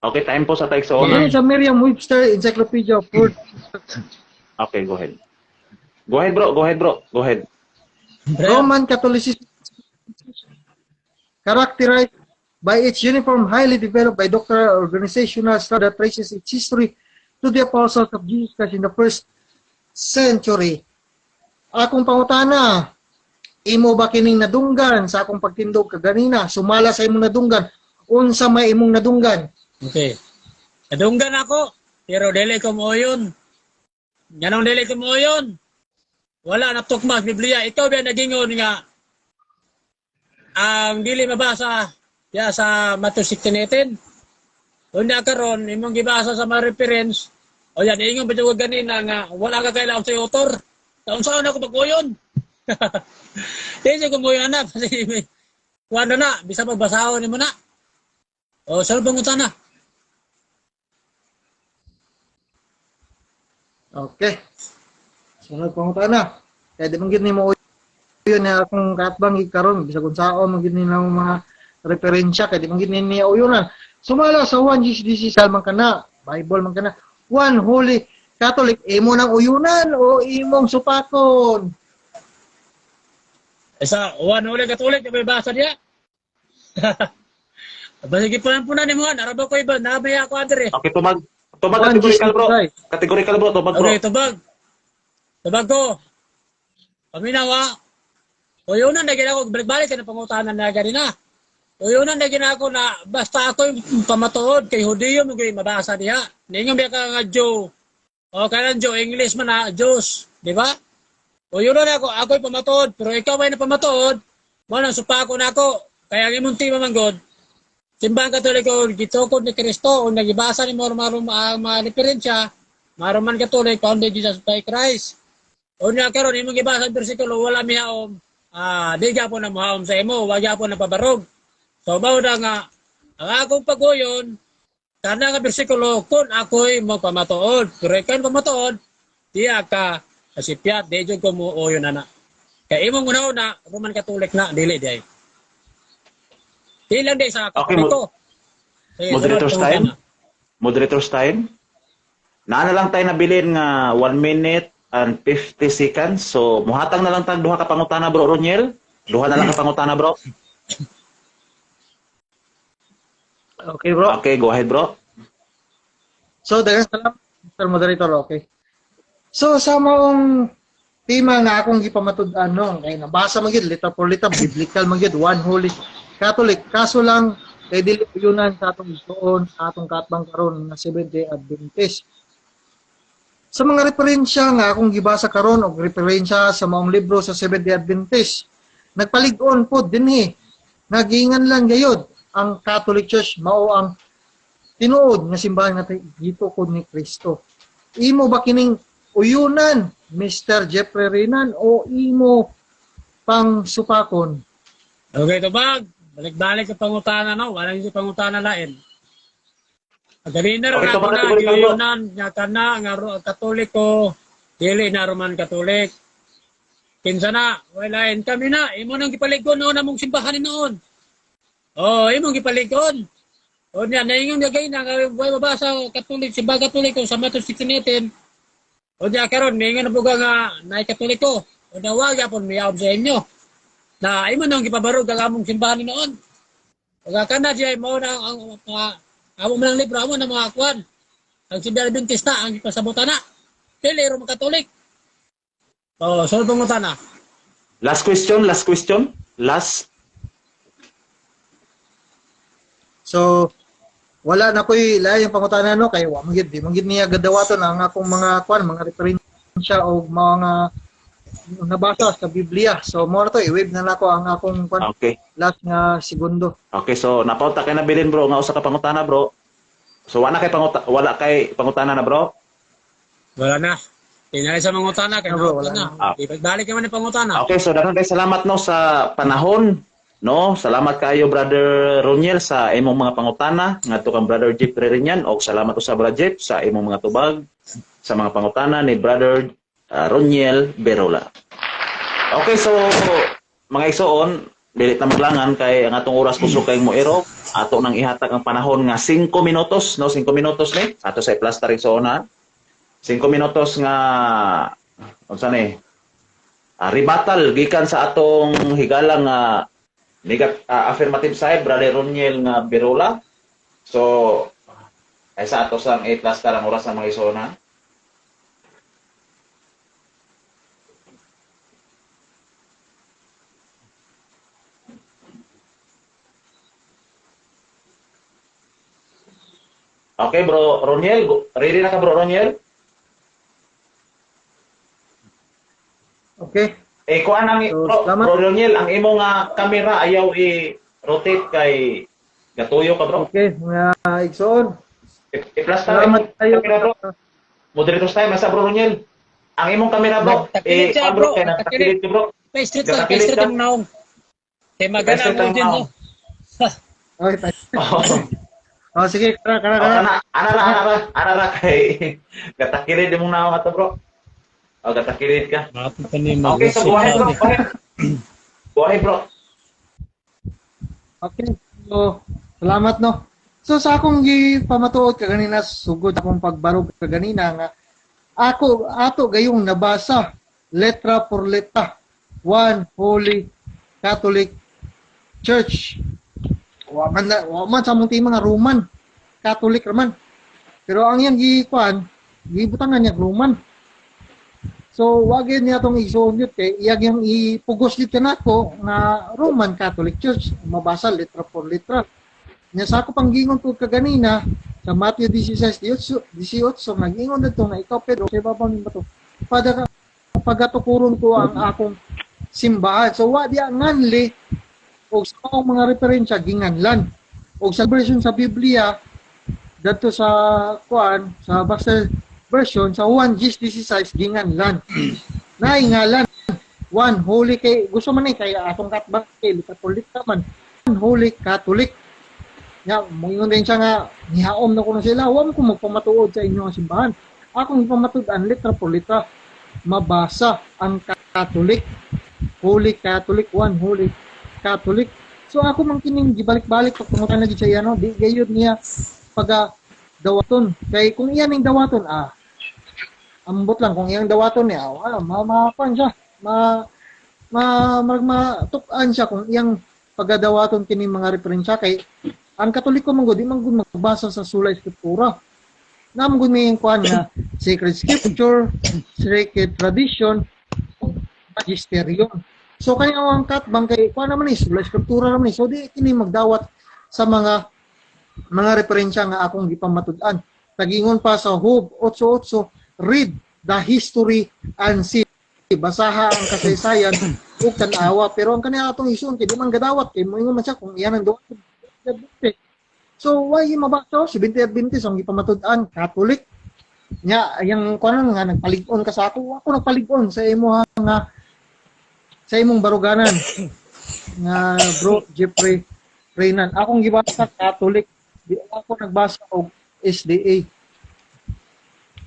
Speaker 2: Okay, time po sa taigsoon.
Speaker 4: Dinhi sa Merriam-Webster Encyclopedia of Words.
Speaker 2: Okay, go ahead. Go ahead, bro. Go ahead, bro. Go ahead.
Speaker 4: Roman Catholicism characterized by its uniform, highly developed by doctoral organizational structure that traces its history to the apostles of Jesus Christ in the first century. Akong pangutana, imo ba kining nadunggan sa akong pagtindog kaganina? Sumala sa imong nadunggan. Unsa may imong nadunggan?
Speaker 3: Okay. Nadunggan ako, pero dili ko moyon. Ganong dili ko moyon. Wala na tukma sa Biblia. Ikaw ba nagingon nga ang dili mabasa ya sa Matthew 16:18. Unya karon imong gibasa sa mga reference, o yan ingon ba jud ganina nga wala ka kailangan sa author. Taon saan ako pag-uyon? Di ko moyon na kasi kuwan na na, bisa pagbasahon nimo na. O sa pangutana.
Speaker 4: Okay. Sunod pangutana. Kaya di man gid nimo uyon na akong katbang karon bisag unsaon man gid nila mga referensya kay di man gid niya uyunan. Sumala sa 1 GCDC man kana, Bible man kana. One Holy Catholic, imo nang uyunan o imong supakon?
Speaker 3: Isa, one uli katulik, may basa niya. Basta gipunan-punan ni mo, naraba ko iba, nabaya ako adre.
Speaker 2: Okay, tubag. Tubag
Speaker 4: One
Speaker 2: categorical, bro.
Speaker 4: GCDC.
Speaker 2: Categorical, bro. Tubag, bro.
Speaker 3: Okay, tubag. Tubag ko. Paminawa. O yun na, naging ako, balik-balik ka na pangutanan na ganina. O yun na, naging ako na, basta ako yung pamatuod kay Hudiyo mo kayo mabasa diha. Ningon biya ka nga Joe. O kailan Joe, English man na, Diyos. Di ba? O yun na ako, ako'y pamatuod, pero ikaw ay napamatuod, mo nang supako na ako. Kaya ang imong tima man God, Simbahang Katoliko, gitukod ni Kristo, o nagibasa ni Moro ang mga referensya, mga Roman Catholic, founded Jesus by Christ. O niya karon imong gibasa ang bersikulo, wala mihaom, di gyapon na muhaom sa imo, wa gyapon na pabarog. So mao na nga, ang akong paguyon, kana nga bersikulo, kung ako'y magpamatuod, pero ikaw pamatuod, diya ka kasipyat, di jud ko muuyon na na. Kay imong una-una, Roman Catholic na, dili di ay. Di lang di sa
Speaker 2: Okay,
Speaker 3: Katoliko. Sige,
Speaker 2: moderator's
Speaker 3: sunod,
Speaker 2: time?
Speaker 3: tama.
Speaker 2: Moderator's time. Naa na lang tayo nabilin nga 1 minute and 50 seconds. So, muhatag na lang tag duha ka pangutana, bro Roniel. Duha na lang ka pangutana, bro.
Speaker 4: Okay, bro.
Speaker 2: Okay, go ahead, bro.
Speaker 4: So, daghang salamat, Mr. Moderator. Okay. So, sa maong tema nga akong gipamatud-an no, kay nabasa man gyud letter for letter, biblical man gyud, one holy Catholic. Kaso lang kay dili uyunan sa atong igsoon, sa atong katbang karon nga Seventh Day Adventist. Sa mga referensya nga akong gibasa karon og referensya sa maong libro sa Seventh Day Adventist, nagpalig-on pod dinhi. Nagiingan lang gayod. Ang Catholic Church mao ang tinuod nga simbahan nga gitukod ni Kristo. Imo ba kining uyunan, Mr. Jeffrey Renan, o imo pang supakon?
Speaker 3: Okay, tubag. Balik-balik sa pangutana, no? Wala yung pangutana lain. Ganina
Speaker 2: Okay,
Speaker 3: rin ako
Speaker 2: tubag,
Speaker 3: na,
Speaker 2: tubag, bro.
Speaker 3: giyunan, nga kana, nga Katoliko, dili na Roman Catholic. Kinsa na, wala kami na, imo nang gipaligon noon among simbahan noon. Oh, imong gipaligon. O niya, naingon niya gay na, nga way mabasa Katolik, simbahan Katoliko sa Matthew 16:18. O niya karon miingon na buga nga naay Katoliko. O nawag yapon miyaom sa inyo. Na imo nang gipabarog ang among simbahan noon. O kana siya mo na ang mga amo man ang libro amo na mga kwan. Ang simbahan Adventista ang ipasabutan na. Dili Roman Catholic. Oh, sunod pangutana.
Speaker 2: Last question, last question. Last.
Speaker 4: So wala na ko'y lain yung pangutana, no, kay wa man gyud, di man gyud niya gadawaton ang akong mga kwan, mga referensya o mga nabasa sa Biblia. So mo na to, i-wave na nako ang akong kwan, last nga segundo.
Speaker 2: Okay, so napauta kay nabilin, bro, nga usa ka pangutana, bro. So wala kay pangutana na, bro.
Speaker 3: Wala na. Tinali sa mangutana kay
Speaker 4: Ah, bro, wala
Speaker 3: na.
Speaker 4: na.
Speaker 2: Ah.
Speaker 3: Balik naman ang pangutana.
Speaker 2: Okay, so daghan kay salamat, no, sa panahon, no. Salamat kayo, Brother Roniel, sa imong mga pangutana ngadto kang Brother Jeffrey Rinyan, og salamat usa, Brother Jeff, sa imong mga tubag sa mga pangutana ni Brother Roniel Berola. Okay, so mga igsoon, dili ta maglangan kay ang atong oras kusog kay mo ero. Ato nang ihatag ang panahon nga 5 minutos, no? 5 minutos ni. Ato sa i-plaster, igsoon, ha. 5 minutos nga unsa ni? Rebuttal gikan sa atong higala nga affirmative side, Brother Roniel nga Berola. So ay sa ato sang i-plaster ang oras ng mga igsoon, ha. Okay, bro Roniel, ready na ka, bro Roniel?
Speaker 4: Okay.
Speaker 2: Eh kuan ang
Speaker 4: So,
Speaker 2: bro,
Speaker 4: salamat.
Speaker 2: bro Roniel, ang imo nga camera ayaw i-rotate kay gatuyo ka, bro.
Speaker 4: Okay, mga igsoon.
Speaker 2: I-plaster
Speaker 4: Salamat
Speaker 2: imong
Speaker 4: kayo.
Speaker 2: camera, bro. Moderators tayo, masa, bro Roniel. Ang imong camera, bro.
Speaker 3: Nagtakilid
Speaker 2: Eh,
Speaker 3: siya,
Speaker 2: kuan, bro,
Speaker 3: bro.
Speaker 2: kay nagtakilid ka, bro.
Speaker 3: Pa-street lang,
Speaker 2: Nagtakilid
Speaker 3: pa-street
Speaker 2: ka.
Speaker 3: ang naong. Kay magana
Speaker 2: Pa-street
Speaker 3: ang
Speaker 2: ang
Speaker 3: audience,
Speaker 2: naong.
Speaker 3: no?
Speaker 4: Okay, tayo.
Speaker 2: Oh.
Speaker 4: Oh, sige, kara kara
Speaker 2: Oh,
Speaker 4: kara.
Speaker 2: ana, ana ra, ana ra, ana ra kay gatakilid imong naong ato, bro. Oh, gatakilid ka.
Speaker 3: Mato pa ni
Speaker 2: Okay, so go ahead, bro. Go ahead. Go ahead, bro.
Speaker 4: Okay. So, salamat, no. So sa akong gipamatuod kaganina, sugod akong pagbarog kaganina nga ako ato gayong nabasa letra por letra, One Holy Catholic Church. Wa man sa among tema nga Roman Catholic raman. Pero ang iyang gikuan, gibutangan niya Roman. So wa gyud niya tong igsuon gyud kay iyang yung ipugos dito nako nga Roman Catholic Church, mabasa letra por letra. Nya sa ako pang gingon ko kaganina sa Matthew 16:18, 18 nagingon dito nga ikaw Pedro kay babaw ni bato. Pada pagatukuron ko ang akong simbahan. So wa di ang nganli og sa akong mga referensya ginganlan. Og sa version sa Biblia dadto sa kuan sa Baxter version sa Juan 10:16 ginganlan. Naingalan One Holy, kay gusto man ni kay atong katbang kay Catholic man. One Holy Catholic. Nya moingon din siya nga nihaom na kuno sila, wa mo ko magpamatuod sa inyong simbahan. Akong ipamatud-an letra por letra, mabasa ang Catholic, Holy Catholic, One Holy Catholic. So ako man kining gibalik-balik pag pangutan na gid siya, no, di gayud niya paga dawaton. Kay kung iyan ning dawaton, ambot lang kung iyang dawaton niya, wala mamapan siya, ma ma marag matuk-an siya kung iyang pagadawaton kini mga referensya kay ang Katoliko man gud di man gud magbasa sa sola scriptura. Na man gud may kuan nga sacred scripture, sacred tradition, magisterium. So kaya ang katbang kay kuan naman ni sola scriptura naman ni. So di kini magdawat sa mga referensya nga akong gipamatud-an. Tagingon pa sa Job 8:8, read the history and see. Basaha ang kasaysayan ug tan-awa, pero ang kaniya atong isuon kay di man gadawat kay moingon man siya kung iyan ang dawat. Adventist. So why mabasa Seventh Adventist ang gipamatud-an Catholic? Nya yang kuan nga nagpalig-on ka sa ako, ako nagpalig-on sa imo nga sa imong baruganan nga bro Jeffrey Reynan. Akong gibasa Catholic, di ako nagbasa og SDA.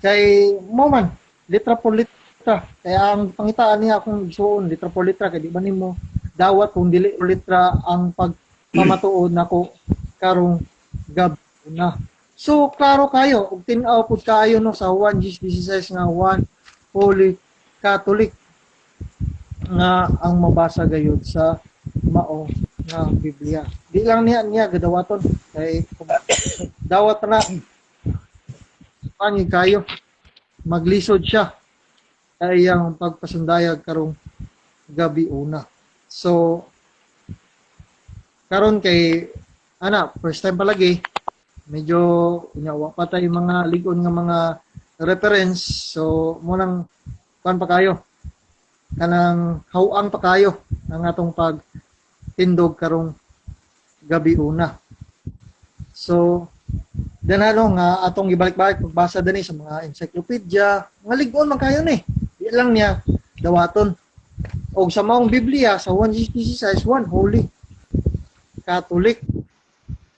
Speaker 4: Kay mo man litra por litra. Kaya ang pangitaan niya akong igsuon litra por litra, kay di ba nimo dawat kung dili litra ang pagpamatuod nako karong gabi na. So klaro kayo ug tin-aw pud kaayo, no, sa 1 16 nga one Holy Catholic nga ang mabasa gayud sa mao nga Biblia. Di lang niya niya gadawaton kay dawat na pangig kayo, maglisod siya kay iyang pagpasundayag karong gabi una. So karon kay ana first time palagi, medyo unya wa pa tay mga ligon nga mga reference, so mo nang kuan pa kayo, kanang hawang pa kayo ang atong pag tindog karong gabi una. So dan ano nga atong ibalik-balik pagbasa dinhi sa mga encyclopedia nga lig-on man kayo ni, di lang niya dawaton. Og sa maong Biblia sa 1:16, one Holy Catholic.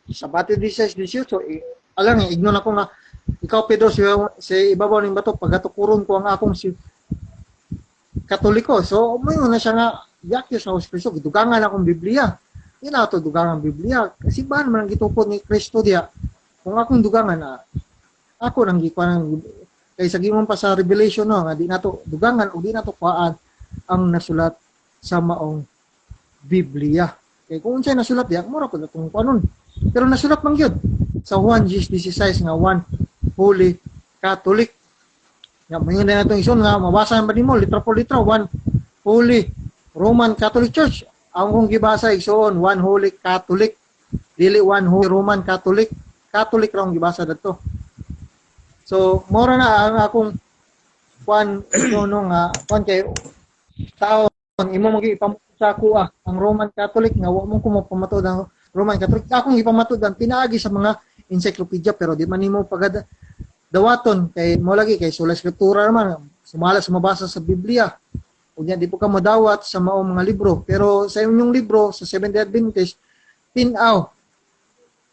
Speaker 4: Sa Matthew 16:18, alang ignon ako nga ikaw Pedro, si ibabaw ning bato pagatukuron ko ang akong si Katoliko. So moingon na siya nga yak sa Kristo, gidugangan akong Biblia. Di na ato dugangan Biblia kasi ba man ang gitukod ni Kristo diya? Kung akong dugangan na ako nang gikuan kay sa gimon pa sa Revelation, no, nga di nato dugangan o di nato kuhaan ang nasulat sa maong Biblia. Kay kung unsay nasulat diya, mura pud atong kuanon. Pero nasulat man gyud sa Juan 16 nga one Holy Catholic. Nga moingon na natong ison nga mabasa ba nimo litra por litra one Holy Roman Catholic Church. Ang kong gibasa, igsoon, one Holy Catholic, dili one Holy Roman Catholic. Catholic ra ang gibasa dadto. So mora na ang akong kuan no nga kuan kay tao imo mo ipamatuod sa ako ang Roman Catholic nga wa mo ko mapamatuod ang Roman Catholic. Akong ipamatuod ang pinaagi sa mga encyclopedia, pero di man nimo pagad dawaton kay mo lagi kay sola scriptura naman, sumala sa mabasa sa Biblia. Unya di po ka modawat sa maong mga libro, pero sa inyong libro sa Seventh Adventist, tin-aw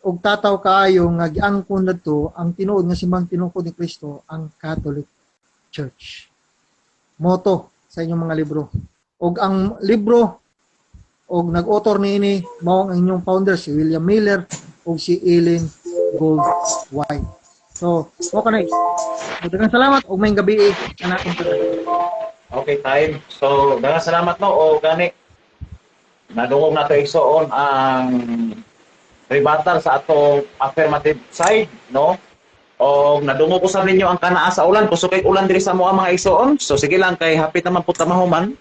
Speaker 4: og tataw kaayo nga giangkon dadto ang tinuod nga simbang tinukod ni Kristo, ang Catholic Church. Moto sa inyong mga libro. Og ang libro og nag-author niini mao ang inyong founder, si William Miller ug si Ellen Gould White. So, mo kanay. Daghang salamat ug maayong gabi kanatong tanan.
Speaker 2: Okay, time. So, daghang salamat, no, o gani nadungog nato, igsoon, ang rebuttal sa atong affirmative side, no? O nadungog ko sa ninyo ang kanaa sa ulan, kusog kay ulan diri sa moa, mga igsoon. So sige lang kay hapit naman pud ta mahuman.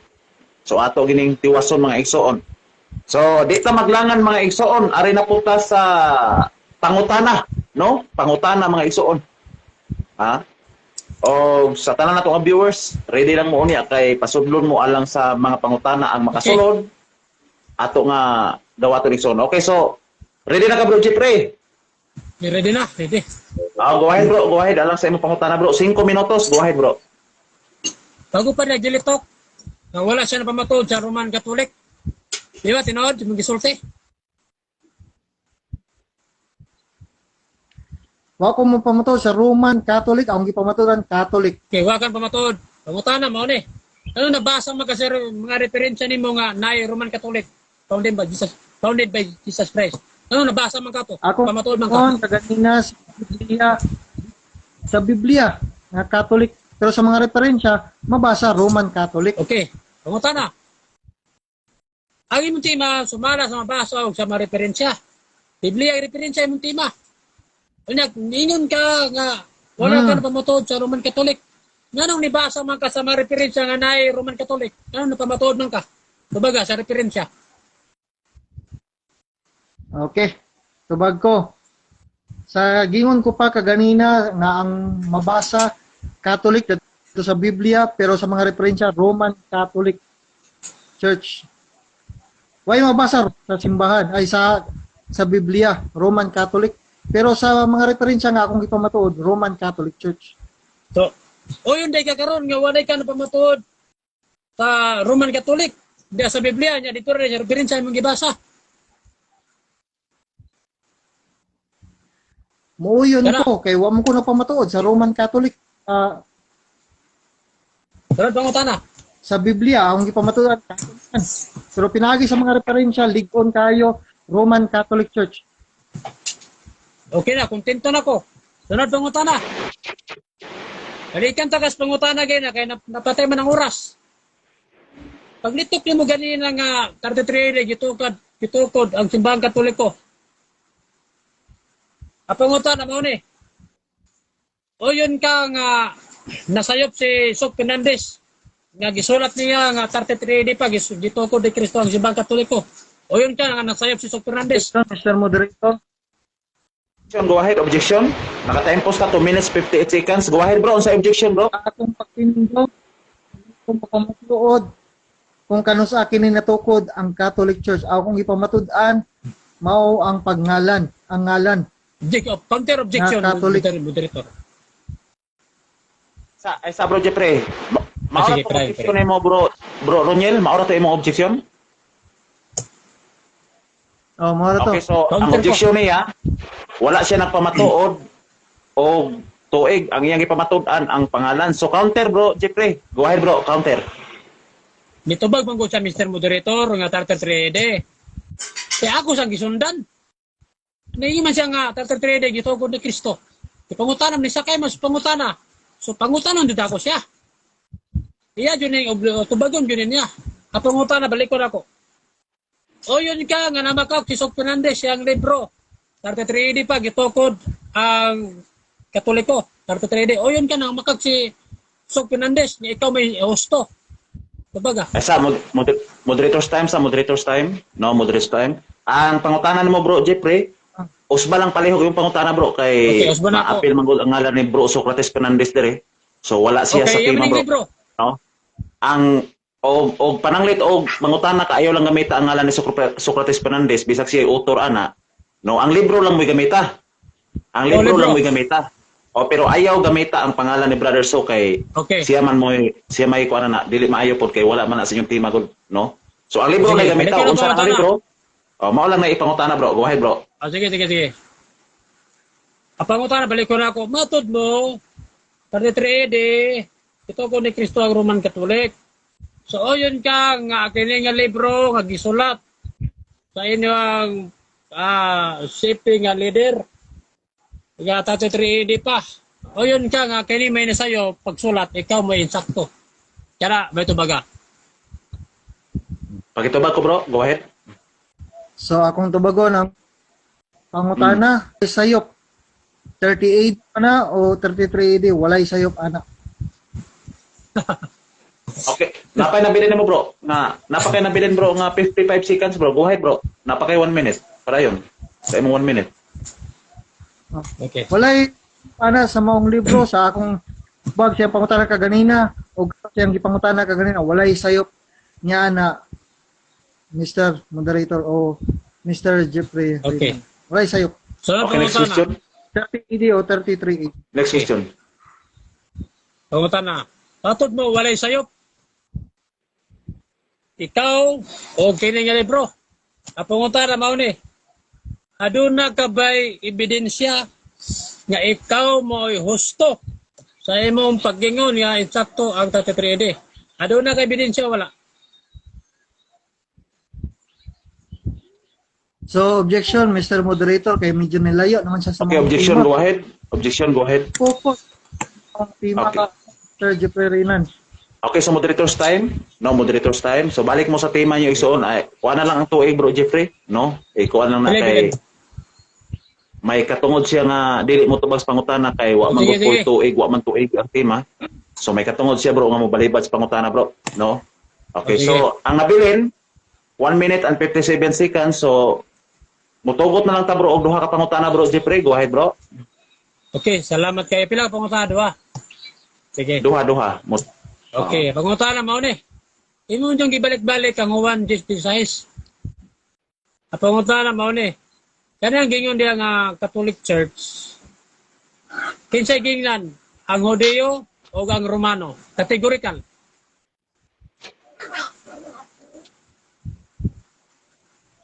Speaker 2: So ato gining tiwason, mga igsoon. So di ta maglangan, mga igsoon, ari na po ta sa pangutana, no? Pangutana, mga igsoon. Ha? O sa tanan nato nga viewers, ready lang mo unya kay pasudlon mo alang sa mga pangutana ang makasulod ato nga dawaton, igsoon. Okay, so ready na ka, bro Jeffrey?
Speaker 3: Ready na, ready.
Speaker 2: Ah, go ahead, bro, go ahead alang sa imong pangutana, bro. 5 minutos, go ahead, bro.
Speaker 3: Bago pa na Jelitok, nga wala siya napamatuod sa Roman Catholic. Di ba, tinuod, yung gisulti?
Speaker 4: Wa ko mo pamatuod sa Roman Catholic, akong gipamatuodan Catholic.
Speaker 3: Okay, wa kan pamatuod. Pangutana mao ni. Ano nabasa mo kasi mga referensya nimo nga naay Roman Catholic founded by Jesus Christ? Ano nabasa man ka to?
Speaker 4: Ako
Speaker 3: Pamatuod man ka.
Speaker 4: kon kaganina sa Biblia nga Catholic, pero sa mga referensya mabasa Roman Catholic.
Speaker 3: Okay, pangutana. Ang imong tema sumala sa mabasa o sa mga referensya. Biblia ang referensya imong tema. Unya, ingon ka nga wala ka napamatuod sa Roman Catholic. Nganong nibasa man ka sa mga referensya nga naay Roman Catholic? Nganong napamatuod man ka? Kumbaga sa referensya.
Speaker 4: Okay. Tubag ko. Sa gingon ko pa kaganina nga ang mabasa Catholic dito sa Biblia, pero sa mga referensya Roman Catholic Church. Why mabasa sa simbahan ay sa Sa Biblia, Roman Catholic. Pero sa mga referensya nga akong gipamatuod, Roman Catholic Church.
Speaker 3: So, uyon day ka karon nga walay ka napamatuod sa Roman Catholic. Diya sa Biblia niya dito rin sa referensya imong gibasa.
Speaker 4: Muuyon
Speaker 3: Kana.
Speaker 4: ko kay wa mo ko napamatuod sa Roman Catholic. Ah,
Speaker 3: Sunod pangutana.
Speaker 4: sa Biblia akong gipamatuod, Catholic man. Pero pinagi sa mga referensya, lig-on kayo Roman Catholic Church.
Speaker 3: Okay na, kontento na ko. Sunod pangutana. Balikan ta kas pangutana gay na kay napatay man ang oras. Paglitok nimo ganina nga 33 gitukod gitukod ang Simbahang Katoliko. Ang pangutana mao ni. O yun ka nga nasayop si Sok Fernandez nga gisulat niya nga 33 AD pa gitukod ni Kristo ang Simbahang Katoliko. O yun ka nga nasayop si Sok Fernandez.
Speaker 4: Mr. Moderator.
Speaker 2: Objection, go ahead, objection. Naka-time post ka 2 minutes 58 seconds. Go ahead, bro. Unsa objection, bro?
Speaker 4: Akong pagtindog, kung pamatuod, kung kanus akin ni natukod ang Catholic Church, akong ipamatud-an mao ang pagngalan, ang ngalan.
Speaker 3: Counter objection,
Speaker 4: Na Catholic.
Speaker 3: Moderator.
Speaker 2: Sa ay sa bro Jeffrey.
Speaker 3: Ah,
Speaker 2: Maura
Speaker 3: sige,
Speaker 2: to
Speaker 3: pre,
Speaker 2: objection
Speaker 3: pre.
Speaker 2: nimo, bro. Bro Roniel, maura to imong objection?
Speaker 4: Oh, mao ra to.
Speaker 2: Okay, so ang
Speaker 3: Counter ko.
Speaker 2: objection niya, wala siya nagpamatuod o tuig ang iyang gipamatud-an ang pangalan. So counter, bro Jeffrey. Go ahead, bro, counter.
Speaker 3: Nitubag man ko sa Mr. Moderator nga 33 AD. Kaya ako sang gisundan. Naingi man siya nga 33 AD gitugod ni Kristo. Di pangutana ni sakay mas pangutana. So pangutanon jud ako siya. Iya jud ning tubagon jud niya. Ang pangutana balik ko nako. O yun ka nga namakak si Sok Fernandez siyang libro. 33 AD pa gitukod ang Katoliko. 33 AD. O yun ka namakak si Sok Fernandez ni ikaw may husto. Tubaga.
Speaker 2: Ay, sa moderator's time, sa moderator's time. No, moderator's time. Ang pangutana nimo, bro Jeffrey, usba lang palihog yung pangutana, bro, kay
Speaker 3: Okay, usba na ako.
Speaker 2: maapil man gud ang ngalan ni bro Socrates Fernandez dire. So wala siya sa
Speaker 3: Okay,
Speaker 2: tema,
Speaker 3: yung
Speaker 2: bro.
Speaker 3: libro.
Speaker 2: No? Ang og pananglit og mangutana ka ayaw lang gamita ang ngalan ni Socrates Fernandez bisag siya author ana. No, ang libro lang mo'y gamita. Ang
Speaker 3: Oh,
Speaker 2: libro
Speaker 3: libro.
Speaker 2: lang mo'y gamita. O pero ayaw gamita ang pangalan ni Brother So kay
Speaker 3: Okay.
Speaker 2: siya man mo'y siya may kuan na dili maayo pod kay wala man na sa inyong tema gud, no? So ang libro
Speaker 3: Sige,
Speaker 2: lang gamita
Speaker 3: balikan ang
Speaker 2: unsa na ang
Speaker 3: pangutana.
Speaker 2: libro? O mao lang na ipangutana, bro. Go ahead, bro.
Speaker 3: Ah, sige, sige, sige. Ang pangutana, balik ko na ako. Matod mo, 33 AD, ito ko ni Kristo ang Roman Catholic. So, o yun ka, nga kini nga libro, nga gisulat sa inyong CP nga leader. Nga 33 AD pa. O yun ka, nga kini may nasayo, pagsulat, ikaw may insakto. Kaya may tubaga.
Speaker 2: Pakitubag ko, bro. Go ahead.
Speaker 4: So akong tubagon ang pangutana, sayop 38 ana o 33 AD, walay sayop ana.
Speaker 2: Okay. Napay nabilin nimo, bro. Nga napakay nabilin, bro, nga 55 seconds, bro. Go ahead, bro. Napakay 1 minute. Para yun. Sa imong 1 minute.
Speaker 3: Okay.
Speaker 4: Walay ana sa maong libro sa akong bag siya pangutana kaganina o siyang gipangutana kaganina, walay sayop niya na, Mr. Moderator o Mr. Jeffrey.
Speaker 3: Okay.
Speaker 4: Walay sayop.
Speaker 3: So,
Speaker 2: Okay, next
Speaker 3: pangutana.
Speaker 2: question.
Speaker 4: 30 AD o 33 AD.
Speaker 2: Next
Speaker 3: Okay.
Speaker 2: question.
Speaker 3: Pangutana. Patod mo, walay sayop. Ikaw, o kini nga libro. Ang pangutana, mao ni. Aduna ka ba'y ebidensya nga ikaw mo'y husto sa imong paggingon nga insakto ang 33 AD? Aduna ka ebidensya, wala?
Speaker 4: So objection, Mr. Moderator, kay medyo nilayo naman siya sa
Speaker 2: Okay,
Speaker 4: maong
Speaker 2: objection,
Speaker 4: tema.
Speaker 2: go ahead. Objection, go ahead.
Speaker 4: Focus ang tema
Speaker 2: Okay.
Speaker 4: ka, Sir Jeffrey Reynan.
Speaker 2: Okay, so moderator's time. No, moderator's time. So balik mo sa tema niyo isuon. Ay, kuha na lang ang tuig, bro Jeffrey. No? Eh, kuha na lang na
Speaker 3: Bilin,
Speaker 2: kay
Speaker 3: bilin.
Speaker 2: may katungod siya nga dili mo tubag sa pangutana kay wa man
Speaker 3: Sige,
Speaker 2: gud ko'y
Speaker 3: sige.
Speaker 2: tuig, wa man tuig ang tema. So may katungod siya, bro, nga mobalibad sa pangutana, bro. No? Okay,
Speaker 3: Oh, sige.
Speaker 2: so ang nabilin 1 minute and 57 seconds. So mutugot na lang ta, bro, og duha ka pangutana, bro Jeffrey. Go ahead, bro.
Speaker 3: Okay, salamat kayo. Pila ka pangutana, duha? Sige.
Speaker 2: Duha duha.
Speaker 3: Okay, pangutana mao ni. Imo yung gibalik-balik ang Juan 10:16. Ang pangutana mao ni. Kanang gingon diya nga Catholic Church. Kinsay gingnan? Ang Hudiyo o ang Romano? Categorical.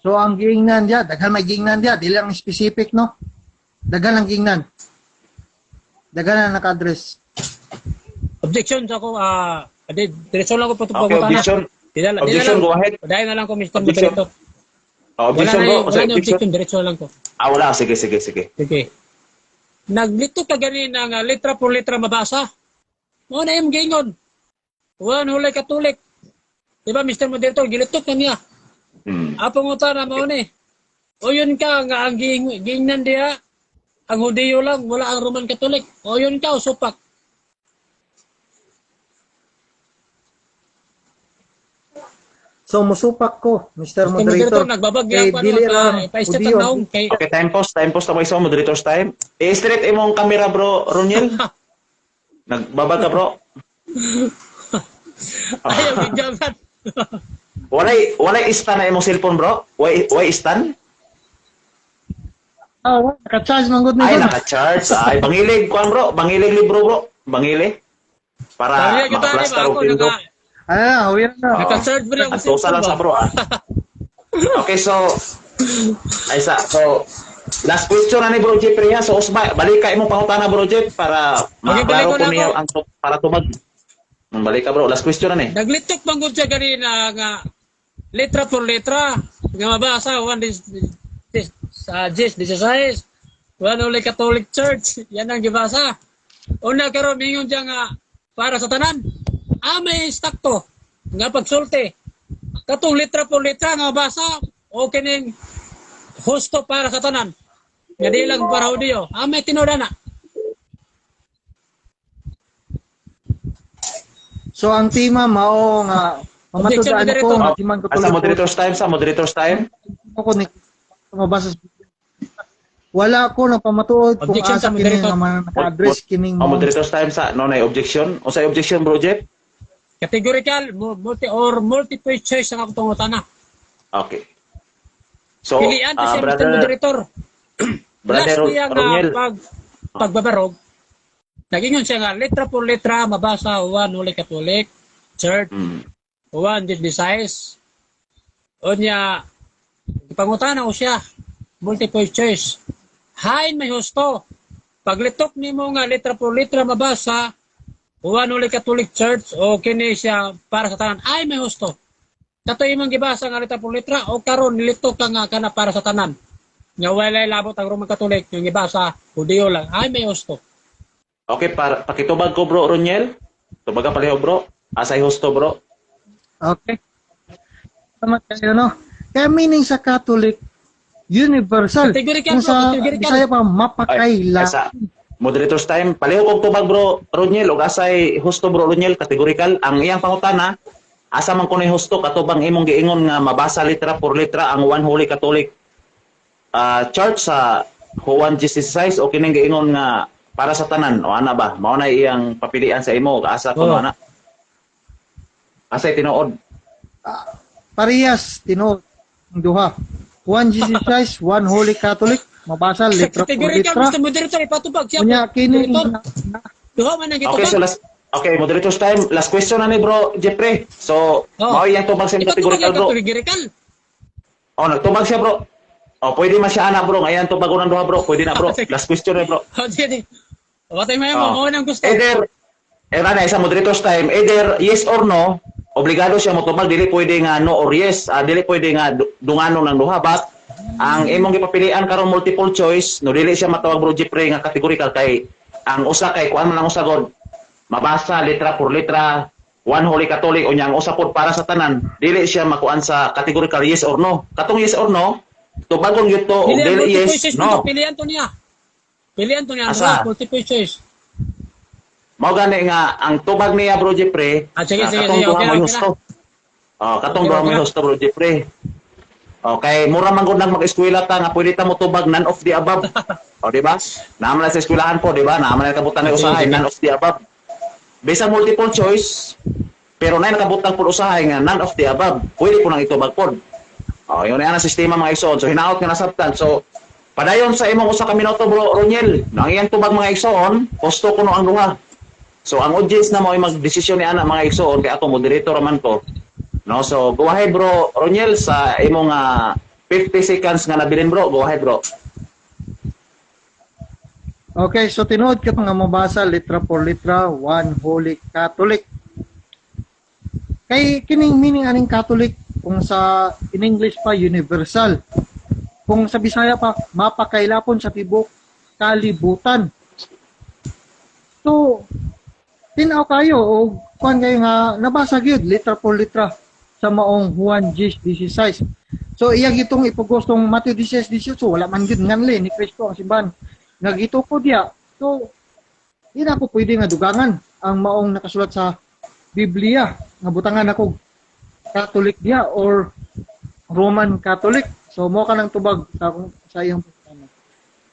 Speaker 4: So ang giingnan diya, daghan may giingnan diya, dili lang specific, no. Daghan ang giingnan. Daghan na naka-address.
Speaker 3: Objection sa ako, diretso lang ko po
Speaker 2: Okay,
Speaker 3: pangutana.
Speaker 2: objection.
Speaker 3: Di na
Speaker 2: Objection,
Speaker 3: lang,
Speaker 2: go ahead.
Speaker 3: Dahil na lang ko, Mr.
Speaker 2: Objection.
Speaker 3: Moderator.
Speaker 2: Oh, objection,
Speaker 3: wala na,
Speaker 2: bro.
Speaker 3: wala
Speaker 2: Objection.
Speaker 3: na objection, diretso lang ko.
Speaker 2: Ah, wala. Sige, sige, sige.
Speaker 3: Sige. Naglito ka ganina nga letra por letra mabasa. Mo na yung gingon. One Holy Catholic. Di ba, Mr. Moderator, gilitok na niya. Apong utana mao ni. O yun ka nga ang giingnan diha ang Hudiyo lang, wala ang Roman Catholic. O yun ka, o supak.
Speaker 4: So musupak ko, Mr.
Speaker 3: Mr.
Speaker 4: Moderator.
Speaker 3: Moderator, nagbabag
Speaker 4: Kay
Speaker 3: pa
Speaker 4: dili
Speaker 3: no,
Speaker 4: ra
Speaker 3: pa-step
Speaker 4: Hudiyo.
Speaker 3: ang naong kay
Speaker 2: Okay, time pause. Time pause na mo isa, moderator's time. I-straight imong camera, bro, Roniel. Nagbabag ka, bro.
Speaker 3: Ayaw gigyaman.
Speaker 2: Walay stand na imong cellphone, bro? Walay stand?
Speaker 4: Ah, wala, naka-charge man gud ni.
Speaker 2: Ay, naka-charge. Ay, bangilig, kuan, bro. Bangilig libro, bro. Bangili. Para
Speaker 3: Sabi kita ni
Speaker 2: maka-plaster
Speaker 3: ba
Speaker 2: og
Speaker 3: ako
Speaker 2: pindo.
Speaker 3: naka
Speaker 4: Ah, huwira na.
Speaker 2: Oo.
Speaker 3: naka-serve rin ang
Speaker 2: Antosa lang sa bro, ah. Okay, so ay sa so last question na ni Bro Jeffrey ha. So usba, balik ka imong pangutana, Bro Jeff, para
Speaker 3: Okay, balik
Speaker 2: maklaro
Speaker 3: ko
Speaker 2: ko
Speaker 3: na
Speaker 2: niya
Speaker 3: ako.
Speaker 2: ang para tumag. Balik ka, bro. Last question na ni.
Speaker 3: Naglitok man gud siya ganina nga letra por letra nga mabasa one this this sa this this one Holy Catholic Church, yan ang gibasa. Una karon mingon siya nga para sa tanan. Ah, may istakto nga pagsulti. Katong letra por letra nga mabasa o kining husto para sa tanan. Nga di lang para Hudiyo. Ah, may tinuod na.
Speaker 4: So ang tema mao nga
Speaker 3: Objection,
Speaker 4: pamatudan ko
Speaker 3: moderator.
Speaker 4: nga simang
Speaker 2: Asa
Speaker 4: Katoliko
Speaker 2: moderator's time sa moderator's time.
Speaker 4: ko ni mabasa sa Biblia. Wala ko nagpamatuod kung
Speaker 3: Objection
Speaker 4: asa
Speaker 3: sa
Speaker 4: kini
Speaker 3: moderator.
Speaker 4: nga mga naka-address kining
Speaker 2: Oh, moderator's time sa no na objection. Unsay objection, Bro Jeff?
Speaker 3: Categorical, multi or multiple choice ang akong pangutana.
Speaker 2: Okay. So,
Speaker 3: Pilian to
Speaker 2: ah,
Speaker 3: siya, Mr.
Speaker 2: brother,
Speaker 3: Moderator.
Speaker 2: Brother
Speaker 3: Last niya nga
Speaker 2: Roniel.
Speaker 3: pagbabarog, nagingon siya nga letra por letra mabasa One Holy Catholic Church, One this size. Unya, pangutana ko siya, multiple choice. Hain may husto. Paglitok nimo nga letra por letra mabasa One Holy Catholic Church o kini siya para sa tanan, ay may husto. Kato imong gibasa nga letra por letra o karon nilitok ka nga kana para sa tanan. Nga walay labot ang Roman Catholic yung gibasa Hudiyo lang, ay may husto.
Speaker 2: Okay, para pakitubag ko, bro Roniel. Tubag ka pareho, bro. Asay husto, bro.
Speaker 4: Okay. Tama kayo, no? Kaya meaning sa Catholic, universal.
Speaker 3: Categorical,
Speaker 4: Kung
Speaker 3: bro,
Speaker 4: sa
Speaker 3: categorical.
Speaker 4: Bisaya pa,
Speaker 2: Ay,
Speaker 4: mapakaila.
Speaker 2: sa moderator's time, pareho kog tubag, bro Roniel, ug asay husto, bro Roniel, categorical ang iyang pangutana. Asa man kunoy husto katubang imong giingon nga mabasa litra por letra ang One Holy Catholic Church sa Juan Jesus size o kining giingon nga para sa tanan o ana ba mao na iyang papilian sa imo ug asa kuno
Speaker 3: Oo.
Speaker 2: ana asay tinuod?
Speaker 4: Parehas, tinuod ang duha. One Jesus Christ, one Holy Catholic, mabasa letra por
Speaker 3: Categorical,
Speaker 4: letra.
Speaker 3: Mr. Moderator, ipatubag siya.
Speaker 4: Unya kini
Speaker 3: Moderator, duha man ang
Speaker 2: Okay,
Speaker 3: gitubag.
Speaker 2: so last Okay, moderator's time. Last question na ni bro Jeffrey. So,
Speaker 3: Oo.
Speaker 2: mao iyang tubag sa imong
Speaker 3: Ipatubag
Speaker 2: categorical,
Speaker 3: yung
Speaker 2: bro.
Speaker 3: categorical.
Speaker 2: Oh, nagtubag siya, bro. Oh, pwede man siya ana, bro. Ngayon tubag ko ng duha, bro. Pwede na, bro. Last question na, bro.
Speaker 3: O, sige. Watay mo mo,
Speaker 2: Oh.
Speaker 3: mao nang gusto.
Speaker 2: Either eh na sa moderator's time, either yes or no, obligado siya motubag, dili pwede nga no or yes, dili pwede nga dunganon ng duha, but ang imong gipapilian karon multiple choice, no dili siya matawag, bro Jeffrey, nga categorical kay ang usa kay kuan man lang usa god mabasa letra por letra One Holy Catholic, unya ang usa pod para sa tanan, dili siya makuan sa categorical yes or no. Katong yes or no, tubagon gyud to og
Speaker 3: Pilihan
Speaker 2: dili
Speaker 3: multiple
Speaker 2: yes
Speaker 3: choice
Speaker 2: no.
Speaker 3: no. Pilihan to niya. Pilihan to niya.
Speaker 2: Asa?
Speaker 3: Asa? Multiple choice.
Speaker 2: Mao gani nga ang tubag niya, bro Jeffrey.
Speaker 3: Ah, sige, sige,
Speaker 2: katong
Speaker 3: sige,
Speaker 2: duha
Speaker 3: okay
Speaker 2: mo'y
Speaker 3: na, okay
Speaker 2: husto. Oh, katong
Speaker 3: Okay,
Speaker 2: duha
Speaker 3: okay
Speaker 2: mo'y
Speaker 3: na.
Speaker 2: husto, bro Jeffrey. Okay, mura man gud nang mag-eskwela ta nga pwede ta mo tubag none of the above. O, di ba? Naa man na sa eskwelahan po, di ba? Naa man na kabutang ni
Speaker 3: Sige,
Speaker 2: usahay
Speaker 3: sige.
Speaker 2: none of the above. Bisa multiple choice, pero nay nakabutang pud usahay nga none of the above. Pwede po nang itubag pod. Oh, yun na ang sistema, mga igsoon. So hinaot nga nasabtan. So Padayon sa imong 1 ka minuto, Bro Roniel. No, ang iyang tubag, mga igsoon, husto kuno ang duha. So ang audience na mo ay magdesisyon ni ana, mga igsoon, kay ako moderator man ko. No, so go ahead, Bro Roniel, sa imong 50 seconds nga nabilin, bro. Go ahead, bro.
Speaker 4: Okay, so tinuod ka nga mabasa litra por litra, one holy Catholic. Kay kining meaning aning Catholic, kung sa in English pa, universal. Kung sa Bisaya pa, mapakailapon sa tibok kalibutan. So tinaw kayo o kuan kayo nga nabasa gyud litra por litra sa maong Juan 10:16. So iya gitong ipugos tong Matthew 16:18, wala man gyud nganli ni Kristo ang simbahan nga gitukod diya. So di na ako pwede nga dugangan ang maong nakasulat sa Biblia nga butangan ako Catholic diya or Roman Catholic. So mo ka nang tubag sa akong sa iyong pangutana.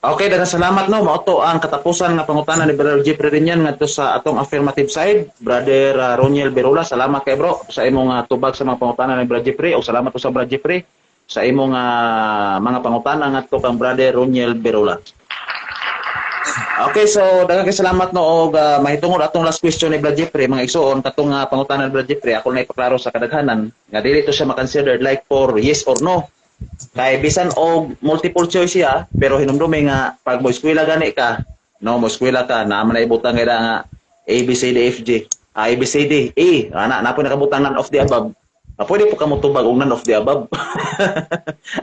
Speaker 2: Okay, daghang salamat, no. Mao to ang katapusan nga pangutana ni Brother Jeffrey Rinyan ngadto sa atong affirmative side. Brother Roniel Berula, salamat kay bro sa imong tubag sa mga pangutana ni Brother Jeffrey o salamat po sa Brother Jeffrey sa imong mga pangutana ngadto kang Brother Roniel Berula. Okay, so daghang kay salamat, no, og mahitungod atong last question ni Brother Jeffrey, mga igsoon, katong pangutana ni Brother Jeffrey, ako na ipaklaro sa kadaghanan nga dili to siya makonsidered like for yes or no. Kay bisan og multiple choice siya, pero hinumdumi nga pag mo eskwela gani ka, no, mo eskwela ka, naa man na ibutang nga nga A B C D F G, A B C D E, ana na po nakabutang none of the above. Ah, pwede po ka mo tubag og none of the above.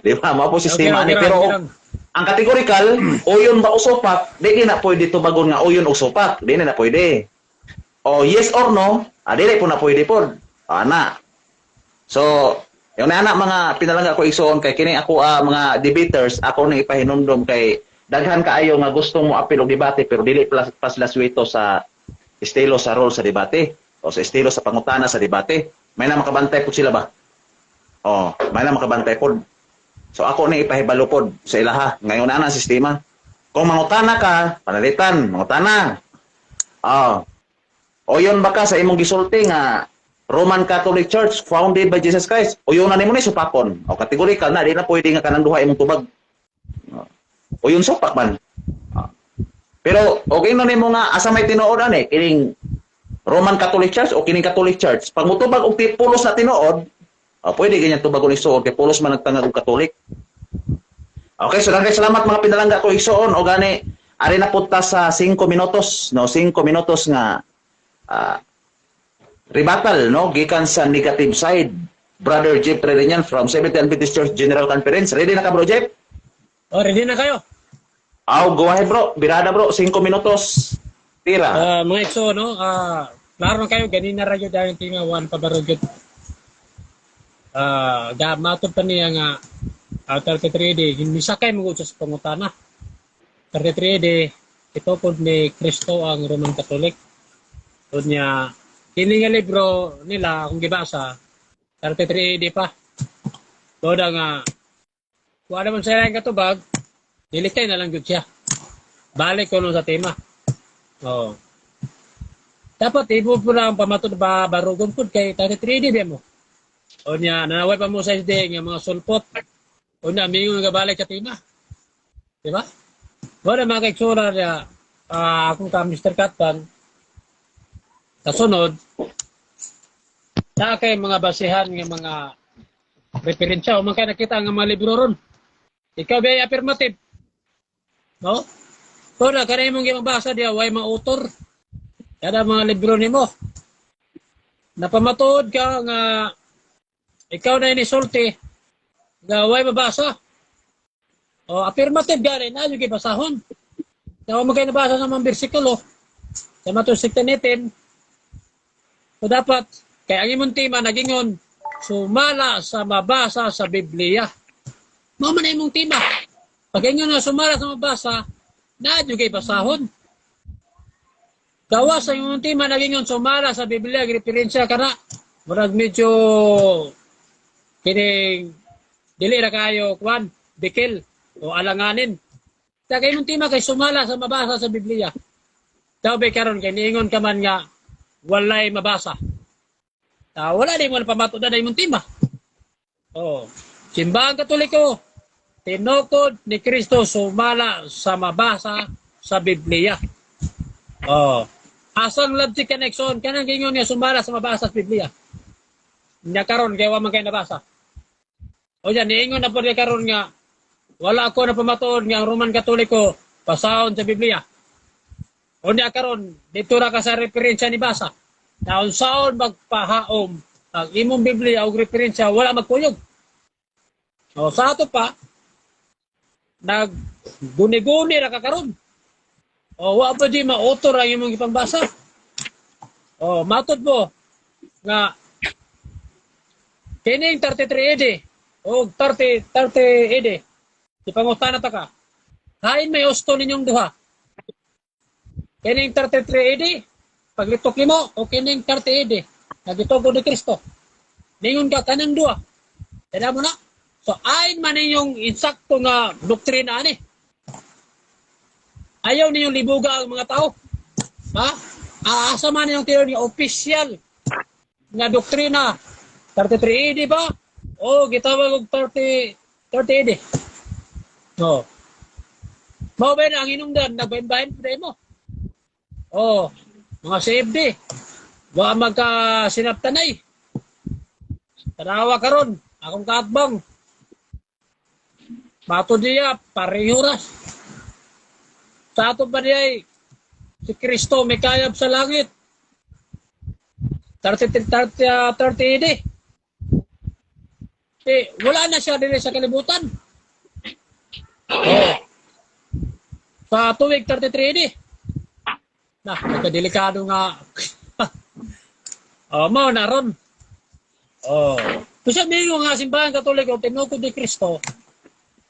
Speaker 2: Di ba? Mao po sistema ani, pero ang categorical, uyon ba o supak, di na pwede tubagon nga uyon o supak, di na pwede. O yes or no, dili po na pwede po. Ana. So, yung na mga pinalangga ko igsoon, kay kini ako mga debaters, ako nang ipahinumdom kay daghan kaayo nga gustong mo apil og debate pero dili pa sila suwito sa estilo sa role sa debate o sa estilo sa pangutana sa debate. May na makabantay po sila ba? Oh, may na makabantay po. So ako ni ipahibalo pod sa ilaha. Ngayon na ang sistema. Kung mangutana ka, panalitan, mangutana. Oh. O yun ba ka sa imong gisulti nga Roman Catholic Church founded by Jesus Christ? O yun na nimo ni supakon. O categorical na, di na pwede nga kanang duha imong tubag. O yun supak man. Oh. Pero okay na nimo nga asa may tinuod ani kining Roman Catholic Church o kining Catholic Church. Pag mutubag og pulos na tinuod, oh, pwede ganyan tubagon igsuon kay pulos man nagtangag og Catholic. Okay, so daghang salamat, mga pinalangga ko igsuon, o gani ari na punta sa 5 minutos, no, 5 minutos nga rebuttal, no, gikan sa negative side. Brother Jeff Trelenian from Seventh Adventist Church General Conference. Ready na ka, Bro Jeff?
Speaker 3: Oh, ready na kayo.
Speaker 2: Aw, go ahead, bro. Birada, bro, 5 minutos. Tira.
Speaker 3: Mga igsoon, no? Klaro na kayo, ganina ra gyud ang tinga one pa baro gyud. Ga matod pa niya nga 33 AD, misakay mo sa pangutana. 33 AD, itukod ni Kristo ang Roman Catholic. So niya, kini nga libro nila, akong gibasa, 33 AD pa. So da nga, kung ano man sila ang katubag, dili kay na lang gyud siya. Balik ko no sa tema. Oh. Dapat ibo po lang pamatod ba barugon pud kay 33 AD ba mo. O niya, nanaway pa mo sa SD nga mga sulpot. O niya, mingon nga balik sa tema. Di ba? Wala mga kaiksura niya, akong ka Mr. Katpan, kasunod, na kay mga basihan nga mga referensya o man kay nakita nga mga libro ron. Ikaw ba ay affirmative? No? So na kanay mong gimabasa diya way ma-author. Kada mga libro nimo. Napamatuod ka nga ikaw na inisulti nga way mabasa. O affirmative gani na yung gibasahon. Kaya mo kayo nabasa sa mga bersikulo. Sa Matthew 16:18. So dapat kay ang imong tema nagingon sumala sa mabasa sa Biblia. Mao man imong tema. Pag ingon nga sumala sa mabasa, na jud kay basahon. Gawas sa imong tema nagingon sumala sa Biblia, referensya kana. Murag medyo kining dili ra kayo kwan, bikil o alanganin. Sa kay imong tema kay sumala sa mabasa sa Biblia. Daw ba karon kay niingon ka man nga walay mabasa. Ta wala di mo na pamatud na imong tema. Oh. Simbahan Katoliko. Tinukod ni Kristo sumala sa mabasa sa Biblia. Oh. Asang love connection kanang gingon niya sumala sa mabasa sa Biblia. Nya karon kay wa man kay nabasa. O yan, niingon na po niya karon nga wala ako na pamatuod nga ang Roman Katoliko basahon sa Biblia. O niya karon dito ra ka sa referensya ni basa. Na unsaon magpahaom ang imong Biblia og referensya wala magkuyog. O sa ato pa nag guni-guni ra ka karon. O wa pa di ma-author ang imong ipangbasa. O matod mo nga kining 33 AD o 30 30 AD, ipangutana ta ka. Hain may usto ninyong duha. Kining 33 AD paglitok nimo o kining 30 AD nagitugod ni Kristo. Ningon ka kanang duha. Tada mo na. So ayon man ninyong insakto nga doktrina ani. Ayaw ninyong libuga ang mga tao. Ha? Aasa man ninyong tiyon nga official nga doktrina 33 AD ba? O gitawag og 30 30 AD. No. Mao ba na ang hinungdan nagbahin-bahin pa mo? Oh, mga CFD. Wa magka sinaptanay. Tanawa karon, akong kaatbang. Mato diya, pareho ras. Sa ato pa diya ay, si Kristo may kayab sa langit. 30, 30, 30 AD. Eh, wala na siya dili sa kalibutan. Oh. Sa tuwig 33 AD. Na, nagkadelikado nga. Oh, mao na ron. Oh. Kasi mingo nga simbahan Katoliko tinukod ni Kristo.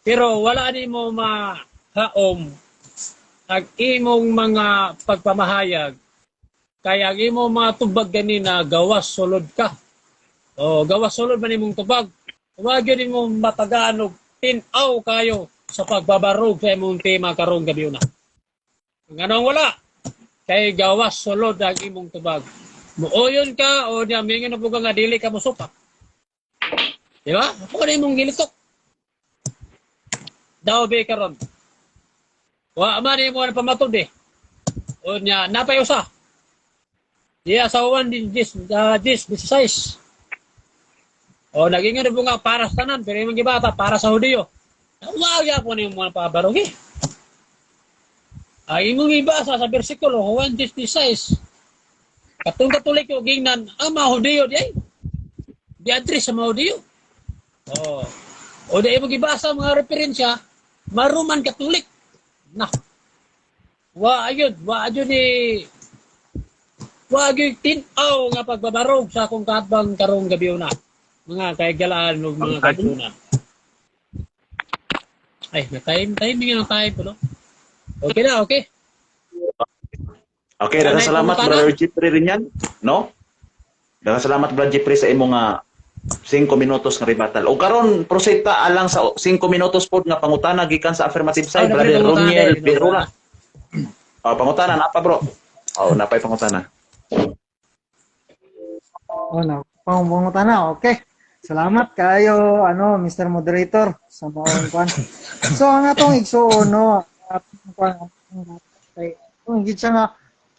Speaker 3: Pero wala nimo mahaom ang imong mga pagpamahayag. Kaya ang imong mga tubag ganina gawas sulod ka. Oh, gawas sulod man imong tubag. Wa gyud nimo matagaan og tin-aw kayo sa pagbabarog sa imong tema karong gabi una. Nganong wala? Kay gawas sulod ang imong tubag. Muoyon ka o niya mingon na po ka nga dili ka mosupak. Di ba? Ako na imong gilitok. Daw be karon. Wa man imo na pamatod eh. O niya napay usa. Diya sa 1 dis dis 16. O naging ano po nga para sa tanan pero imong gibata para sa Hudiyo. Wa gyapon nimo mga pabarog eh. Ang imong ibasa sa bersikulo 1 dis 16. Katong Katoliko gingnan ang mga Hudiyo di ay. Di-address sa mga Hudiyo. Oh. O di imong gibasa ang mga referensya, maruman Katolik. Na. Wa ayud ni wa gyud tin-aw nga pagbabarog sa akong kaatbang karong gabi una. Mga kaigalaan ug mga kaigsunan. Ay, na time timing ang time po, no? Okay na, okay.
Speaker 2: Okay, daghang
Speaker 3: Anay,
Speaker 2: salamat
Speaker 3: pangutana?
Speaker 2: Brother Jeffrey Rinyan, no? Daghang salamat, Brother Jeffrey, sa imong nga 5 minutos nga rebuttal. O karon proceed ta alang sa 5 minutos pod nga pangutana gikan sa affirmative side,
Speaker 3: Oh,
Speaker 2: Brother
Speaker 3: napay pangutana
Speaker 2: Roniel
Speaker 3: eh,
Speaker 2: Berula. Oh, pangutana na pa, bro. Oh, napay pangutana.
Speaker 4: Oh, na pangutana. Okay. Salamat kayo ano Mr. Moderator sa maong kwan. So ang atong igsuon, no, atong kwan kay kung gid siya nga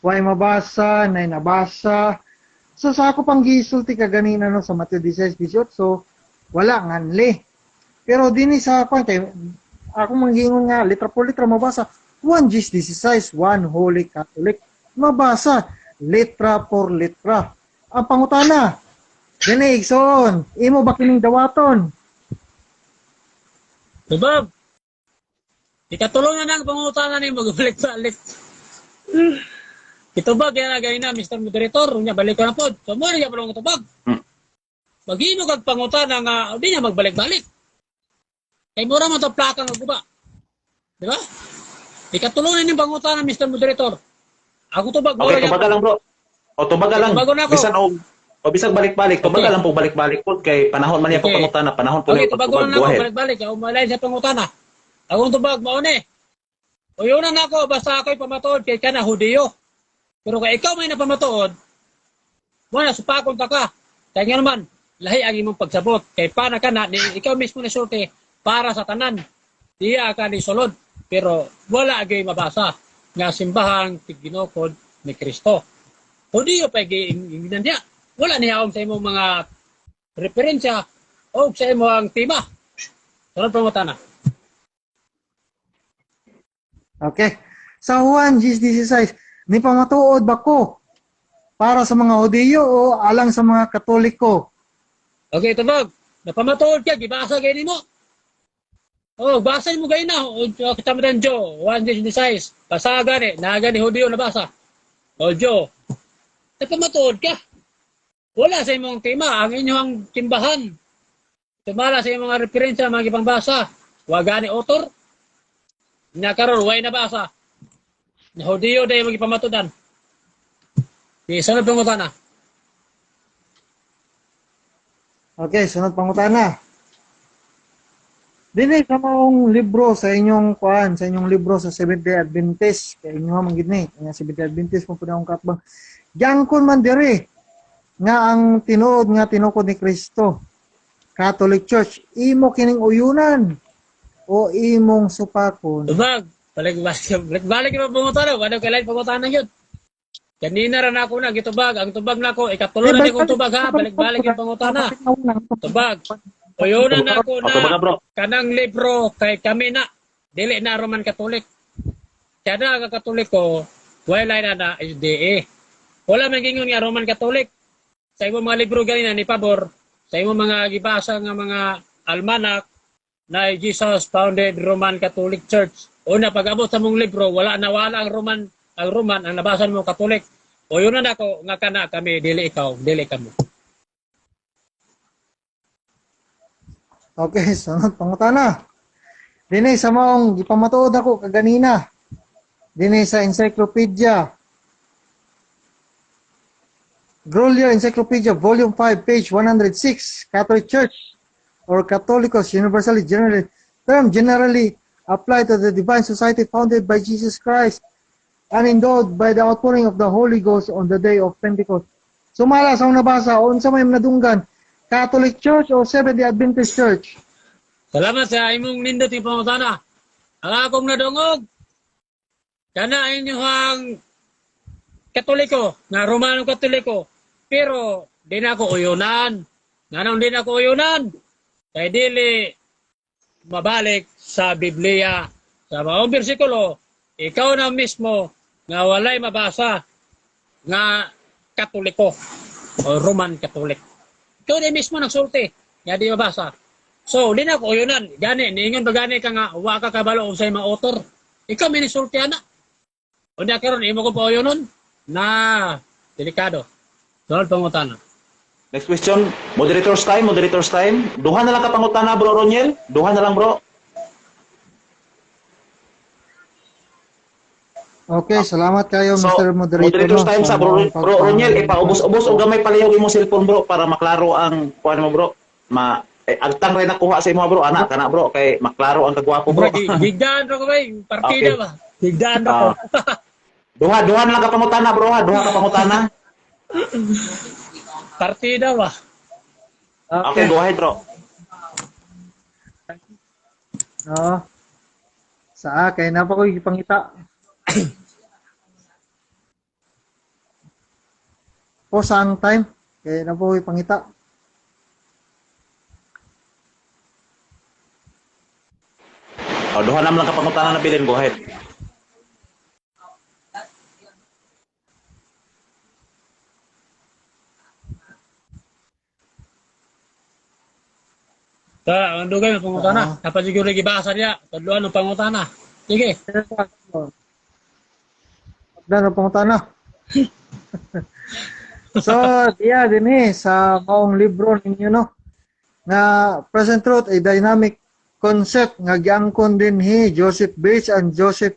Speaker 4: way mabasa, nay nabasa. So sa ako pang gisulti ka ganina, no, sa Mateo 16:18, wala nganli. Pero dinhi sa kwan kay ako manggingon nga litra por litra mabasa 1 Jesus 16 one Holy Catholic, mabasa letra por letra. Ang pangutana, Dili, igsoon, imo ba kining dawaton?
Speaker 3: Tubag. Ikatulong na nang pangutana ni magbalik-balik. Kitubag yan na gay na Mr. Moderator, unya balik ka na pod. So mo na gyapon ang tubag. Maghimo kag pangutana nga di na magbalik-balik. Kay mura man to plaka nga guba. Di ba? Ikatulong na ning pangutana, Mr. Moderator. Ako tubag mura
Speaker 2: Okay, tubaga lang, bro. O tubaga lang.
Speaker 3: Tubago na ako.
Speaker 2: Bisan og o bisag balik-balik, tubaga
Speaker 3: Okay.
Speaker 2: lang po balik-balik po kay panahon man niya pangutana, panahon po
Speaker 3: Okay,
Speaker 2: niya
Speaker 3: tubago
Speaker 2: pagtubag.
Speaker 3: na
Speaker 2: Go
Speaker 3: ako,
Speaker 2: ahead.
Speaker 3: balik-balik. Ako malay sa pangutana. Akong tubag, maune. O yun na nako, basta ako'y pamatuod kay ka na Hudiyo. Pero kay ikaw may napamatuod, wala, supakon ta ka. Kaya nga naman, lahi ang imong pagsabot. Kay pana ka na, ni, ikaw mismo na sulti, para sa tanan. Diya ka ni sulod pero wala gyud mabasa nga simbahang ginukod ni Kristo. Hudiyo pa giingnan diya. Wala niya sa imong mga referensya o sa imong tema. Sunod pangutana.
Speaker 4: Okay. Sa Juan 10:16, ni pamatuod ba ko para sa mga Hudiyo o alang sa mga Katoliko?
Speaker 3: Okay, tubag. Napamatuod ka, gibasa gay nimo. Oh, basa mo gay na. O kasama dan Jo, 1:16. Basa gani, naga ni Hudiyo nabasa. O Jo, napamatuod ka. Wala sa imong tema, ang inyong timbahan. Tumala sa imong mga referensya, mga gipangbasa. Wa gani author. Nya karon way nabasa. Ni Hudiyo day mga gipamatudan. Di sunod pangutana.
Speaker 4: Okay, sunod pangutana. Dinhi sa maong libro sa inyong kuan, sa inyong libro sa Seventh-day Adventist, kay inyo man gid ni, nga Seventh-day Adventist mo pud akong katbang. Giangkon man diri nga ang tinuod nga tinukod ni Kristo. Catholic Church, imo kining uyunan o imong supakon.
Speaker 3: Tubag, balik balik balik yung pangutana, wala kay lain pangutana yun. Kanina ra nako na gitubag, ang tubag nako ikatulo na ni kong tubag ha, balik-balik yung pangutana. Tubag. Uyunan nako
Speaker 2: Okay,
Speaker 3: na
Speaker 2: na bro.
Speaker 3: Kanang libro kay kami na dili na Roman Catholic. Kada ka Katoliko, wala na na SDA. Wala man gingon nga Roman Catholic. Sa imong mga libro ganina ni pabor, sa imong mga gibasa nga mga almanak na Jesus founded Roman Catholic Church. Una pag-abot sa mong libro, wala na wala ang Roman ang nabasa mo Catholic. O yun na nako nga kana kami dili ikaw, dili kamo.
Speaker 4: Okay, sunod pangutana. Dinhi sa maong gipamatuod ako kaganina. Dinhi sa encyclopedia. Grolier Encyclopedia, Volume 5, page 106, Catholic Church or Catholicos universally generally term generally applied to the divine society founded by Jesus Christ and endowed by the outpouring of the Holy Ghost on the day of Pentecost. Sumala sa akong nabasa, unsa may nadunggan, Catholic Church o Seventh-day Adventist Church?
Speaker 3: Salamat sa imong nindot yung pangutana. Ang akong nadungog, kana inyong Katoliko, nga Romano Katoliko, pero di na ako uyunan. Nganong di na ako uyunan? Kay dili mabalik sa Biblia. Sa maong bersikulo, ikaw na mismo nga walay mabasa nga Katoliko o Roman Catholic. Ikaw na mismo nagsulti nga di mabasa. So, di na ako uyunan. Gani, niingon ba gani ka nga, wa ka kabalo unsay mga author. Ikaw may nisulti ana. Unya karon imo ko pa uyunon? Na, delikado. Sunod pangutana.
Speaker 2: Next question, moderator's time, moderator's time. Duha na lang ka pangutana, bro Roniel. Duha na lang, bro.
Speaker 4: Okay, salamat kayo,
Speaker 2: So,
Speaker 4: Mr. Moderator.
Speaker 2: moderator's
Speaker 4: no,
Speaker 2: time sa bro,
Speaker 4: maong
Speaker 2: bro Roniel, ipaubos-ubos og gamay palihog imong cellphone, bro, para maklaro ang kuan mo, bro. Ma eh, agtang rin nakuha sa imo, bro, anak kana, bro, kay maklaro ang kagwapo, bro.
Speaker 3: Gigdaan ra ko bay, partida
Speaker 2: Okay.
Speaker 3: ba? Gigdaan ra ko.
Speaker 2: Ah. Duha, duha na lang ka pangutana, bro, ha. Duha ka pangutana.
Speaker 3: Partida ba?
Speaker 2: Okay, go ahead, bro.
Speaker 4: Oo. Sa kay na pa ko ipangita. Po sa ang time kay na po ipangita.
Speaker 2: Oh, duha na lang ka pangutana na bilin, go ahead.
Speaker 3: Ta, ang dugay ng pangutana. Dapat siguro gibasa niya. Tudloan ng pangutana. Sige.
Speaker 4: Dan ang pangutana. So, diya din eh, sa maong libro ninyo, no, nga Present Truth, a dynamic concept nga giangkon din hi Joseph Bates and Joseph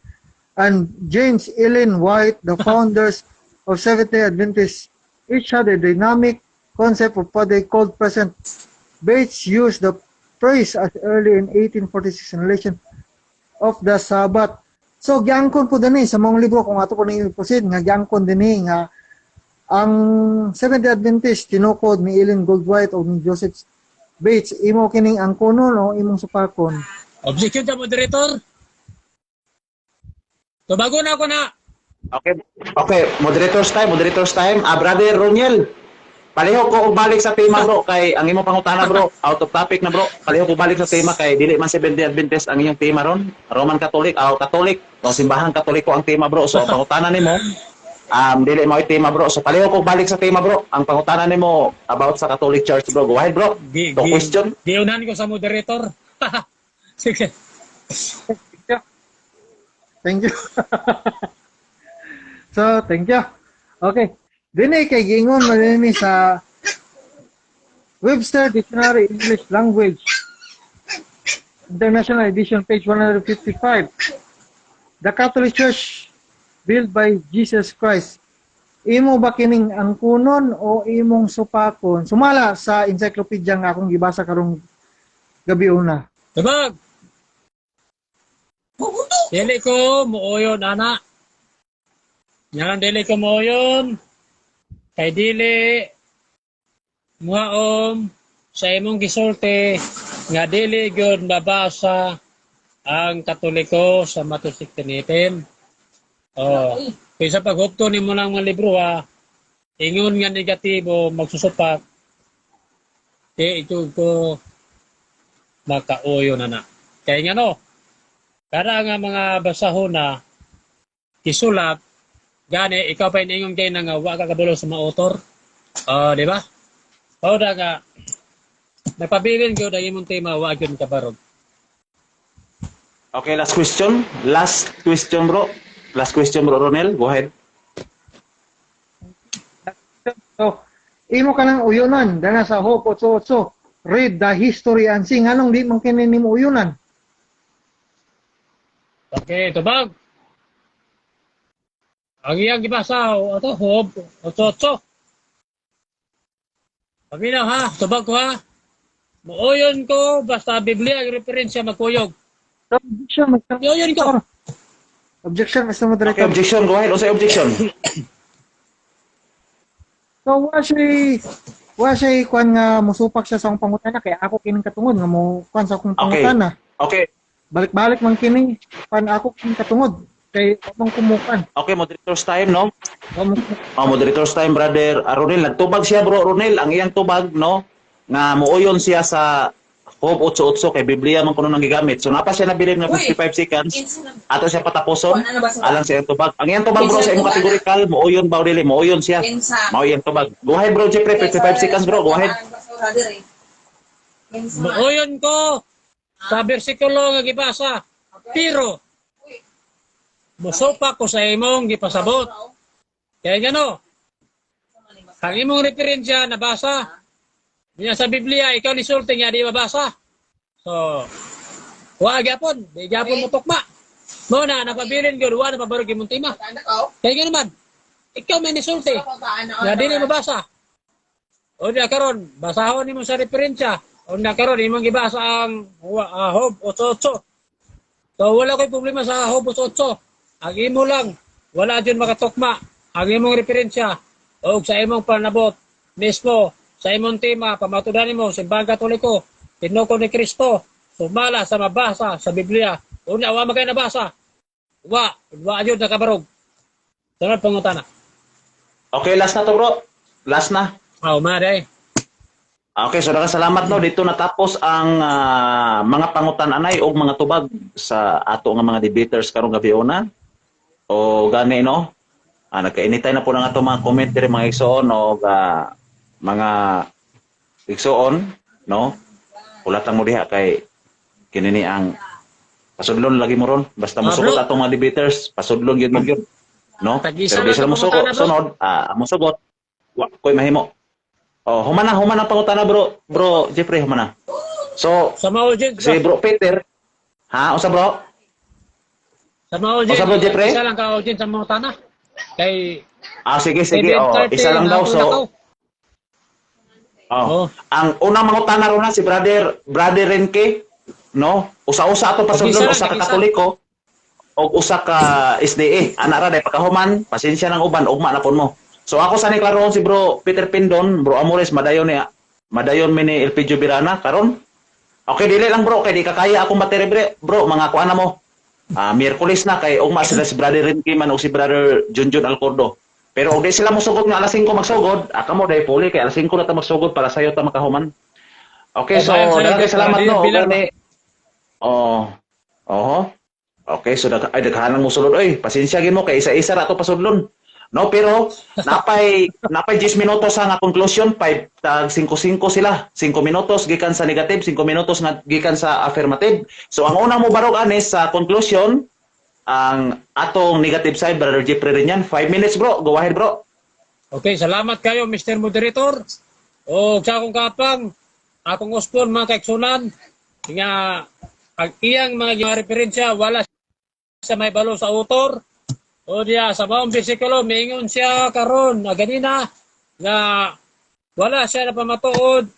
Speaker 4: and James Ellen White, the founders of Seventh-day Adventists, each had a dynamic concept of what they called present. Bates used the phrase as early in 1846 in relation of the Sabbath. So giangkon po dinhi sa mga libro kung ato po ning proceed nga giangkon dinhi nga ang Seventh-day Adventist tinukod ni Ellen Gould White o ni Joseph Bates, imo kining angkonon o imong supakon?
Speaker 3: Objection sa moderator. Tubagon ako na.
Speaker 2: Okay, moderator's time, moderator's time. Ah, Brother Roniel, palihog ko og balik sa tema, bro, kay ang imong pangutana, bro, out of topic na, bro. Palihog ko balik sa tema kay dili man Seventh-day Adventist ang inyong tema ron. Roman Catholic, aw Catholic, o simbahang Katoliko ang tema, bro. So ang pangutana nimo dili mao tema, bro. So palihog ko balik sa tema, bro. Ang pangutana nimo about sa Catholic Church, bro. Go ahead, bro.
Speaker 3: Gi,
Speaker 2: To
Speaker 3: gi,
Speaker 2: question.
Speaker 3: Giunahan ko sa moderator. Sige.
Speaker 4: Thank you. So, thank you. Okay. Dini kay giingon man dinhi sa Webster Dictionary English Language International Edition, page 155. The Catholic Church built by Jesus Christ. Imo ba kining angkunon o imong supakon? Sumala sa encyclopedia nga akong gibasa karong gabi una.
Speaker 3: Tubag. Dili ko muuyon ana. Yan, dili ko muuyon. Kay dili muhaom sa imong gisulti nga dili gyud mabasa ang Katoliko sa Matthew 16:18. Oh, kaysa paghupto nimo ng mga libro ha, ingon nga negatibo magsusupak, di ito ko makauyo na na. Kaya nga no, kada nga mga basahon na isulat, gani, ikaw pa ingon kay na nga wa ka kabalo sa mga author. Oh, di ba? O da nga nagpabilin gyud ang imong tema, wa gyud kabarog.
Speaker 2: Okay, last question. Last question, bro. Last question, bro Ronel. Go ahead.
Speaker 4: So, imo ka nang uyunan dana sa Hope 88. Read the history and see nganong di man kini nimo uyunan.
Speaker 3: Okay, tubag. Ang iyang gibasa, ato, Hob, 88. Paminaw ha, tubag ko ha. Muuyon ko, basta Biblia ang referensya magkuyog.
Speaker 4: So, objection, Mr.
Speaker 3: Muuyon ko.
Speaker 4: Objection, Mr.
Speaker 2: Okay,
Speaker 4: Moderator.
Speaker 2: objection. Go ahead. Unsay objection?
Speaker 4: So, wa siya kuan nga musupak siya sa akong pangutana kay ako kining katungod nga mo kuan sa akong pangutana. Balik-balik man kini kuan ako kining katungod kay among kumukan.
Speaker 2: Okay, moderator's time, no?
Speaker 4: Wa mo
Speaker 2: Oh, moderator's time, brother. Ah, Ronel, nagtubag siya, bro. Ronel, ang iyang tubag, no? Nga muuyon siya sa Job 8.8 kay Biblia man kuno nang gigamit. So napa siya nabilin nga
Speaker 5: Uy!
Speaker 2: 55 seconds.
Speaker 5: Kinsa na?
Speaker 2: Ato siya patapuson.
Speaker 5: Ano ba sa
Speaker 2: Alang sa iyang tubag. Ang iyang tubag, bro, sa imong categorical, muuyon ba o dili? Muuyon siya.
Speaker 5: Kinsa?
Speaker 2: Mao iyang tubag. Go ahead, bro, Jeffrey. 55 seconds, bro. Go ahead.
Speaker 5: Kinsa?
Speaker 3: Muuyon ko sa bersikulo nga gibasa. Pero, musupak ko sa imong gipasabot. Kaya gano, ang imong referensya nabasa, niya sa Biblia, ikaw ni sulti nga di mabasa. So, wa gyapon, di gyapon mo tukma. Mo na napabilin gyud, wa na pabarog imong tema. Kaya nga naman, ikaw may nisulti nga dili mabasa. O na karon, basahon nimo sa referensya. O na karon imong gibasa ang Job 8:8. So wala ko'y problema sa Job 8:8. Ang imo lang, wala dyan makatukma ang imong referensya o sa imong panabot mismo sa imong tema, pamatudan nimo Simbahang Katoliko tinukod ni Kristo sumala sa mabasa sa Biblia. Una, wa magay nabasa. Wa, wa jud nakabarog. Sunod pangutana.
Speaker 2: Okay, last na to, bro. Last na.
Speaker 3: Aw, ma day.
Speaker 2: Okay, so daghang salamat, no. Dito natapos ang mga pangutan-anay og mga tubag sa ato nga mga debaters karong gabi una. O gani, no. Nagkainitay na po ng ato mga comment diri, mga igsoon og mga igsoon, no. Ulatang mo diha kay kini ni ang pasudlon lagi mo ron basta mosugot
Speaker 3: bro.
Speaker 2: atong mga debaters, pasudlon gyud mo gyud, no.
Speaker 3: Tag-isa
Speaker 2: Pero di
Speaker 3: lang
Speaker 2: sila
Speaker 3: ang
Speaker 2: mosugo
Speaker 3: pangutana, bro.
Speaker 2: sunod, mosugot, wa koy mahimo. Oh, humana, humana ang pangutana, bro. Bro Jeffrey, humana. So,
Speaker 3: Sa mga audience,
Speaker 2: si bro Peter, ha, unsa, bro?
Speaker 3: Sa mga audience,
Speaker 2: O, sa bro Jeffrey?
Speaker 3: isa lang ka audience sa mga tana. Kay
Speaker 2: Ah, sige, sige. Oh,
Speaker 3: 7:30
Speaker 2: isa lang daw.
Speaker 3: na
Speaker 2: So,
Speaker 3: ako.
Speaker 2: oh.
Speaker 3: Oh.
Speaker 2: Ang unang mangutana ron na si brother Renke, no? Usa-usa ato pasudlon,
Speaker 3: Tag-isa lang,
Speaker 2: usa ka
Speaker 3: tag-isa.
Speaker 2: Katoliko og usa ka SDA. Ana ra day pagkahuman, pasensya ng uban, ugma na pon mo. So ako sa ni klarohon si bro Peter Pindon, bro Amores, madayon niya. Madayon mi ni Elpidio Birana karon. Okay, dili lang, bro, kay di ka kaya akong battery, bro. Bro, mga kuan na mo. Ah, Miyerkules na kay ugma sila si Brother Rinky man o si Brother Junjun Alcordo. Pero og di sila mosugod nga alas 5 magsugod, kamo dai puli kay alas 5 na ta magsugod para sayo ta makahuman. Okay, so
Speaker 3: Oh, bayan sa'yo,
Speaker 2: daghang salamat,
Speaker 3: Brother
Speaker 2: no.
Speaker 3: Pilar.
Speaker 2: Gani. Oh. Oho. Okay, so ay daghan mo sulod oy. Pasensya gid mo kay isa-isa ra to pasudlon. No, pero napay 10 minutos nga conclusion, 5 tag 5-5 sila. 5 minutos gikan sa negative, 5 minutos nga gikan sa affirmative. So ang unang mo barog anis sa conclusion, ang atong negative side, Brother Jeffrey Renyan, 5 minutes, bro. Go ahead, bro.
Speaker 3: Okay, salamat kayo, Mr. Moderator. O sa akong kapang, akong uspon, mga kaiksunan, nga ang iyang mga referensya wala sa may balo sa author. O diya, sa maong bersikulo, miingon siya karon na ganina nga wala siya napamatuod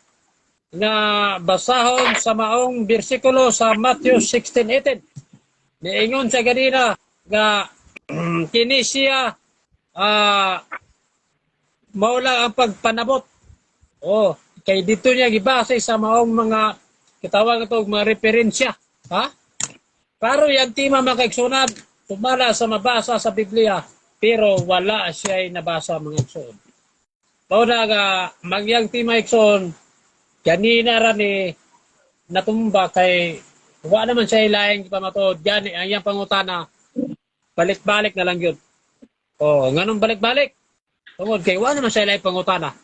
Speaker 3: nga basahon sa maong bersikulo sa Matthew 16:18. Niingon siya ganina nga kini siya mao lang ang pagpanabot. Oh, kay dito niya gibase sa maong mga kitawag ito mga referensya, ha? Pero yan tema, mga kaigsunan, tumala sa mabasa sa Biblia, pero wala siya nabasa, mga igsoon. Mao na nga mangyang tema, igsoon, ganina ra ni natumba kay wa naman siya ilaing pamatuod gani ang iyang pangutana, balik-balik na lang yun. Oh, nganong balik-balik? Tungod kay wa naman siya ilaing pangutana.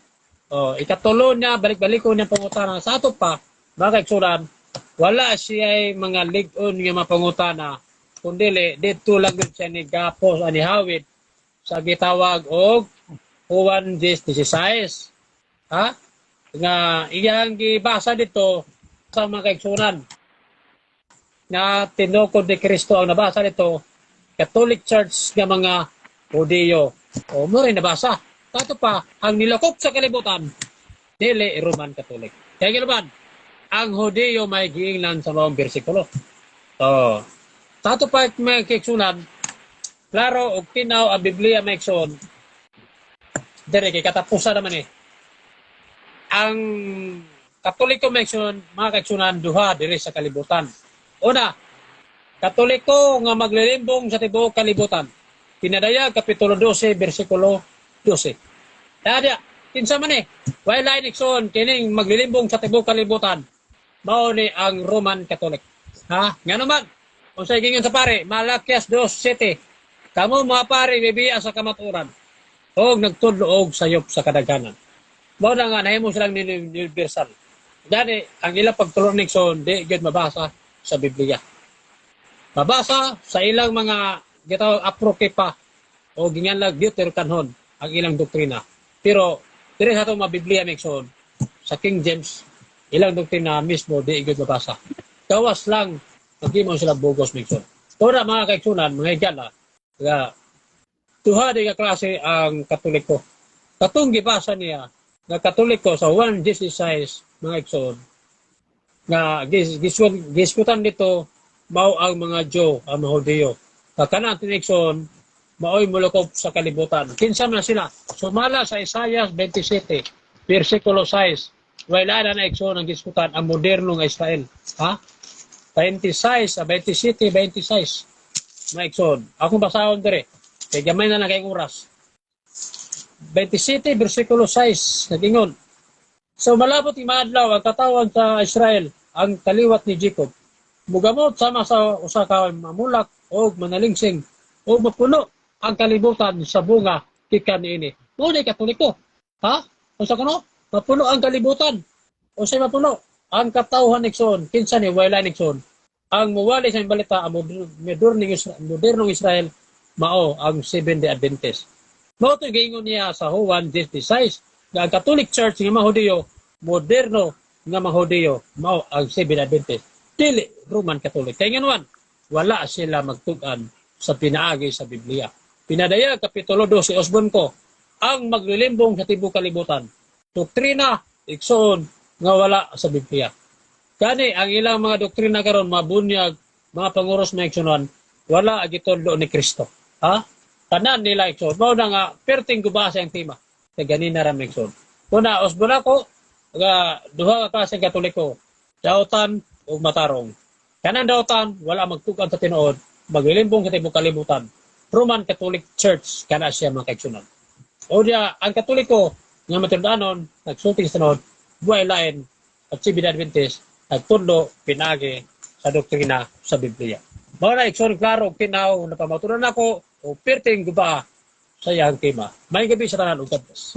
Speaker 3: Oh, ikatulo niya, balik-baliko niya pangutana. Sa ato pa, mga kaigsunan, wala siya ay mga lig-on nga mapangutana, kundili didto lang yun siya ni gapos ani hawid sa gitawag og Juan 10:16. Ha? Nga iyang gibasa dito sa mga kaigsunan nga tinukod ni Kristo ang nabasa nito, Catholic Church nga mga Hudiyo. O mo rin nabasa. Tato pa, ang nilakop sa kalibutan, dili Roman Catholic. Kaya ginaman, ang Hudiyo may giingnan sa mga bersikulo. So, tato pa, mga kaigsunan, klaro og tinaw ang Biblia, mga igsoon. Dire kay katapusan naman eh. Ang Katoliko, mga igsoon, mga kaigsunan, duha diri sa kalibutan. Una, Katoliko nga maglilimbong sa tibuok kalibutan. Pinadayag Kapitulo 12 bersikulo 12. Kaya kinsa man eh, way lain, igsoon, kining maglilimbong sa tibuok kalibutan. Mao ni ang Roman Catholic. Ha? Nga naman, unsay gingon sa pare, Malakias 2:7. Kamo mga pare bibiya sa kamatuoran og nagtudlo og sayop sa kadaghanan. Mao na nga nahimo silang universal. Gani ang ilang pagtulon, igsoon, di gyud mabasa sa Biblia. Mabasa sa ilang mga gitawag apokripa o ginganlag Deuterocanon ang ilang doktrina. Pero dire sa atong mga Biblia, igsoon, sa King James, ilang doktrina mismo di gyud mabasa. Gawas lang maghimo sila bugos, igsoon. Tora, mga kaigsunan, mga higala, nga duha di ka klase ang Katoliko. Katong gibasa niya nga Katoliko sa 1 16, mga igsoon, nga gisgutan dito mao ang mga Jew, ang mga Hudiyo. Kakana tinigson, maoy mulukop sa kalibutan. Kinsa man sila? Sumala sa Isaiah 27, versikulo 6. Wala na na, igsoon, ang gisgutan ang moderno nga Israel. Ha? 26, 27, 26. Mga igsoon. Akong basahon dire. Kay gamay na lang kayong oras. 27, versikulo 6, nagingon. So malabot yung maadlaw ang katawan sa Israel, ang kaliwat ni Jacob. Mugamot sama sa usa ka mamulak o manalingsing o mapuno ang kalibutan sa bunga gikan niini. Mao ni Katoliko. Ha? Unsa kuno? Mapuno ang kalibutan. Unsay mapuno? Ang katawhan, igsoon. Kinsa ni wala, igsoon? Ang muwali sa balita ang modernong Israel mao ang Seventh-day Adventist. Mao to giingon niya sa Juan 16 nga ang Catholic Church nga mga Hudiyo, moderno nga mga Hudiyo, mao ang Seventh-day Adventist. Dili Roman Catholic. Kay nganuan, wala sila magtug-an sa pinaagi sa Biblia. Pinadayag Kapitulo 12, Osborne ko, ang maglilimbong sa tibuok kalibutan. Doktrina, igsoon, nga wala sa Biblia. Gani, ang ilang mga doktrina karon, mabunyag, mga panguros na igsoon, wala gitudlo ni Kristo. Ha? Tanan nila, igsoon. Mao na nga, perting gubasa ang tema. Kay ganina ra, igsoon. Una, Osborne ako, nga duha ka klase Katoliko. Dautan ug matarong. Kanang dautan wala magtugan sa tinuod, maglilimbong sa tibuok kalibutan. Roman Catholic Church kana siya, mga kaigsuonan. O diya, ang Katoliko nga matinud-anon, nagsulti sa tinuod, way lain at si Adventist nagtudlo pinagi sa doktrina sa Biblia. Mao na, igsoon, klaro og tinaw na pamatunan nako o perting guba sa iyang tema. Maayong gabii sa tanan ug God bless.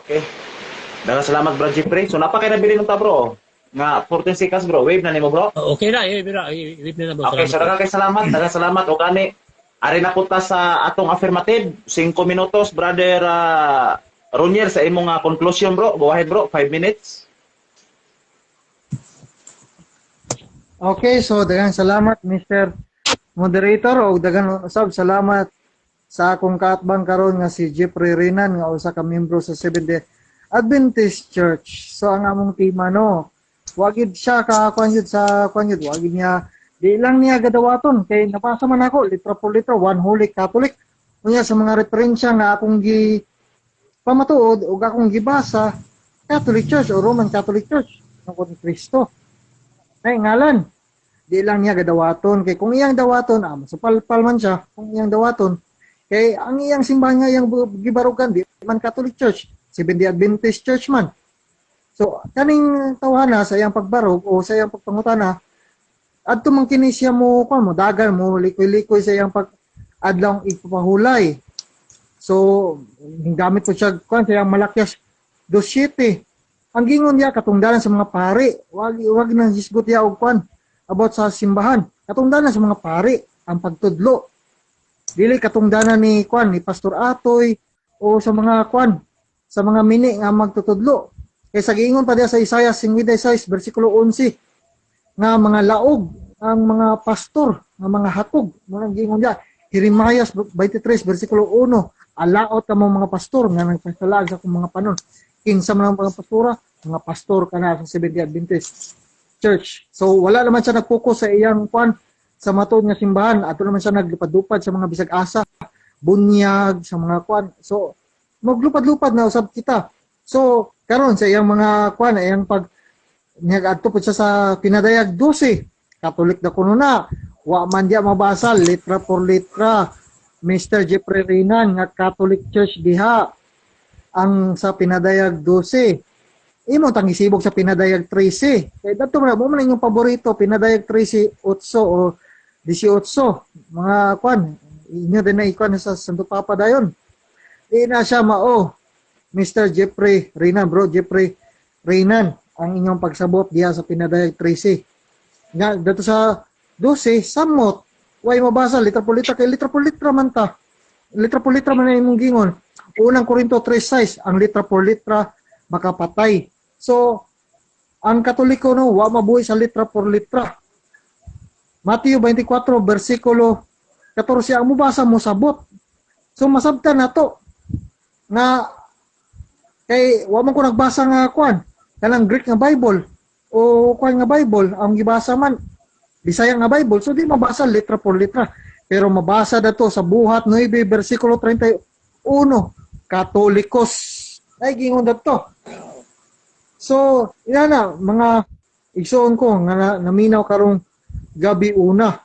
Speaker 2: Okay. Daghang salamat, Bro Jeffrey. So napakay nabilin ta, bro. Nga 14 seconds, bro. Wave na nimo, bro.
Speaker 3: Oh, okay na, eh, na, eh, na na, bro.
Speaker 2: Okay, so
Speaker 3: Salamat.
Speaker 2: Daghang kay salamat, daghang salamat og gani. Ari na punta sa atong affirmative, 5 minutos, Brother Ronier, sa imong conclusion, bro. Go ahead, bro, 5 minutes.
Speaker 4: Okay, so daghang salamat, Mr. Moderator, o daghang usab salamat sa akong kaatbang karon nga si Jeffrey Renan nga usa ka miyembro sa Seventh-day Adventist Church. So ang among tema, no, wagid siya ka kuan yun sa kuan yun, wagid niya di lang niya gadawaton kay nabasa man ako litra por litra, one holy Catholic. Unya sa mga referensya nga akong gi pamatuod ug akong gibasa, Catholic Church o Roman Catholic Church tungkol ni Kristo. Ay ngalan, di lang niya gadawaton kay kung iyang dawaton, masupalpal man siya kung iyang dawaton kay ang iyang simbahan nga iyang gibarugan di man Catholic Church, Seventh-day Adventist Church man. So kaning tawhana sa iyang pagbarog o sa iyang pagpangutana adto man kini siya mo kuan mo dagan mo likoy-likoy sa iyang pag adlawng ipapahulay. So gamit ko siya kuan sa iyang Malakias 2:7. Ang gingon niya, katungdanan sa mga pari, wag nang hisgot ya og kuan about sa simbahan. Katungdanan sa mga pari ang pagtudlo. Dili katungdanan ni kuan ni Pastor Atoy o sa mga kuan sa mga mini nga magtutudlo. Kay sa giingon pa diya sa Isaiah 56 bersikulo 11 nga mga laog ang mga pastor, nga mga hatog, mo nang giingon diya. Jeremias 23 bersikulo 1, alaot kamo mga pastor nga nagpasalaag sa akong mga panon. Kinsa man ang mga pastora? Mga pastor kana sa Seventh-day Adventist Church. So wala naman siya nag-focus sa iyang kuan sa matuod nga simbahan. Ato naman siya naglupad-lupad sa mga bisag asa, bunyag sa mga kuan. So maglupad-lupad na usab kita. So karon sa iyang mga kuan, iyang pag niadto po siya sa Pinadayag 12. Catholic na kuno na. Wa man diya mabasa letra por letra. Mr. Jeffrey Renan nga Catholic Church diha ang sa Pinadayag 12. Imo tang gisibog sa Pinadayag 13. Kay dadto man mo man inyong paborito Pinadayag 13 8 o 18. Mga kwan, inyo din na ikuan sa Santo Papa dayon. Di na siya mao. Mr. Jeffrey Renan, Bro Jeffrey Renan, ang inyong pagsabot diha sa Pinadayag 13. Nga dato sa 12 samot way mabasa litra por litra kay litra por litra man ta. Litra por litra man ang imong gingon. Unang Korinto 3:6, ang litra por litra makapatay. So ang Katoliko, no, wa mabuhi sa litra por litra. Mateo 24 bersikulo 14 ang mubasa mo sabot. So masabtan nato nga kay wa man ko nagbasa nga kuan kanang Greek nga Bible o kuan nga Bible, ang gibasa man Bisaya nga Bible, so di mabasa letra por letra, pero mabasa dato sa Buhat 9 bersikulo 31, Katolikos ay gingon dato. So ina na mga igsoon ko nga naminaw karong gabi una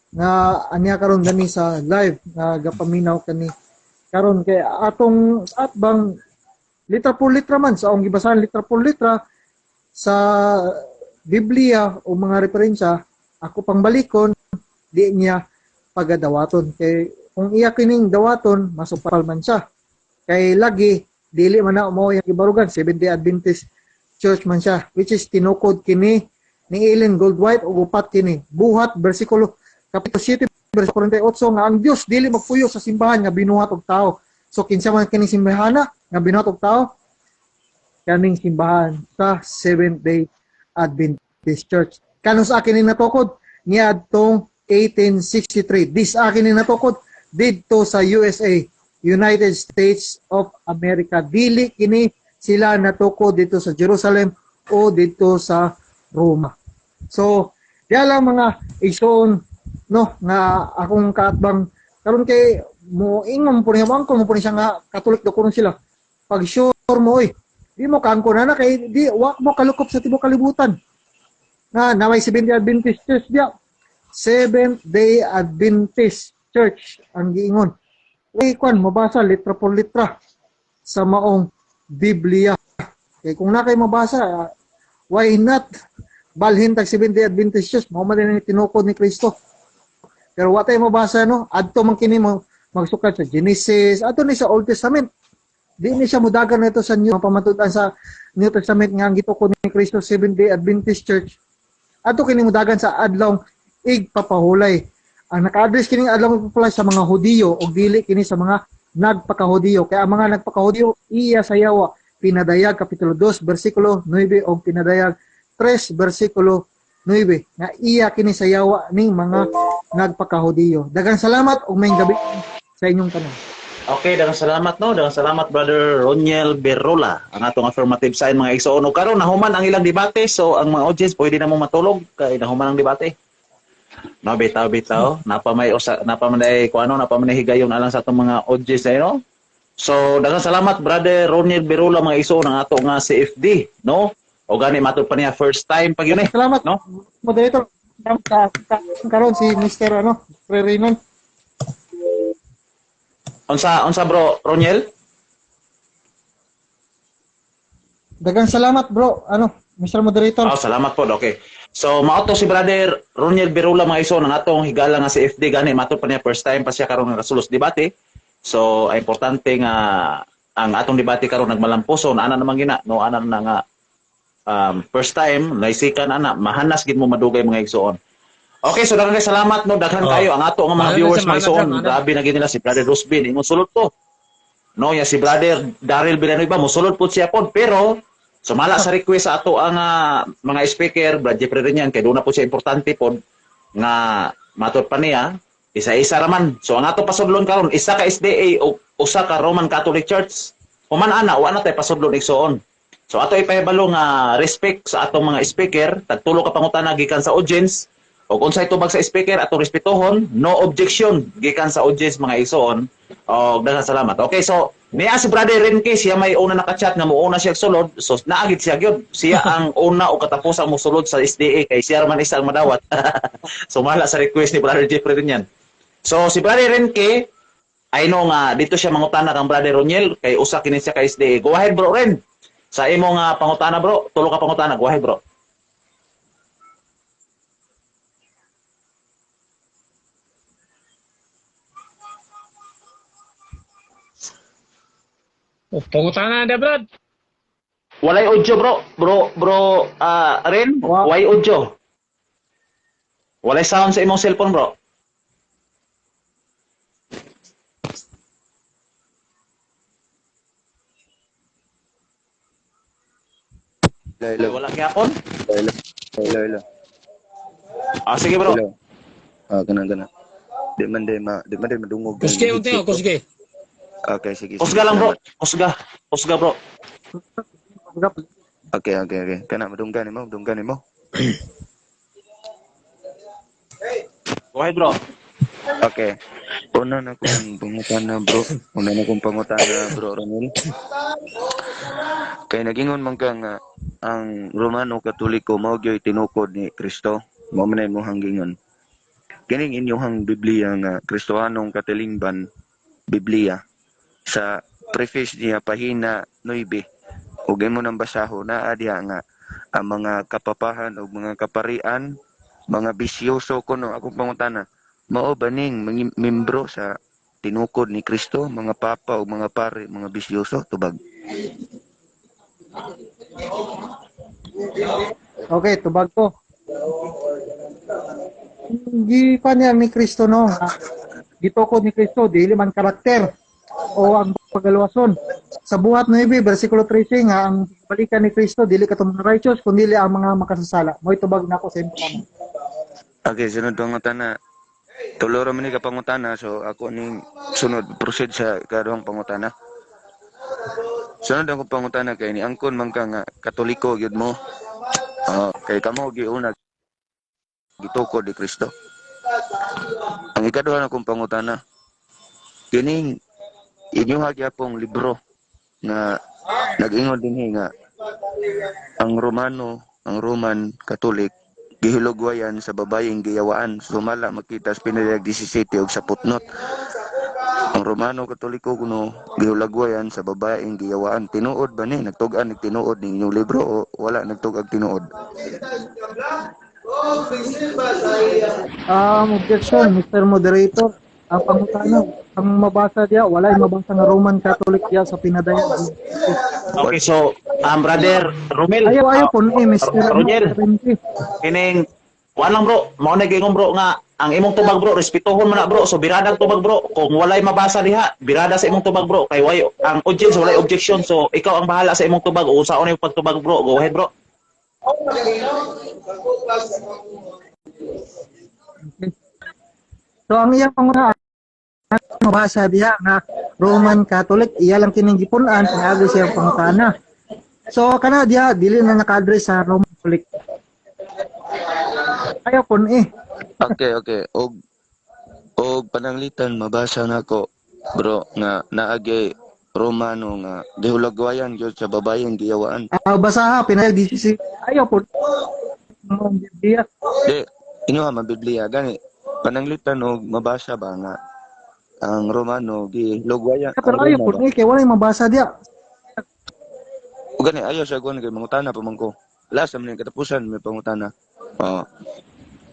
Speaker 4: nga anya karon dani sa live nga gapaminaw kani karon kay atong atbang litra por litra man sa akong gibasahan litra por litra sa Biblia o mga referensya ako pang balikon, di niya pagadawaton kay kung iya kining dawaton masupal man siya kay lagi dili man na mo yung gibarugan. Seventh Day Adventist Church man siya, which is tinukod kini ni Ellen Goldwhite ug upat kini Buhat bersikulo kapitulo 7 bersikulo 48 nga ang Dios dili magpuyo sa simbahan nga binuhat og tao. So kinsa man kining simbahana nga binuhat og tao? Kaning simbahan sa Seventh Day Adventist Church. Kanus akin ni natukod? Niadtong 1863. This akin ni natukod didto sa USA, United States of America. Dili kini sila natukod dito sa Jerusalem o dito sa Roma. So, diya lang mga igsoon, no, nga akong kaatbang karon kay mo ingon po niya mo angkon mo po niya nga Catholic do kuno sila. Pag sure mo oy, Di mo kaangkon na kay di wa mo kalukop sa tibuok kalibutan. Na naway Seventh Day Adventist Church diya. Seventh Day Adventist Church ang giingon. Way kwan mabasa litra por litra sa maong Biblia. Kay kung na kay mabasa, why not balhin tag Seventh Day Adventist Church, mao man din ang tinukod ni Kristo. Pero wa tay mabasa, no, adto man kini mo magsukat sa Genesis, adto ni sa Old Testament. Di ni siya mudagan nito sa New pamatud-an sa New Testament nga ang gitukod ni Kristo Seventh Day Adventist Church. Adto kini mudagan sa adlong igpapahulay. Ang naka-address kining adlong igpapahulay sa mga Hudiyo ug dili kini sa mga nagpakahudiyo. Kaya ang mga nagpakahudiyo iya sa yawa. Pinadayag kapitulo 2 bersikulo 9 o Pinadayag 3 bersikulo 9 nga iya kini sa yawa ning mga nagpakahudiyo. Daghang salamat ug maayong gabi sa inyong tanan.
Speaker 2: Okay, daghang salamat, no. Daghang salamat, Brother Roniel Berola. Ang atong affirmative sign, mga igsoon. Ug karon nahuman ang ilang debate, so ang mga audience pwede na mo matulog kay nahuman ang debate. No, bitaw bitaw, napa may usa, napa man ay kuano, napa man ay higayon alang sa atong mga audience ay, no. So daghang salamat, Brother Roniel Berola, mga igsoon, ang ato nga CFD, no. O gani matud pa niya first time pag yun eh.
Speaker 4: Salamat,
Speaker 2: No?
Speaker 4: moderator. Karon si Mr. ano, Rerinon.
Speaker 2: Unsa unsa, bro Roniel?
Speaker 4: Daghang salamat, bro. Ano, Mr. Moderator.
Speaker 2: Oh, salamat po. Okay. So, mao to si Brother Roniel Berula, mga iso, ng atong higala nga si FD, gani mato pa niya first time pa siya karon nga kasulos debate. So, ay importante nga ang atong debate karon nagmalampuson ana naman gina, no, ana na nga first time naisikan ana mahanas gid mo madugay, mga igsoon. Okay, so daghan kay salamat, no, daghan
Speaker 3: Oh.
Speaker 2: kayo ang ato nga mga
Speaker 3: Ano na
Speaker 2: viewers,
Speaker 3: siya,
Speaker 2: mga
Speaker 3: mana
Speaker 2: igsoon.
Speaker 3: siya, mana.
Speaker 2: Grabe na gid nila si Brother Rosbin, ingon sulod to. No, ya si Brother Daryl Villanueva mosulod pud siya pod, pero sumala sa request sa ato ang mga speaker, Brad Jeffrey rin yan, kay doon na po siya importante pod nga matod pa niya isa-isa raman. So ang ato pasudlon karon isa ka SDA o usa ka Roman Catholic Church. Human ana, wa na tay pasudlon, igsoon. So ato ipahibalo nga respect sa atong mga speaker, tagtulo ka pangutana gikan sa audience o unsay tubag sa speaker atong respetuhon, no objection gikan sa audience, mga igsoon. Og daghang salamat. Okay, so niya si Brother Renke, siya may una naka-chat nga muuna siya sulod. So naagid siya gyud. Siya ang una o katapusang mosulod sa SDA kay siya man isa ang madawat. Sumala sa request ni Brother Jeffrey rin yan. So si Brother Renke, I know nga dito siya mangutana kang Brother Roniel kay usa kini siya ka SDA. Go ahead, bro Ren. Sa imo nga pangutana, bro, tulo ka pangutana. Go ahead, bro.
Speaker 3: Oh, pangutana na, Brad.
Speaker 2: Walay audio, bro. Bro, Ren,
Speaker 4: Wa-
Speaker 2: way audio. Walay sound sa imong cellphone, bro.
Speaker 5: Hello, hello.
Speaker 2: Wala gyapon?
Speaker 5: Hello, hello, hello.
Speaker 2: Ah, sige, bro.
Speaker 5: Hello. Ah, ganun, ganun. Di man di madungog. ang
Speaker 3: Kusge, unti
Speaker 5: headset ko.
Speaker 3: kusge.
Speaker 5: Okay, sige, sige.
Speaker 2: Kusga lang, bro.
Speaker 5: Salamat.
Speaker 2: Kusga. Kusga, bro.
Speaker 5: Okay. Kana madunggan nimo, madunggan nimo.
Speaker 2: Go ahead, bro.
Speaker 5: Okay. Una na kong pangutana, bro. Una na kong pangutana, bro Ronel. Kay nagingon man ka nga ang Romano Katoliko mao gyoy tinukod ni Kristo. Mao man na imong gingon. Kining inyong Biblia nga Kristohanong Katilingban Biblia, sa preface niya pahina 9 ug imo nang basaho, naa diha nga ang mga kapapahan o mga kaparian mga bisyoso kuno. Akong pangutana, mao ba ning mga membro sa tinukod ni Kristo, mga papa o mga pare, mga bisyoso? Tubag.
Speaker 4: Okay, tubag ko. Gipa niya ni Kristo, no. Gitukod ni Kristo dili man karakter o ang pagaluwason. Sa Buhat 9 versikulo 13 nga ang balikan ni Kristo dili katong mga righteous kundi ang mga makasasala. Mo'y tubag nako sa inyo.
Speaker 5: Okay, sunod pangutana. Tulo ra man ni ka pangutana, so ako ning sunod proceed sa ikaduhang pangutana. Sunod akong pangutana kay ni angkon man ka nga Katoliko gyud mo. Oh, kay kamo giuna gitukod ni Kristo. Ang ikaduha na kong pangutana, kining inyong gyapong libro nga Nag-ingon dinhi nga ang Romano, ang Roman Catholic gihilugwayan sa babayeng giyawaan sumala makita sa Pinadayag 17 og sa footnote. Ang Romano Katoliko kuno gihulagwayan sa babaeng giyawaan. Tinuod ba ni? Nagtug-an nig tinuod ning inyong libro o wala nagtug-ag tinuod?
Speaker 4: Objection, Mr. Moderator. Ang pangutana, ang mabasa diya, wala mabasa nga Roman Catholic diya sa Pinadayag.
Speaker 2: Okay, so brother Romel,
Speaker 4: Ayaw, ayaw po ni Mr.
Speaker 2: Roniel.
Speaker 4: Renzi.
Speaker 2: Kining kuan lang, bro, mao na giingon, bro, nga ang imong tubag, bro, respetuhon man na, bro. So birada ang tubag, bro. Kung walay mabasa diha, birada sa imong tubag, bro, kay way ang audience walay objection, so ikaw ang bahala sa imong tubag o usaon imong pagtubag, bro. Go ahead, bro.
Speaker 4: Okay. So ang iyang panguna mabasa diha nga Roman Catholic, iya lang kining gipun-an pinaagi siyang pangutana. So kana diha dili na naka-address sa Roman Catholic. Ayaw po eh.
Speaker 5: Okay. Og pananglitan mabasa nako, bro, nga naagay Romano nga gihulagwayan gyud sa babayeng giyawaan.
Speaker 4: Ah, basaha Pinadayag 17. Ayaw po ang Biblia.
Speaker 5: Di, inyo man Biblia gani. Pananglitan og mabasa ba nga ang Romano gihulagwayan
Speaker 4: Pero
Speaker 5: ang
Speaker 4: ayaw
Speaker 5: Roma
Speaker 4: po
Speaker 5: ba?
Speaker 4: eh kay walay mabasa diha.
Speaker 5: O gani ayaw sa kuan kay mangutana pa man ko. Last man ning katapusan may pangutana. Oo.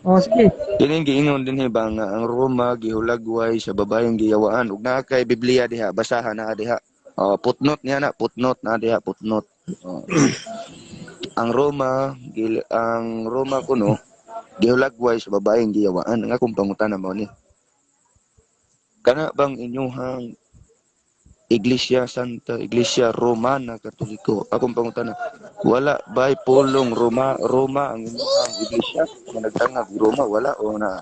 Speaker 4: Oh, sige.
Speaker 5: Kining giingon dinhi ba nga ang Roma gihulagway sa babayeng giyawaan ug naa kay Biblia diha, basaha naa diha. Oh, footnote niya na, footnote na diha, footnote. Oh. Ang Roma ang Roma kuno gihulagway sa babayeng giyawaan. Ang akong pangutana mao ni. Kana bang inyuhang Iglesia Santa Iglesia Romana Katoliko? Akong pangutana, wala ba'y pulong Roma Roma ang inyuhang iglesia? Nga nagtangag Roma wala o na?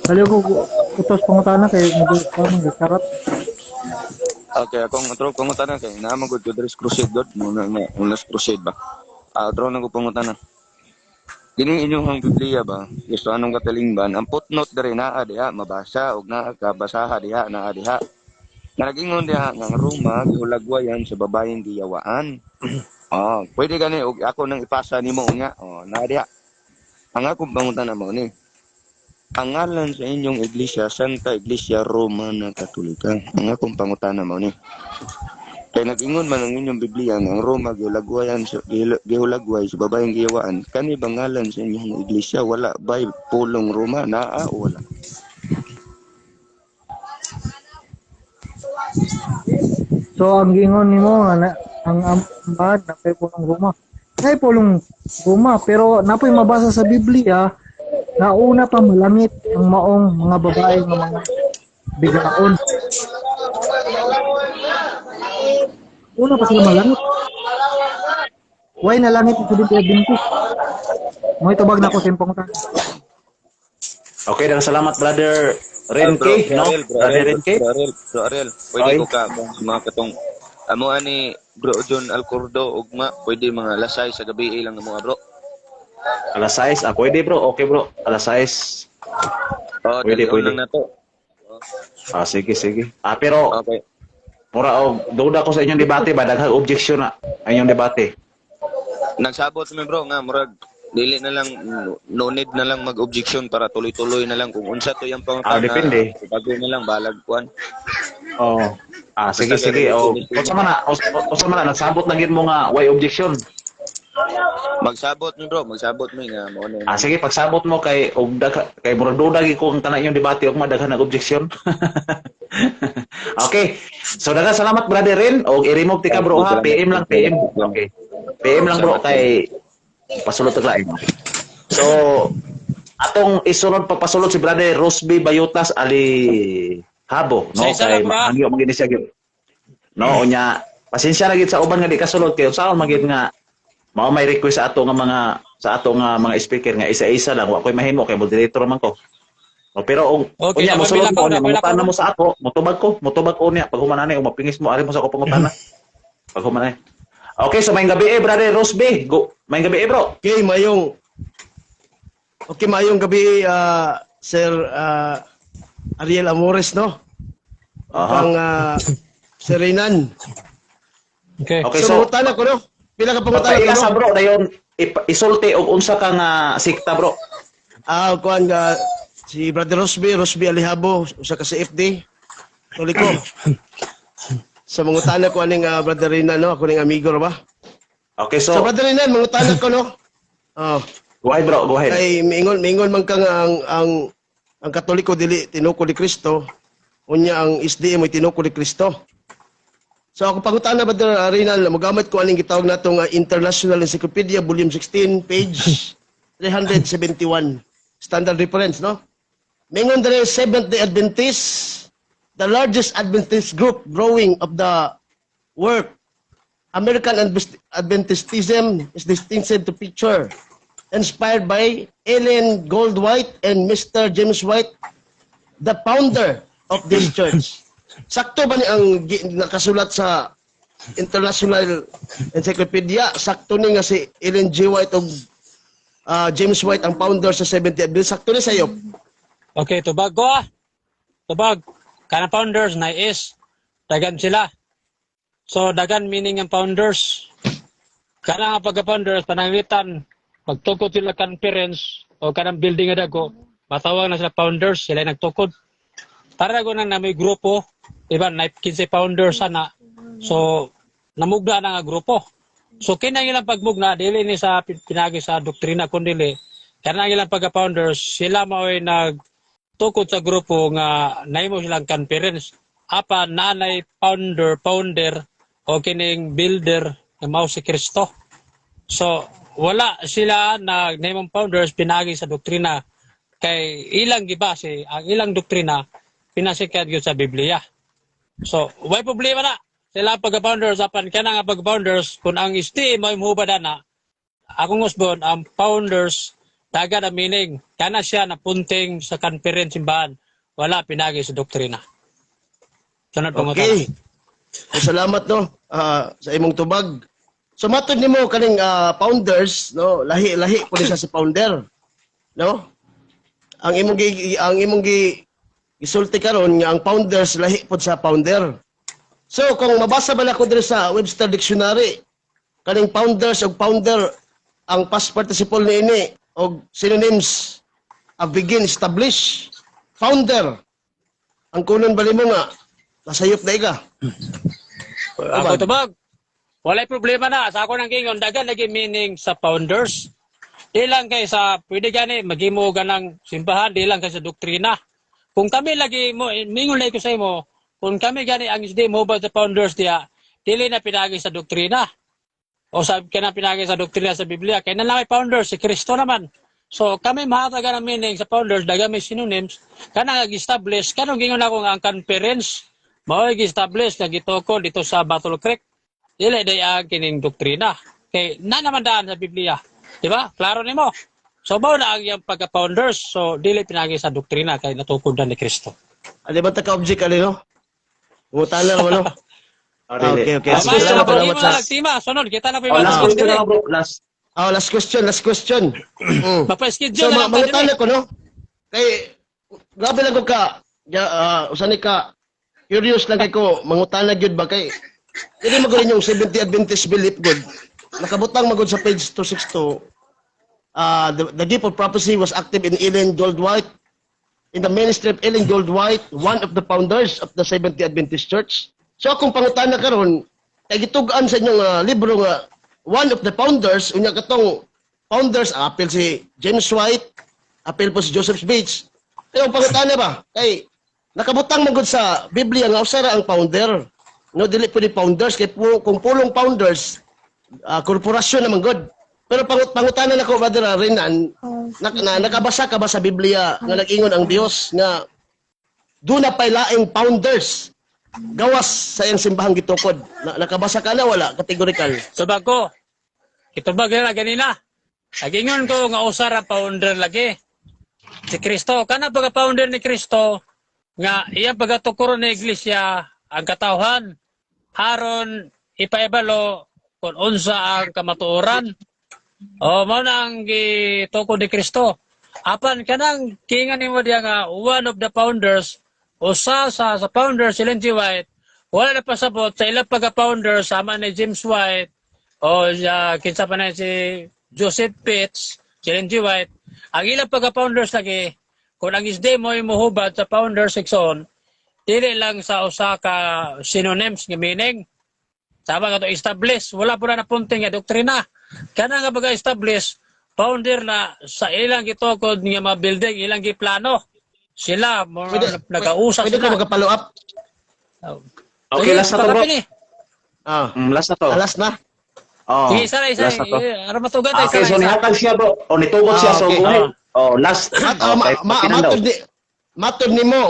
Speaker 4: Baliw ko utos pangutana kay mag karat.
Speaker 5: Okay, akong otro pangutana kay naa man gud ko diri sa crusade god mo na nga unas crusade ba. Ah, otro na ko pangutana. Kini inyong Biblia ba? Gusto anong katalingban? Ang footnote diri naa diha mabasa og naa ka basaha diha naa diha. Nga nagingon diha nga ang Roma gihulagwayan sa babayeng giyawaan. Oh, pwede gani og ako nang ipasa nimo nga. Oh, naa diha. Ang akong pangutana mao ni. Ang ngalan sa inyong iglesia, Santa Iglesia Romana Katolika. Ang akong pangutana mao ni. Kay nag-ingon man ang inyong Biblia nga ang Roma gihulagwayan sa gihulagway sa babayeng giyawaan. Kani ba ngalan sa inyong iglesia wala ba'y pulong Roma naa o wala?
Speaker 4: So ang gingon nimo nga ang ambahan na kay pulong Roma. Nay pulong Roma pero napoy mabasa sa Biblia na una pa malangit ang maong mga babae nga mga bigaon. Una pa sila malangit. Why na langit ito din Adventist? Mo tubag na ko sa imong pangutana.
Speaker 2: Okay, daghang salamat, brother Renke,
Speaker 5: Bro,
Speaker 2: no?
Speaker 5: Ariel, bro,
Speaker 2: Brother
Speaker 5: Ariel,
Speaker 2: Renke.
Speaker 5: bro, Ariel, bro, Ariel, pwede
Speaker 2: Okay.
Speaker 5: ko ka mga katong amo ani bro John Alcordo ugma pwede mga lasay sa gabi lang mga bro.
Speaker 2: Alas 6. Ah, pwede, bro. Okay, bro. Alas 6.
Speaker 5: Oh,
Speaker 2: Pwede,
Speaker 5: dalion
Speaker 2: pwede.
Speaker 5: lang nato.
Speaker 2: Ah, sige, sige. Ah, pero
Speaker 5: Okay.
Speaker 2: mura og duda ko sa inyong debate ba daghang objection na ang inyong debate.
Speaker 5: Nagsabot mi, bro, nga murag dili na lang no need na lang mag-objection para tuloy-tuloy na lang kung unsa to yung pangutana.
Speaker 2: Ah, depende.
Speaker 5: Bago na lang balag kuan.
Speaker 2: Oh. Ah, sige,
Speaker 5: Basta
Speaker 2: sige.
Speaker 5: ganun,
Speaker 2: Oh,
Speaker 5: tuloy-tuloy.
Speaker 2: unsa man na? Unsa man na nagsabot na gid mo nga way objection.
Speaker 5: Magsabot mi, bro, magsabot mi nga mao na.
Speaker 2: Ah, sige, pagsabot mo kay og kay murag duda gid ko ang tanan inyong debate ug madaghan nag objection. Okay. So daghang salamat, brother Ren, og i-remove tika, bro, ha. PM lang, PM. Okay. PM lang, bro, kay pasulot og lain. So atong isulod papasulod si brother Rosby Bayutas Ali Habo, no,
Speaker 3: Sa isa
Speaker 2: kay
Speaker 3: lang, bro.
Speaker 2: hangyo man gid siya gyud. No, unya pasensya na gid sa uban nga di kasulod kay unsaon man gid nga mao may request sa ato nga mga sa ato nga mga speaker nga isa-isa lang wa koy mahimo kay moderator man ko. O, pero og
Speaker 3: Okay,
Speaker 2: unya mosulod
Speaker 3: napapila
Speaker 2: mo
Speaker 3: ko,
Speaker 2: unya
Speaker 3: napapila
Speaker 2: mangutana
Speaker 3: ko.
Speaker 2: mo sa ako, motubag ko unya pag human ani mapingis mo ari mo sa ako pangutana. Pag human ani. Okay, so may gabi eh, brother Rosby. Go. May gabi eh, bro.
Speaker 6: Okay, mayong gabi, Sir Ariel Amores, no?
Speaker 2: Aha.
Speaker 6: Ang Si Renan.
Speaker 3: Okay.
Speaker 2: Okay,
Speaker 6: So,
Speaker 2: so
Speaker 6: mangutana ko, no? Pila ka pangutana
Speaker 2: pagkaila
Speaker 6: ko,
Speaker 2: sa
Speaker 6: no?
Speaker 2: bro dayon isulti og unsa ka nga sikta, bro.
Speaker 6: Ah, kuan nga si Brother Rosby, Rosby Alihabo, usa ka sa FD. Katoliko. Sa mangutana ko aning Brother Renan, no? Ako ning amigo ra ba?
Speaker 2: Okay,
Speaker 6: So,
Speaker 2: so
Speaker 6: Brother Renan, mangutana ko, no? Oh,
Speaker 2: go ahead, bro, go ahead.
Speaker 6: Kay miingon man ka nga ang Katoliko dili tinukod ni Kristo, unya ang SDA mo tinukod ni Kristo. So ako pangutana, Brother Renan, mogamit ko aning gitawag nato nga International Encyclopedia Volume 16 page 371, standard reference, no? Mingon dere, Seventh Day Adventist, the largest Adventist group growing of the work. American Adventism is distinctive to picture inspired by Ellen Gould White and Mr. James White, the founder of this church. Sakto ba ni ang nakasulat sa International Encyclopedia? Sakto ni nga si Ellen G. White og James White ang founder sa Seventh Day Adventist? Sakto ni sayo?
Speaker 3: Okay, tubag ko ah. Tubag. Kanang founders na is dagan sila. So dagan meaning ang founders. Kanang ang pagka-founders pananglitan magtukod sila conference o kanang building nga dako, matawag na sila founders, sila yung nagtukod. Para ko nang na may grupo, diba, na 15 founders sana. So namugna na nga grupo. So kinang ilang pagmugna dili ni sa pinagi sa doktrina kundi kanang ilang pagka-founders, sila mao'y nagtukod sa grupo nga naimo silang conference, apan naanay founder o kining builder nga mao si Kristo. So wala sila na naimong founders pinagi sa doktrina kay ilang gibase ang ilang doktrina pinasikat gyud sa Biblia. So way problema na sila pagka-founders, apan kana nga pagka-founders kung ang SDA mo muhubad ana, akong usbon ang founders dagan ang meaning, kana siya na punting sa conference simbahan, wala pinagi sa doktrina. Sunod pangutana.
Speaker 6: Okay. So, salamat, no, sa imong tubag. So matod nimo kaning founders, no, lahi-lahi po ni siya sa founder. No? Ang imong gi gisulti karon nga ang founders lahi pod sa founder. So kung mabasa ba nako diri sa Webster Dictionary kaning founders og founder, ang past participle niini og synonyms a begin, establish, founder. Ang kunon ba nimo nga nasayop na ka?
Speaker 3: Ako tubag. Walay problema na. Sa ako nang gingon, dagan lagi meaning sa founders. Di lang kay sa, pwede gani, maghimo ka ng simbahan, di lang kay sa doktrina. Kung kami lagi mo, mingon lagi ko sa imo, kung kami gani ang SDA mo ba sa founders diya, dili na pinagi sa doktrina. O sa kana pinagi sa doktrina sa Biblia. Kaya na lang may founders, si Kristo naman. So kami mahatagan ng meaning sa founders, dagan may synonyms, kana nag-establish, kanong gingon ako nga ang conference, mao gi-establish nga gitukod dito sa Battle Creek. Dili day ang kining doktrina. Kay na naman daan sa Biblia. Di ba? Klaro nimo. So mao na ang iyang pagka-founders. So dili pinagi sa doktrina kay natukod na ni Kristo.
Speaker 6: Ali ba ta ka-object ali, no? Ngutana ra no?
Speaker 2: Oh, dili.
Speaker 6: Okay.
Speaker 2: Ah,
Speaker 6: Sige,
Speaker 3: Tama,
Speaker 6: salamat,
Speaker 3: salamat,
Speaker 6: salamat
Speaker 3: sa tima. Sunod kita na po
Speaker 2: Oh,
Speaker 3: yung
Speaker 2: last
Speaker 3: mga
Speaker 2: question na lang, bro. Last.
Speaker 6: Ah, last question, last question.
Speaker 3: Mapa-schedule
Speaker 6: So,
Speaker 3: na lang ta
Speaker 6: mangutana
Speaker 3: dili.
Speaker 6: ko, no? Kay, grabe lang ko ka, ya, usan ni ka, curious lang kay ko, mangutana gyud ba kay, dili magud inyong 70 Adventist belief good. Nakabutang magud sa page 262, the gift of prophecy was active in Ellen Gould White, in the ministry of Ellen Gould White, one of the founders of the Seventh-day Adventist Church. So akong pangutana karon, kay gitug-an sa inyong libro nga one of the founders, unya katong founders apil si James White, apil po si Joseph Bates. Kaya ang pangutana ba, kay nakabutang man gud sa Biblia nga usa ra ang founder. No, dili pwede founders kay kung pulong founders, korporasyon naman gud. Pero pangutana nako, Brother Renan, nakabasa ka ba sa Biblia nga nag-ingon ang Dios nga duna pay laing founders gawas sa iyang simbahang gitukod? Nakabasa ka na wala? Categorical.
Speaker 3: Tubag ko. Itubag na ganina. Nagingon ko nga usa ra founder lagi. Si Kristo. Kana pagka founder ni Kristo nga iyang pagatukuron ni iglesia ang katawhan aron ipaibalo kung unsa ang kamatuoran. O mao na ang gitukod ni Kristo. Apan kanang kingan nimo diya nga one of the founders, usa sa founders si Ellen G. White, Wala na pasabot sa ilang pagka-founder sama ni James White o kinsa pa na si Joseph Pitts, si Ellen G. White. Ang ilang pagka-founders lagi, kung ang SDA mo muhubad sa founders, igsoon, dili lang sa usa ka synonyms nga meaning. Sama nga to establish, wala po na napunting nga doktrina. Kana nga baga establish, founder na sa ilang gitukod nga mga building, ilang giplano. Sila, mo, nag-ausa
Speaker 6: Pwede ko
Speaker 3: sila.
Speaker 6: magka-follow up?
Speaker 2: Okay, last na to, bro.
Speaker 3: Pagkapin eh.
Speaker 6: Ah,
Speaker 2: Last na to.
Speaker 6: alas na.
Speaker 2: Oh,
Speaker 3: Sige, isa na, isa.
Speaker 2: last na to.
Speaker 3: Eh, ano matugan tayo,
Speaker 2: Okay,
Speaker 3: isa
Speaker 2: so
Speaker 3: na, isa.
Speaker 2: nihatag siya, bro. O nitugot siya,
Speaker 6: Ah,
Speaker 2: so
Speaker 6: okay.
Speaker 2: go ahead. Oh, last.
Speaker 6: At
Speaker 2: Oh,
Speaker 6: ma,
Speaker 2: kay
Speaker 6: ma,
Speaker 2: Pakinan daw.
Speaker 6: matod ni mo,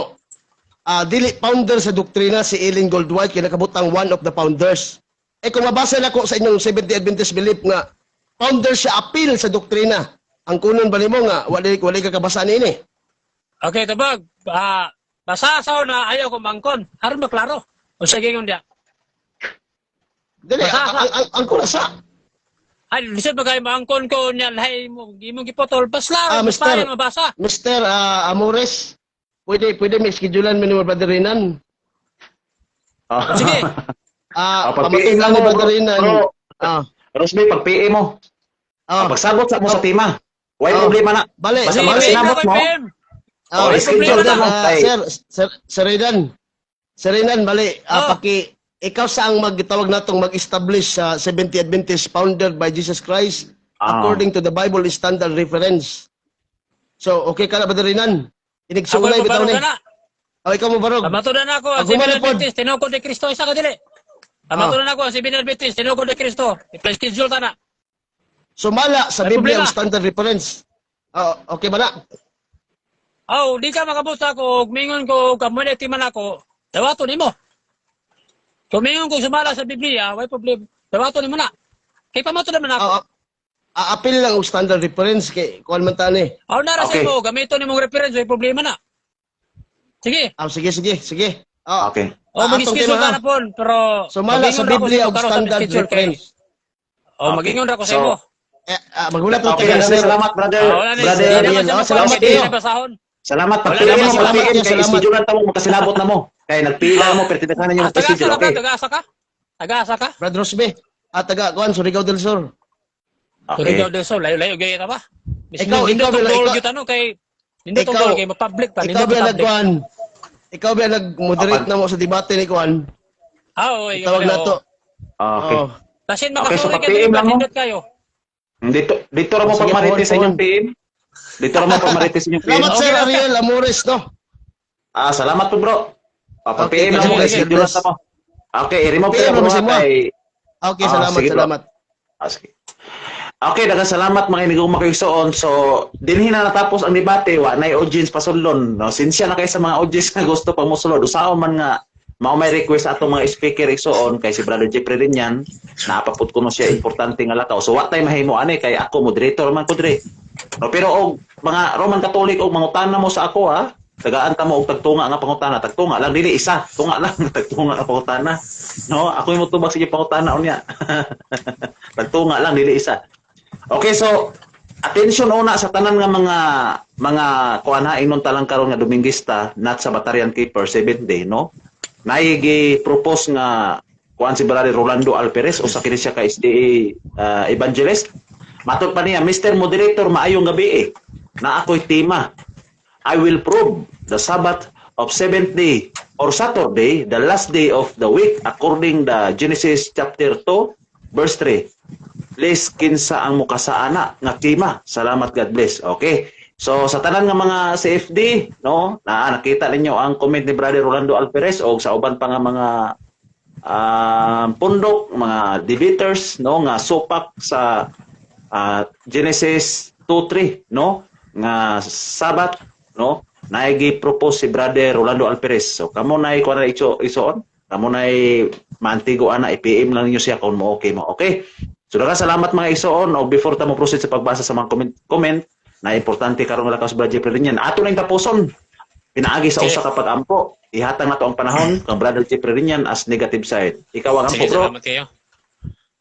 Speaker 6: dili founder sa doktrina si Ellen Goldwhite kay nakabutang one of the founders. Eh kung mabasa na ko sa inyong Seventh Adventist belief nga founder siya appeal sa doktrina. Ang kunon ba nimo nga wala ka kabasa niini?
Speaker 3: Okay, tabag. Ah, basa sa una, ayaw ko mangkon. Aron maklaro. O sige yung diya.
Speaker 6: Dili
Speaker 3: Basa,
Speaker 6: ang kunasa.
Speaker 3: Ay, lisod ba kayo maangkon ko niya, lahi mo, imong gipotol. Bas
Speaker 6: Ah,
Speaker 3: lang,
Speaker 6: mister.
Speaker 3: mas mabasa.
Speaker 6: Mr. Amores, pwede pwede may schedulean mo ni Brother Renan.
Speaker 2: Oh.
Speaker 3: Sige.
Speaker 6: Ah,
Speaker 2: Ah, pag-PM
Speaker 6: pamatulan
Speaker 2: lang
Speaker 6: ni
Speaker 2: mo, bro.
Speaker 6: Brother Renan.
Speaker 2: Bro, Rosby, pag-PM mo.
Speaker 6: Ah,
Speaker 2: Ah, pagsagot sa mo sa tema. Why
Speaker 6: Oh.
Speaker 2: problema na?
Speaker 6: Bale,
Speaker 2: Basta
Speaker 3: Sige,
Speaker 2: mga
Speaker 3: PM
Speaker 2: sinabot
Speaker 3: na
Speaker 2: mo.
Speaker 3: kay PM.
Speaker 6: Ah,
Speaker 2: Oh,
Speaker 6: may
Speaker 2: schedule
Speaker 6: problema
Speaker 2: na mo.
Speaker 6: na. Sir, sir, Sir Renan. Sir Renan, bali,
Speaker 3: Oh.
Speaker 6: paki, ikaw sa ang magtawag natong mag-establish sa 70 Adventist founded by Jesus Christ according to the Bible standard reference. So, okay ka na ba, Renan?
Speaker 3: Ako
Speaker 6: Inigsulay
Speaker 3: mo
Speaker 6: bitaw
Speaker 3: barog
Speaker 6: ni.
Speaker 3: ka na.
Speaker 6: Oh, ikaw mo barog.
Speaker 3: Pamatudan ako ang
Speaker 6: Ako man
Speaker 3: Seven
Speaker 6: na pod.
Speaker 3: Adventist, tinukod ni Kristo. Isa ka dili. Pamatudan ako ang Seven Adventist, tinukod ni Kristo. I-schedule ta na.
Speaker 6: Sumala sa
Speaker 3: May
Speaker 6: Biblia
Speaker 3: problema.
Speaker 6: ang standard reference. Ah, okay ba na?
Speaker 3: Aw, di ka makabuta ko, mingon ko, kamuniti man ako, dawaton nimo. Kung mingon ko sumala sa Biblia, way problema. Dawaton nimo na. Kay pamatudan man ako.
Speaker 6: Ah, ah, appeal lang og standard reference kay kuan man tani.
Speaker 3: Aw, nara sa
Speaker 2: Okay.
Speaker 3: imo, gamiton nimong reference, way problema na. Sige.
Speaker 6: Ah, sige, sige, sige. Ah,
Speaker 2: Okay.
Speaker 3: O,
Speaker 6: Ah, atong
Speaker 3: mag-schedule
Speaker 6: tema,
Speaker 3: ka
Speaker 6: ha?
Speaker 3: na pon, pero
Speaker 6: Sumala sa
Speaker 3: mag-ingon ra ko
Speaker 6: Biblia
Speaker 3: imo
Speaker 6: og
Speaker 3: karon sa
Speaker 6: standard
Speaker 3: schedule kay.
Speaker 6: reference.
Speaker 3: O,
Speaker 2: Okay.
Speaker 3: mag-ingon ra ko sa
Speaker 2: So,
Speaker 3: imo.
Speaker 6: Eh, magulat na
Speaker 2: Okay,
Speaker 6: tayo,
Speaker 2: sir,
Speaker 6: sir.
Speaker 2: salamat, brother.
Speaker 3: Ah, wala na,
Speaker 2: Brother,
Speaker 3: hindi naman
Speaker 6: Ariel.
Speaker 3: siya
Speaker 6: Oh, salamat
Speaker 3: makuha, hindi
Speaker 6: kayo.
Speaker 3: na basahon.
Speaker 2: Salamat.
Speaker 3: Wala
Speaker 2: Pag-PM
Speaker 3: naman,
Speaker 2: mo,
Speaker 6: salamat
Speaker 2: pag-PM.
Speaker 6: kayo,
Speaker 2: Kay
Speaker 6: salamat.
Speaker 2: schedule na mo, makasilabot na mo. Kay nagpila mo, pero tinakanan niyo
Speaker 3: Ah,
Speaker 2: mag-schedule.
Speaker 3: taga-asa ka ba?
Speaker 2: Okay.
Speaker 3: Taga-asa ka? Taga-asa ka?
Speaker 6: Brad Rosbe. At taga kuan Surigao del Sur.
Speaker 2: Okay.
Speaker 3: Surigao del Sur, layo-layo gaya ka ba?
Speaker 6: Ikaw,
Speaker 3: Nindot
Speaker 6: ikaw,
Speaker 3: tong
Speaker 6: ikaw,
Speaker 3: dool gyud ano kay nindot tong dool kay ma-public pa,
Speaker 6: Ikaw
Speaker 3: nindot
Speaker 6: ba
Speaker 3: public.
Speaker 6: nagkuan? Ikaw ba nag-moderate na mo sa debate ni kuan?
Speaker 3: Ah, oo, ikaw
Speaker 6: Tawag
Speaker 3: ba,
Speaker 6: na to.
Speaker 3: oo.
Speaker 2: Okay.
Speaker 6: Oh.
Speaker 3: Basin
Speaker 2: Okay, so
Speaker 3: makasuri ka
Speaker 2: pag-PM
Speaker 3: diri ba
Speaker 2: lang mo.
Speaker 3: nindot kayo.
Speaker 2: Dito dito ra mo
Speaker 6: Sige,
Speaker 2: pagmarites
Speaker 6: pohon,
Speaker 2: sa inyong PM. Dito ra mo pagmarites sa inyong PM.
Speaker 6: Salamat, Sir
Speaker 3: Okay, okay.
Speaker 6: Ariel Amores, no?
Speaker 2: Ah, salamat po, bro. Ah, pag
Speaker 6: Okay,
Speaker 2: PM lang mo
Speaker 3: sige,
Speaker 2: kay
Speaker 3: sige.
Speaker 2: schedule na mo. Okay, i-remove
Speaker 6: PM
Speaker 2: ko
Speaker 6: lang
Speaker 2: bro
Speaker 6: mo sa imo.
Speaker 2: kay
Speaker 6: Okay,
Speaker 2: Ah,
Speaker 6: salamat,
Speaker 2: sige, bro.
Speaker 6: salamat.
Speaker 2: Ah, sige. Okay, daghang salamat mga inigong makigsoon. So, dinhi na natapos ang debate, wa nay audience pasulon. No, sinsya na kay sa mga audience nga gusto pang mosulod. Usaon man nga mao may request atong mga speaker igsoon kay si Brother Jeffrey rin yan. Napaput ko no siya importante nga lakaw. So wa tay mahimo ani kay ako moderator man ko dre. No, pero og mga Roman Catholic og mangutana mo sa ako ha. Tagaan ta mo og tagtunga nga pangutana, tagtunga lang dili isa, tunga lang tagtunga nga pangutana. No, ako yung motubag sa inyong pangutana unya. Tagtunga lang dili isa. Okay, so attention una sa tanan nga mga kuan ha ingnon talang karon nga Domingista not sa Batarian Keeper seventh day, no? Naigi propose nga kuan si Brother Rolando Alperes usa kini siya ka SDA evangelist. Matod pa niya, Mr. Moderator, maayong gabi eh. Na ako'y tema. I will prove the Sabbath of seventh day or Saturday, the last day of the week, according the Genesis chapter 2, verse 3. Please, kinsa ang mukasaana nga tema. Salamat, God bless. Okay. So, sa tanan nga mga CFD, no, na nakita ninyo ang comment ni Brother Rolando Alperes o sa uban pa nga mga pundok, mga debaters, no, nga supak sa Genesis 2:3, no, nga Sabat, no, naigi propose si Brother Rolando Alperes. So kamo nay kuan na iso isoon, kamo nay maantigo ana i-PM lang ninyo siya kung mo okay mo. Okay. So daghang salamat mga isoon og before ta mo proceed sa pagbasa sa mga comment, comment na importante karon nga lakas Brother Jeffrey Rinyan. Ato nang tapuson. Pinaagi sa
Speaker 3: Okay.
Speaker 2: usa ka pag-ampo. Ihatag nato ang panahon kang Brother Jeffrey Rinyan as negative side. Ikaw ang ampo,
Speaker 3: Sige,
Speaker 2: bro.
Speaker 3: salamat kayo.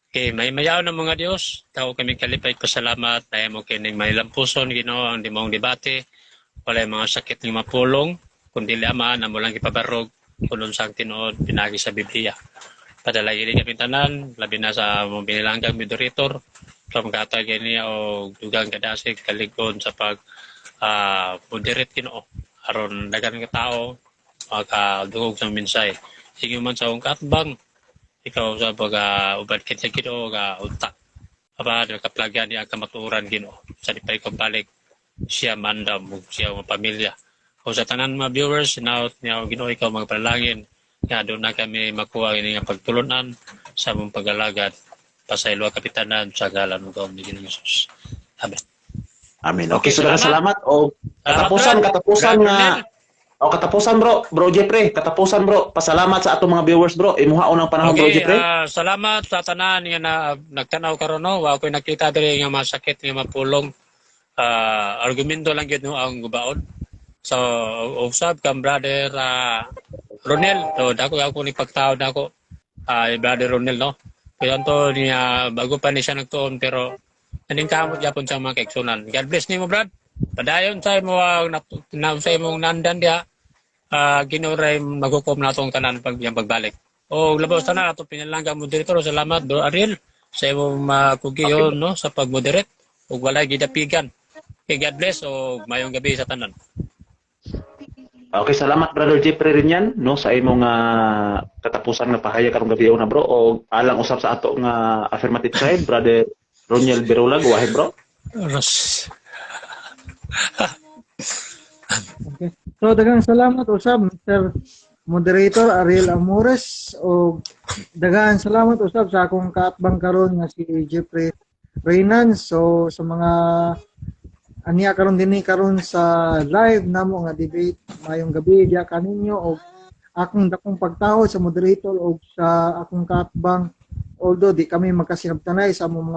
Speaker 3: Okay, may mayaw ng mga Diyos. Tao kami kalipay pasalamat. Tayo mo kining may lampuson, Ginoo, ang dimong debate. Wala yung mga sakit ng mapulong. Kundi ama, na mo lang ipabarog. Kung unsang tinuod pinaagi sa Biblia. Padala gini kami tanan, labi na sa among pinilanggang moderator, sa maghatag niya og dugang kadasig kalig-on sa pag moderate, Ginoo, aron daghan ka tao makadungog sa mensahe. Sige man sa akong kaatbang, ikaw sa pag uban kit sa Ginoo nga unta. Aba nakaplagyan niya ang kamatuoran, Ginoo. Sa di pa ikaw balik siya mandam ug siya mga pamilya. O sa tanan mga viewers, hinaot niya Ginoo ikaw magpanalangin nga doon na kami makuha ini nga pagtulunan sa among pag-alagad. Pasayloa kapitanan sa ngalan ng Gawang ni Ginoong Jesus. Amen.
Speaker 2: Amen. Okay, so daghang
Speaker 3: Salamat.
Speaker 2: salamat. O katapusan,
Speaker 3: Brad.
Speaker 2: katapusan
Speaker 3: Brad
Speaker 2: nga
Speaker 3: Ronel.
Speaker 2: O katapusan, bro, Bro Jeffrey, katapusan, bro. Pasalamat sa atong mga viewers, bro. Imuha unang panahon, Bro
Speaker 3: Okay,
Speaker 2: Jeffrey.
Speaker 3: Salamat sa tanan nga na nagtanaw karon, no. Wa ko'y nakita diri nga masakit nga mapulong. Argumento lang gyud, no, ang gubaon. So usab kang Brother Ronel, so dako ako ni pagtawad nako Brother Ronel, no. Kaya to niya bago pa ni siya nagtuon pero naning kamot gyapon sa mga kaigsunan. God bless nimo, Brad. Padayon sa imo ang na, sa imong nandan diha. Ginoo ray maghukom natong tanan pag iyang pagbalik. O labaw tanan ato pinalangga moderator, salamat, Bro Ariel, sa imong makugiyon, no, sa pagmoderate ug walay gidapigan. Okay, God bless o mayong gabi sa tanan.
Speaker 2: Okay, salamat, Brother Jeffrey Rinyan, no, sa imong katapusan nga pahayag karong gabi una, bro, o alang usab sa ato nga affirmative side, Brother Roniel Berula, go ahead, bro.
Speaker 3: Ros.
Speaker 4: Okay. So daghang salamat usab, Mr. Moderator Ariel Amores, o daghang salamat usab sa akong kaatbang karon nga si Jeffrey Reynan. So sa mga aniya karon dinhi karon sa live namo nga debate, mayong gabi diya kaninyo og akong dakong pagtahod sa moderator og sa akong kaatbang, although di kami magkasinabtanay sa among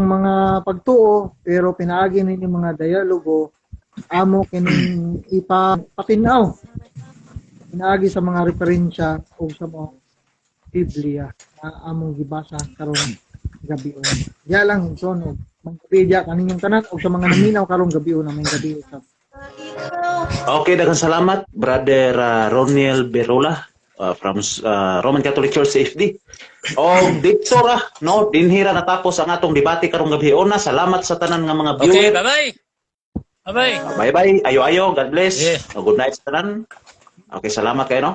Speaker 4: mga pagtuo, pero pinaagi nini mga dialogo amo kining ipapatinaw pinaagi sa mga referensya o sa mga Biblia na among gibasa karong gabi. Diya lang hinson og gabi diya kaninyong tanan og sa mga naminaw karong gabi na may gabi usab.
Speaker 2: Okay, daghang salamat, Brother Roniel Berula from Roman Catholic Church CFD. O dito ra, no, dinhi ra natapos ang atong debate karong gabi una. Salamat sa tanan nga mga
Speaker 3: Okay,
Speaker 2: viewer.
Speaker 3: Bye-bye. Bye-bye.
Speaker 2: Bye-bye. Ayo-ayo. God bless.
Speaker 3: Yeah.
Speaker 2: Oh, good night sa tanan. Okay, salamat kayo, no?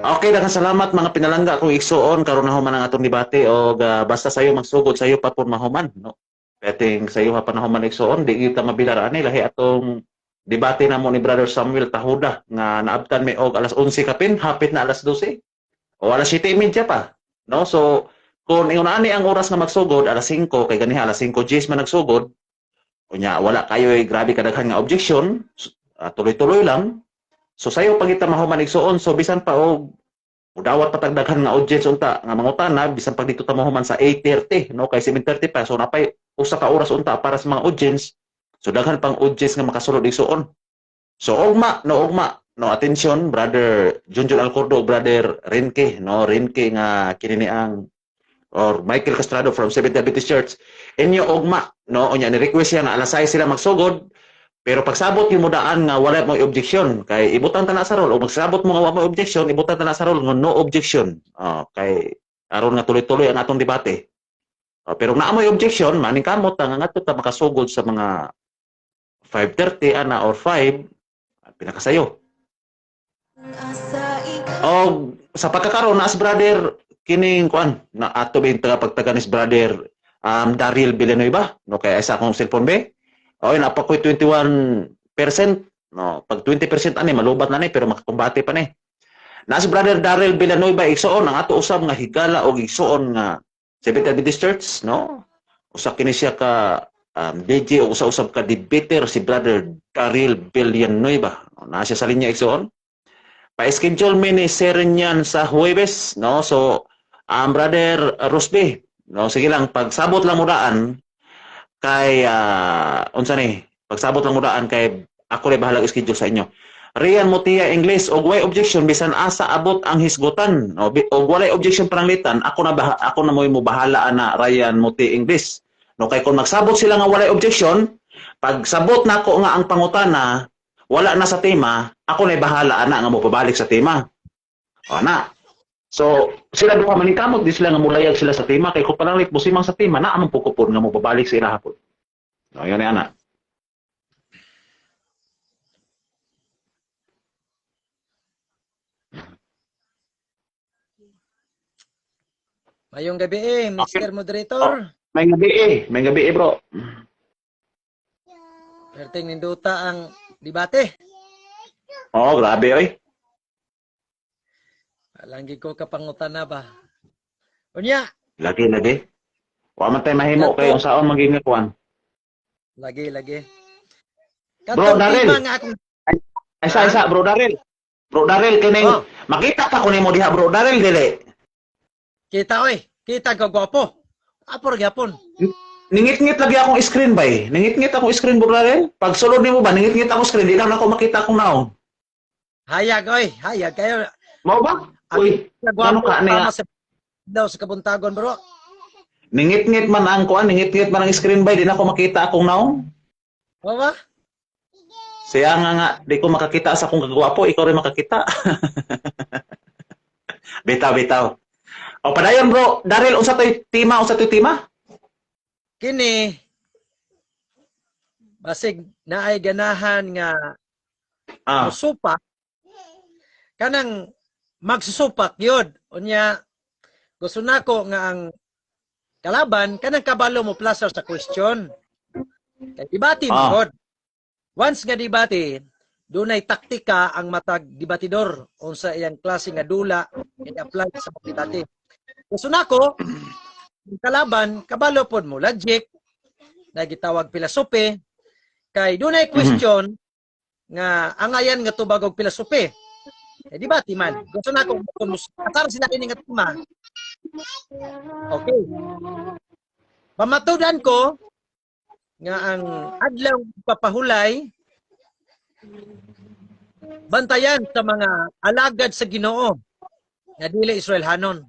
Speaker 2: Okay, daghang salamat, mga pinalangga kung igsuon karon na human ang atong debate og basta sayo magsugod, sayo pa pud mahuman, no. Peting sayo ha pa na human, igsuon, di kita mabilar ani lahi atong debate namo ni Brother Samuel Tahuda nga naabtan mi og alas 11 kapin, hapit na alas 12 o alas 7:30 pa, no? So kung ingon ani ang oras nga magsugod alas 5, kay ganiha alas 5:10 man nagsugod unya, wala kayo grabe kadaghan nga objection, tuloy-tuloy lang, so sayo pa kita mahuman, igsuon. So bisan pa og mudawat patagdaghan nga audience unta nga mangutana, bisan pag dito ta mahuman sa 8:30, no, kay 7:30 pa, so napay usa ka oras unta para sa mga audience, so daghan pang audience nga makasulod, igsuon. So ugma, no, ugma, no, attention, Brother Junjun Alcordo, Brother Renke, no, Renke nga kini ni ang or Michael Castrado from Seventh Adventist Church inyo ugma, no. Unya ni request siya nga alas 6 sila magsugod, pero pagsabot yung mudaan nga wala mo objection, kay ibutang ta na sa roll o magsabot mo nga wa mo objection, ibutang ta na sa roll nga no objection. Oh, kay aron nga tuloy-tuloy ang atong debate. Oh, pero naa mo'y objection, maning kamot ta nga ngadto ta makasugod sa mga 5:30 ana or 5 pinakasayo. Og sa pagkakaroon na as brother kining kuan na ato ba yung taga pagtaga ni Brother Daryl Villanueva, no, kay sa akong cellphone be. Oy, napa ko'y 21%, no? Pag 20% ani malubat na ni pero makakumbate pa ni. Na si Brother Daryl Villanueva, igsuon, ang ato usab nga higala og igsuon nga Seventh Adventist Church, no? Usa kini siya ka DJ o usa-usab ka debater, si Brother Daryl Villanueva. No, naa siya sa linya, igsuon. Pa-schedule mi ni Sir niyan sa Huwebes, no? So, Brother Rosby, no, sige lang, pagsabot lang mo daan kay unsa ni? Pagsabot lang mo daan kay ako rin bahalag schedule sa inyo. Rian Motia English, og way objection bisan asa abot ang hisgutan, no, og walay objection pananglitan ako na mo bahala ana, Ryan Mutia English. No, kay kung magsabot sila nga walay objection, pag sabot nako nga ang pangutana wala na sa tema, ako na'y bahala ana nga mopabalik sa tema. O na. So, sila duha maningkamot di sila nga mulayag sila sa tema kay kung pananglit mo simang sa tema na among pukupon nga mopabalik sa ilaha pod. No, yun na ana.
Speaker 7: Mayong gabi eh, Mr. Moderator.
Speaker 2: May gabi eh, may gabi eh, bro.
Speaker 7: Perting ninduta ang debate.
Speaker 2: Oh, grabe oy.
Speaker 7: Langgi ko kapangutan na ba. Unya,
Speaker 2: Lagi lagi. Wa man tay mahimo kay unsaon maging kuan.
Speaker 7: lagi lagi.
Speaker 2: Bro,
Speaker 7: Katong
Speaker 2: Darrell.
Speaker 7: tema nga akong
Speaker 2: Isa isa, bro Darrell. Bro Darrell kining
Speaker 7: Oh.
Speaker 2: makita pa ko nimo diha, bro Darrell, dili.
Speaker 7: Kita oy, kita ko gwapo. Apor gyapon.
Speaker 2: Ningit-ngit lagi akong screen bay. Ningit-ngit akong screen, bro Darrell. Pag sulod nimo ba ningit-ngit akong screen, di na ako makita akong naong.
Speaker 7: Hayag oy, hayag kayo.
Speaker 2: Mao ba? Uy,
Speaker 7: Gwapo
Speaker 2: ano ka niya?
Speaker 7: tama sa daw sa kabuntagon, bro.
Speaker 2: Ningit-ngit man ang kuan, ningit-ngit man ang screen bay, di na ako makita akong naong.
Speaker 7: Mao ba?
Speaker 2: Siya nga nga, di ko makakita sa akong kagwapo, ikaw rin makakita. Bitaw, bitaw. O padayon, bro, Darrell, unsa to'y tema, unsa to'y tema?
Speaker 7: Kini basig naay ganahan nga musupak, kanang magsusupak yun. Unya gusto nako nga ang kalaban kanang kabalo mo placer sa question. Kay debate mo. Once nga debate, dunay taktika ang matag debatidor unsa iyang klase nga dula i-apply sa debate. Gusto nako ang kalaban kabalo pod mo logic na gitawag philosophy kay dunay question nga angayan nga tubag og philosophy. Eh, debate man. Gusto na kung kasar sila ini nga tema. Okay. Pamatudan ko nga ang adlaw papahulay bantayan sa mga alagad sa Ginoo nga dili Israelhanon.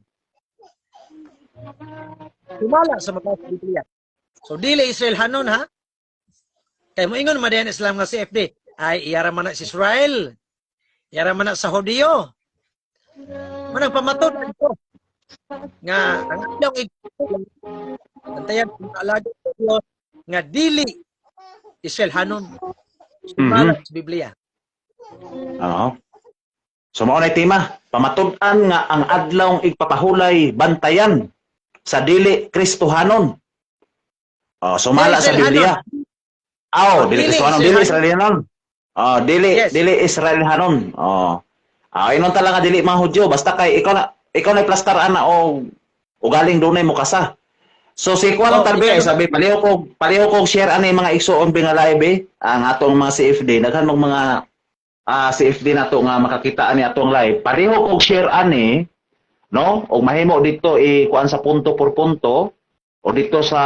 Speaker 7: Tumala sa mga Biblia. So dili Israelhanon ha. Kay moingon man diyan Islam nga CFD, ay iyara man na si Israel. Iyara man na sa Hudiyo. Manang pamatudan ko nga ang adlaw bantayan sa mga alagad sa Dios nga dili Israelhanon. Sumala sa Biblia.
Speaker 2: Oo. So mao na tema, pamatud-an nga ang adlaw igpapahulay bantayan sa dili Kristohanon. Oh, sumala sa Biblia. Aw, dili
Speaker 7: Dili
Speaker 2: Kristohanon, dili
Speaker 7: Israelhanon.
Speaker 2: Israelhanon. Oh, dili dili Israelhanon. Oh. Ah, inon talaga dili mga Hudyo, basta kay ikaw na plastar ana o ugaling dunay mo kasa. So si Kuan
Speaker 7: Oh,
Speaker 2: Tarbe ay
Speaker 7: ikaw-
Speaker 2: sabi pareho ko share ani mga igsoon bi nga live eh, ang atong mga CFD daghan mong mga CFD nato nga makakita ani atong live. Pareho kog share ani, no, og mahimo dito i kuan sa punto por punto o dito sa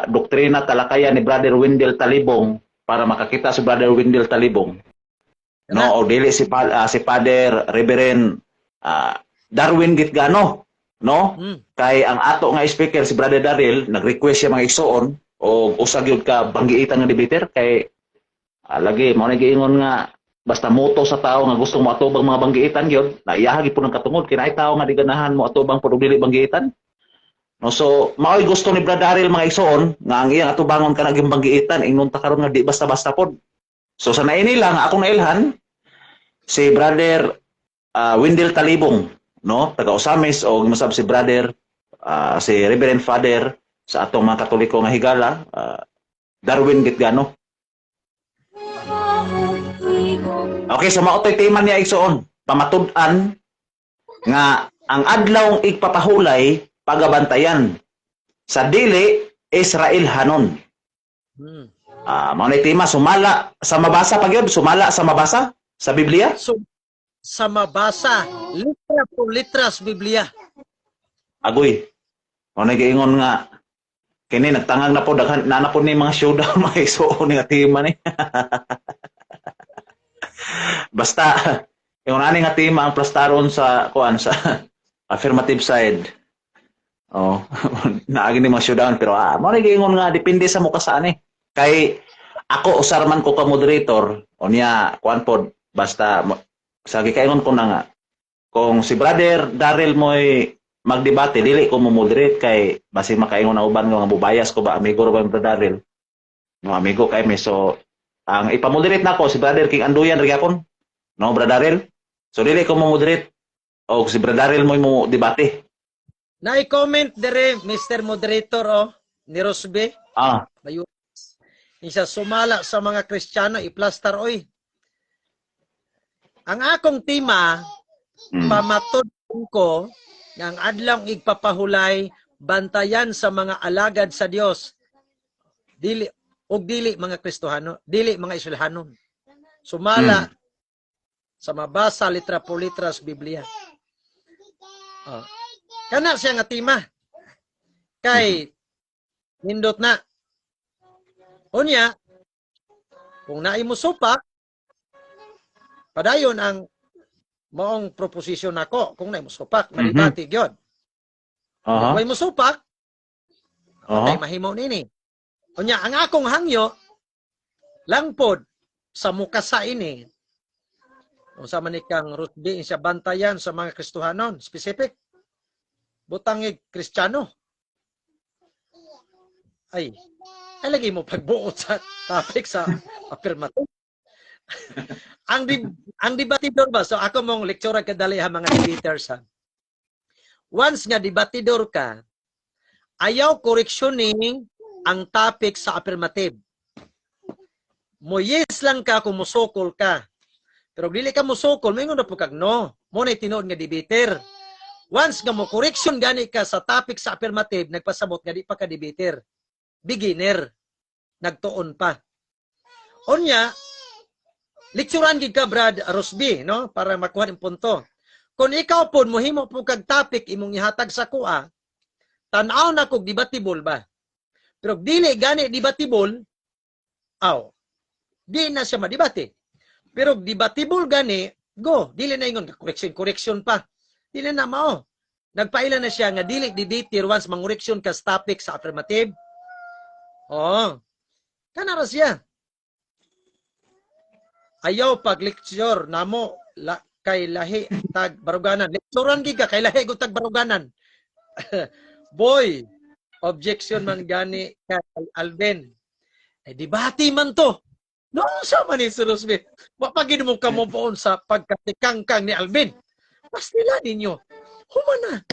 Speaker 2: doktrina talakayan ni Brother Wendell Talibong para makakita si Brother Wendell Talibong. No, o dili si si Father Reverend Darwin Gitgano, no? Kay ang ato nga speaker si Brother Daryl nag-request siya mga igsoon og usa gyud ka banggiitan nga debater kay lagi mao na giingon nga basta moto sa tao nga gusto mo atubang mga banggiitan gyud na iyaha gyud pud ang katungod kay naay tao nga di ganahan mo atubang pud og dili banggiitan, no? So mao'y gusto ni Brother Daryl mga igsoon nga ang iyang atubangon kana gyud banggiitan, ingon ta karon nga di basta-basta pod. So sa naini lang akong nailhan si Brother Wendell Talibong, no, taga Osamis, o masab si Brother si Reverend Father sa atong mga Katoliko nga higala, Darwin Gitgano. Okay, so mao to'y tema niya igsoon, pamatud-an nga ang adlaw igpapahulay pagabantayan sa dili Israelhanon. Mao na tema, sumala sa mabasa pa gyud, sumala sa mabasa sa Biblia.
Speaker 7: So, sa mabasa, litra po litra sa Biblia.
Speaker 2: Agoy. Mao na giingon nga kini nagtangang na po daghan na po ni mga showdown mga igsoon nga tema ni. Basta ingon ani nga tema ang plastaron sa kuan sa affirmative side. Oh, naagi ni mga showdown pero mo ni giingon nga depende sa muka saan eh. Kay ako usar man ko ka moderator, unya kuan pod basta sa gikaingon ko na nga kung si Brother Daryl mo'y magdebate, dili ko mo moderate kay basi makaingon na uban nga mubayas ko ba, amigo ra ba yung Brother Daryl. No, amigo kay mi, so ang ipamoderate nako si Brother King Anduyan ra gyapon. No, Brother Daryl. So dili ko mo moderate o si Brother Daryl mo'y mo debate.
Speaker 7: Na-comment dire, Mr. Moderator, oh, ni Rosbe. Bayu. Isa sumala sa mga Kristiyano, iplastar oy. Ang akong tema, pamatud ko nga ang adlawng igpapahulay bantayan sa mga alagad sa Dios. Dili og dili mga Kristohano, dili mga Israelhanon. Sumala sa mabasa litra por litra sa Biblia. Oh. Kana siya nga tema. Kay nindot na. Unya, kung naay mo supak, padayon ang maong proposisyon nako kung naay mo supak, madebate gyud. Kung mo supak, kay mahimo nini. Unya, ang akong hangyo lang pod sa mukasa ini, unsa man ni kang Ruth B, siya bantayan sa mga Kristohanon, specific. Butangig Kristiyano. Ay, ay lagi mo pagbuot sa topic sa affirmative. Ang debatidor ba? So ako mong lecture kadali ha, mga debaters ha. Once nga debatidor ka, ayaw correctioning ang topic sa affirmative. Mo yes lang ka kung musukol ka. Pero dili ka musukol, moingon na po kag no. Mo na tinuod nga debater. Once nga mo correction gani ka sa topic sa affirmative, nagpasabot nga di pa ka debater. Beginner. Nagtuon pa. Unya, lecturean gid ka, Brad Rosby, no? Para makuha ng punto. Kung ikaw po mohimo po kag topic imong ihatag sa kuha, tan-aw na kog debatable ba. Pero dili gani debatable, aw, di na siya madebate. Pero debatable gani, go, dili na ingon correction correction pa. Dili na mao. Nagpaila na siya nga dili debater once mangoreksyon ka sa topic sa affirmative. Oo. Kana ra siya. Ayaw pag lecture namo la, kay lahi tag baruganan. Lecturean gid ka kay lahi gud tag baruganan. Boy, objection man gani kay Alvin. Eh, debate man to. No, sa man ni Sir Rosby. Wa pa gid mo kamo poon sa pagkatikangkang ni Alvin. Pastila ninyo. Humana.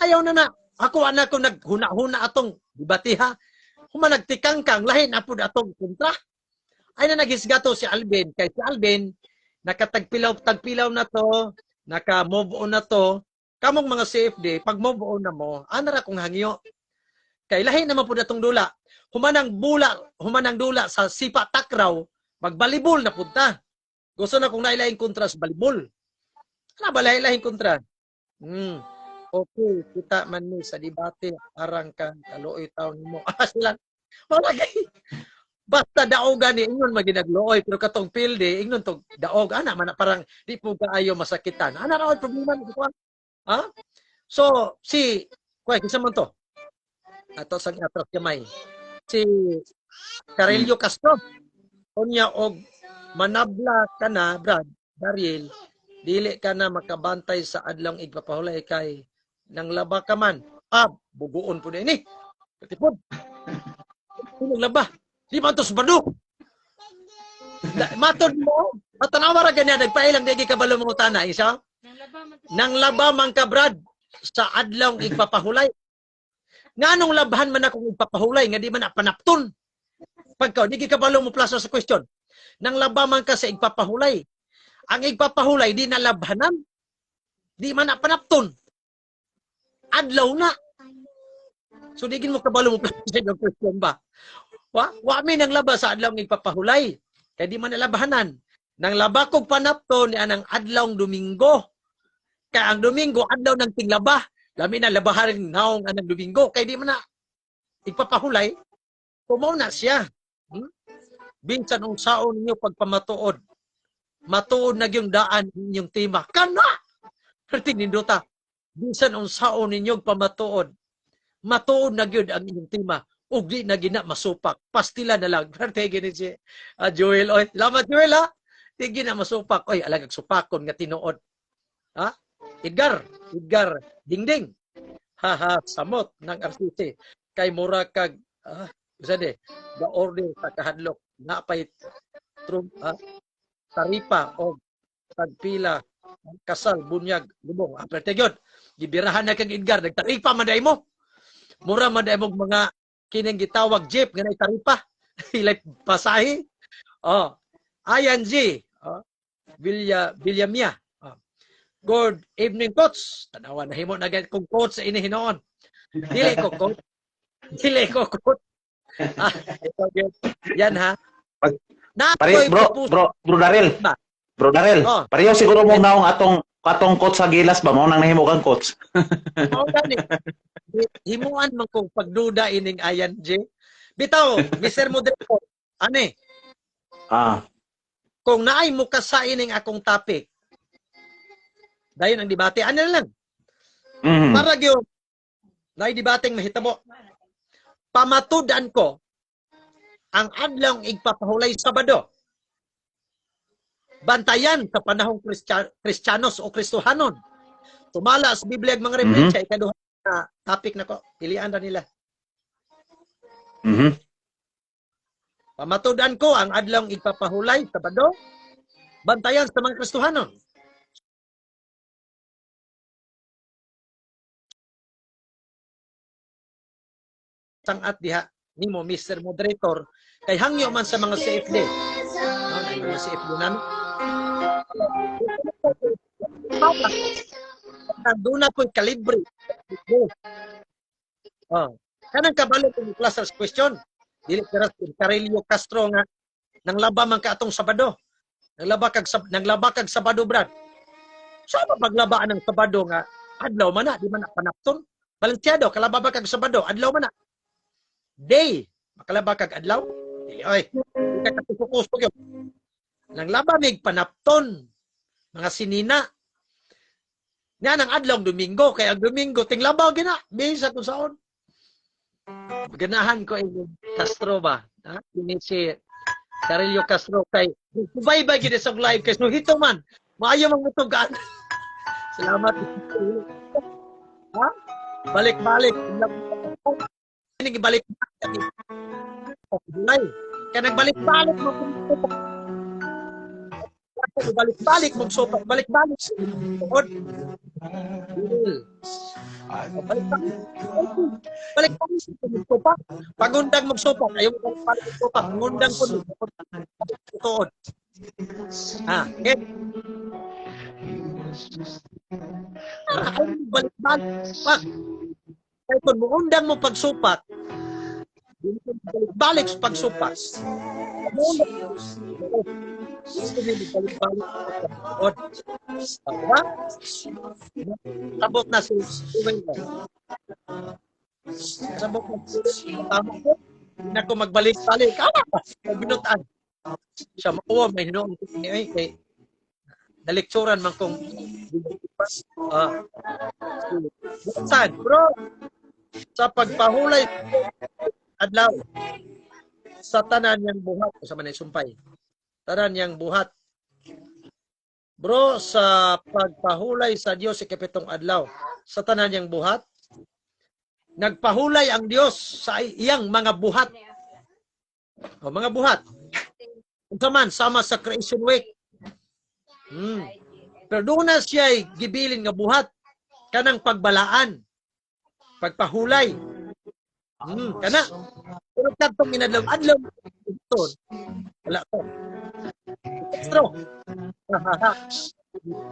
Speaker 7: Ayaw na na. Ako anak ko naghuna-huna atong debate ha. Human nagtikangkang lahi na pud atong kontra. Ay na naghisgato si Alvin kay si Alvin nakatagpilaw tagpilaw na to, naka move on na to. Kamong mga CFD, pag move on na mo, ana ra kong hangyo. Kay lahi naman pud atong dula. Humanang bula, humanang dula sa sipa takraw, magbalibol na pud ta. Gusto na kung nailaing kontra sa balibol. Ano ba lahi-lahing kontra? Okay, kita man ni sa debate, arang kang kaluoy taon nimo. Ah, sila. Wala kay basta daogan ni ingon maginagluoy pero katong pilde ingon tog daog ana man na parang di po kaayo masakitan. Ana ra problema ni kuan. Ha? So si kuy kinsa man to? Ato sang atras gamay. Si Carelio Castro. Unya og manabla ka na, Brad, Daryl, dili ka na makabantay sa adlong igpapahulay kay nang laba ka man. Ah, buguon po na ini. Katipod. Nang laba. Di man to sa bado. Matod mo, matanawa ra ganyan, nagpailang di kabalo mga utana, isa? Nang laba man ka, Brad, sa adlong igpapahulay. Nganong labhan man akong igpapahulay, nga di man na panapton. Pagka, di kabalo mo plaza sa question. Nang laba man ka sa igpapahulay. Ang igpapahulay, di na labhanan. Di man na panapton. Adlaw na. So, di gin mo kabalo mo plaza sa inyong question ba? Wa mi nang laba sa adlaw ng igpapahulay. Kay di man nalabahanan. Nang laba kog panapton ni anang adlawng Domingo. Kay ang Domingo adlaw ng tinglaba. Lami na labahan naong anang Domingo kay di man na igpapahulay. Kumaw na siya. Binsan unsaon ninyo pagpamatuod. Matuod na yung daan inyong tema. Kana! Perting nindota. Bisan unsaon ninyo pamatuod. Matuod na gyud ang inyong tema ug di na gina masupak. Pastila na lang. Pero gini si Joel oy. Salamat Joel ha. Di gina masupak. Oy, alagag supakon nga tinuod. Ha? Edgar, Edgar Dingding. Haha, samot ng RCC. Kay mura kag usa di, the order sa kahadlok napay trum, taripa o tagpila kasal bunyag lubong. Aperte gyud. Gibirahan na kag Edgar, nagtaripa man mo. Mura man day mo mga kining gitawag jeep nga nay taripa. Ilay pasahe. Oh. ING, oh. Villa Villamia. Oh. Good evening, coach. Tanawa na himo na gid kung coach sa ini hinoon. Dili ko coach. Dili ko coach. Ito gyud. Yan ha. Na
Speaker 2: Pare, bro, bro, bro Darel.
Speaker 7: Ba?
Speaker 2: Bro Darel,
Speaker 7: Oh.
Speaker 2: pareho siguro mo naong atong katong coach sa Gilas ba mao nang nahimo kang coach.
Speaker 7: Mao gani. Himuan man kong pagduda ining ING. Bitaw, Mr. Moderator, ani, kung naay mo ka sa ining akong topic, dayon ang debate, ano na lang, para gyud naay debateng mahitabo. Pamatud-an ko ang adlawng igpapahulay Sabado. Bantayan sa panahong Kristiyanos o Kristohanon. Tumala sa Biblia ang mga referensya, ikaduha na topic na ko, pilian ra nila. Pamatud-an ko ang adlawng igpapahulay Sabado, bantayan sa mga Kristohanon. Sangat diha nimo Mr. Moderator kay hangyo man sa mga CFD. No, na mga CFD namin. Doon na ko'y kalibre. Oh. Kanang kabalo kung clusters question. Dili kara Carillo Castro nga nanglaba man ka atong Sabado. Nanglaba kag Sabado, Brad. Sa ba paglabaan ng Sabado nga adlaw man na, di man na panapton? Balansyado, kalaba ba kag Sabado, adlaw man na. Day, makalaba kag adlaw? Dili oy. Di ka katukusog yun. Nanglaba mig panapton, mga sinina. Nga nang adlaw Domingo, kay ang Domingo tinglabaw gina, bisa kung saon. Ganahan ko ini Castro ba? Ha? Ini si Carillo Castro kay subaybay gid sa live kay suhito man. Maayo man mutugan. Salamat. Ha? Balik-balik. Ini balik. Kay nagbalik-balik mo balik-balik mo sopa, balik-balik. Tuod. Balik-balik. Balik-balik magsopa. Pagundang magsopa, ayaw mo balik magsopa, ngundang po tuod. Ha, okay. Ayaw mo balik-balik pa. Kaya kung muundang mo pagsupak, balik sa pagsupak. Balik-balik. Diba? Sabot na si Sabot na si tama ko. Hindi na ko magbalik-balik. Binutan. Siya mauwa, may hinuong ko niya eh. Kay nalikturan man kong saan, bro? Sa pagpahulay adlaw sa tanan niyang buhat, sa manay sumpay. Tanan niyang buhat. Bro, sa pagpahulay sa Dios ikapitong adlaw, sa tanan niyang buhat, nagpahulay ang Dios sa iyang mga buhat. O, mga buhat. Unsa man, sama sa creation week. Pero doon na siya'y gibilin nga buhat kanang pagbalaan, pagpahulay. Kana. Pero kadtong inadlaw-adlaw ito, wala to. Castro.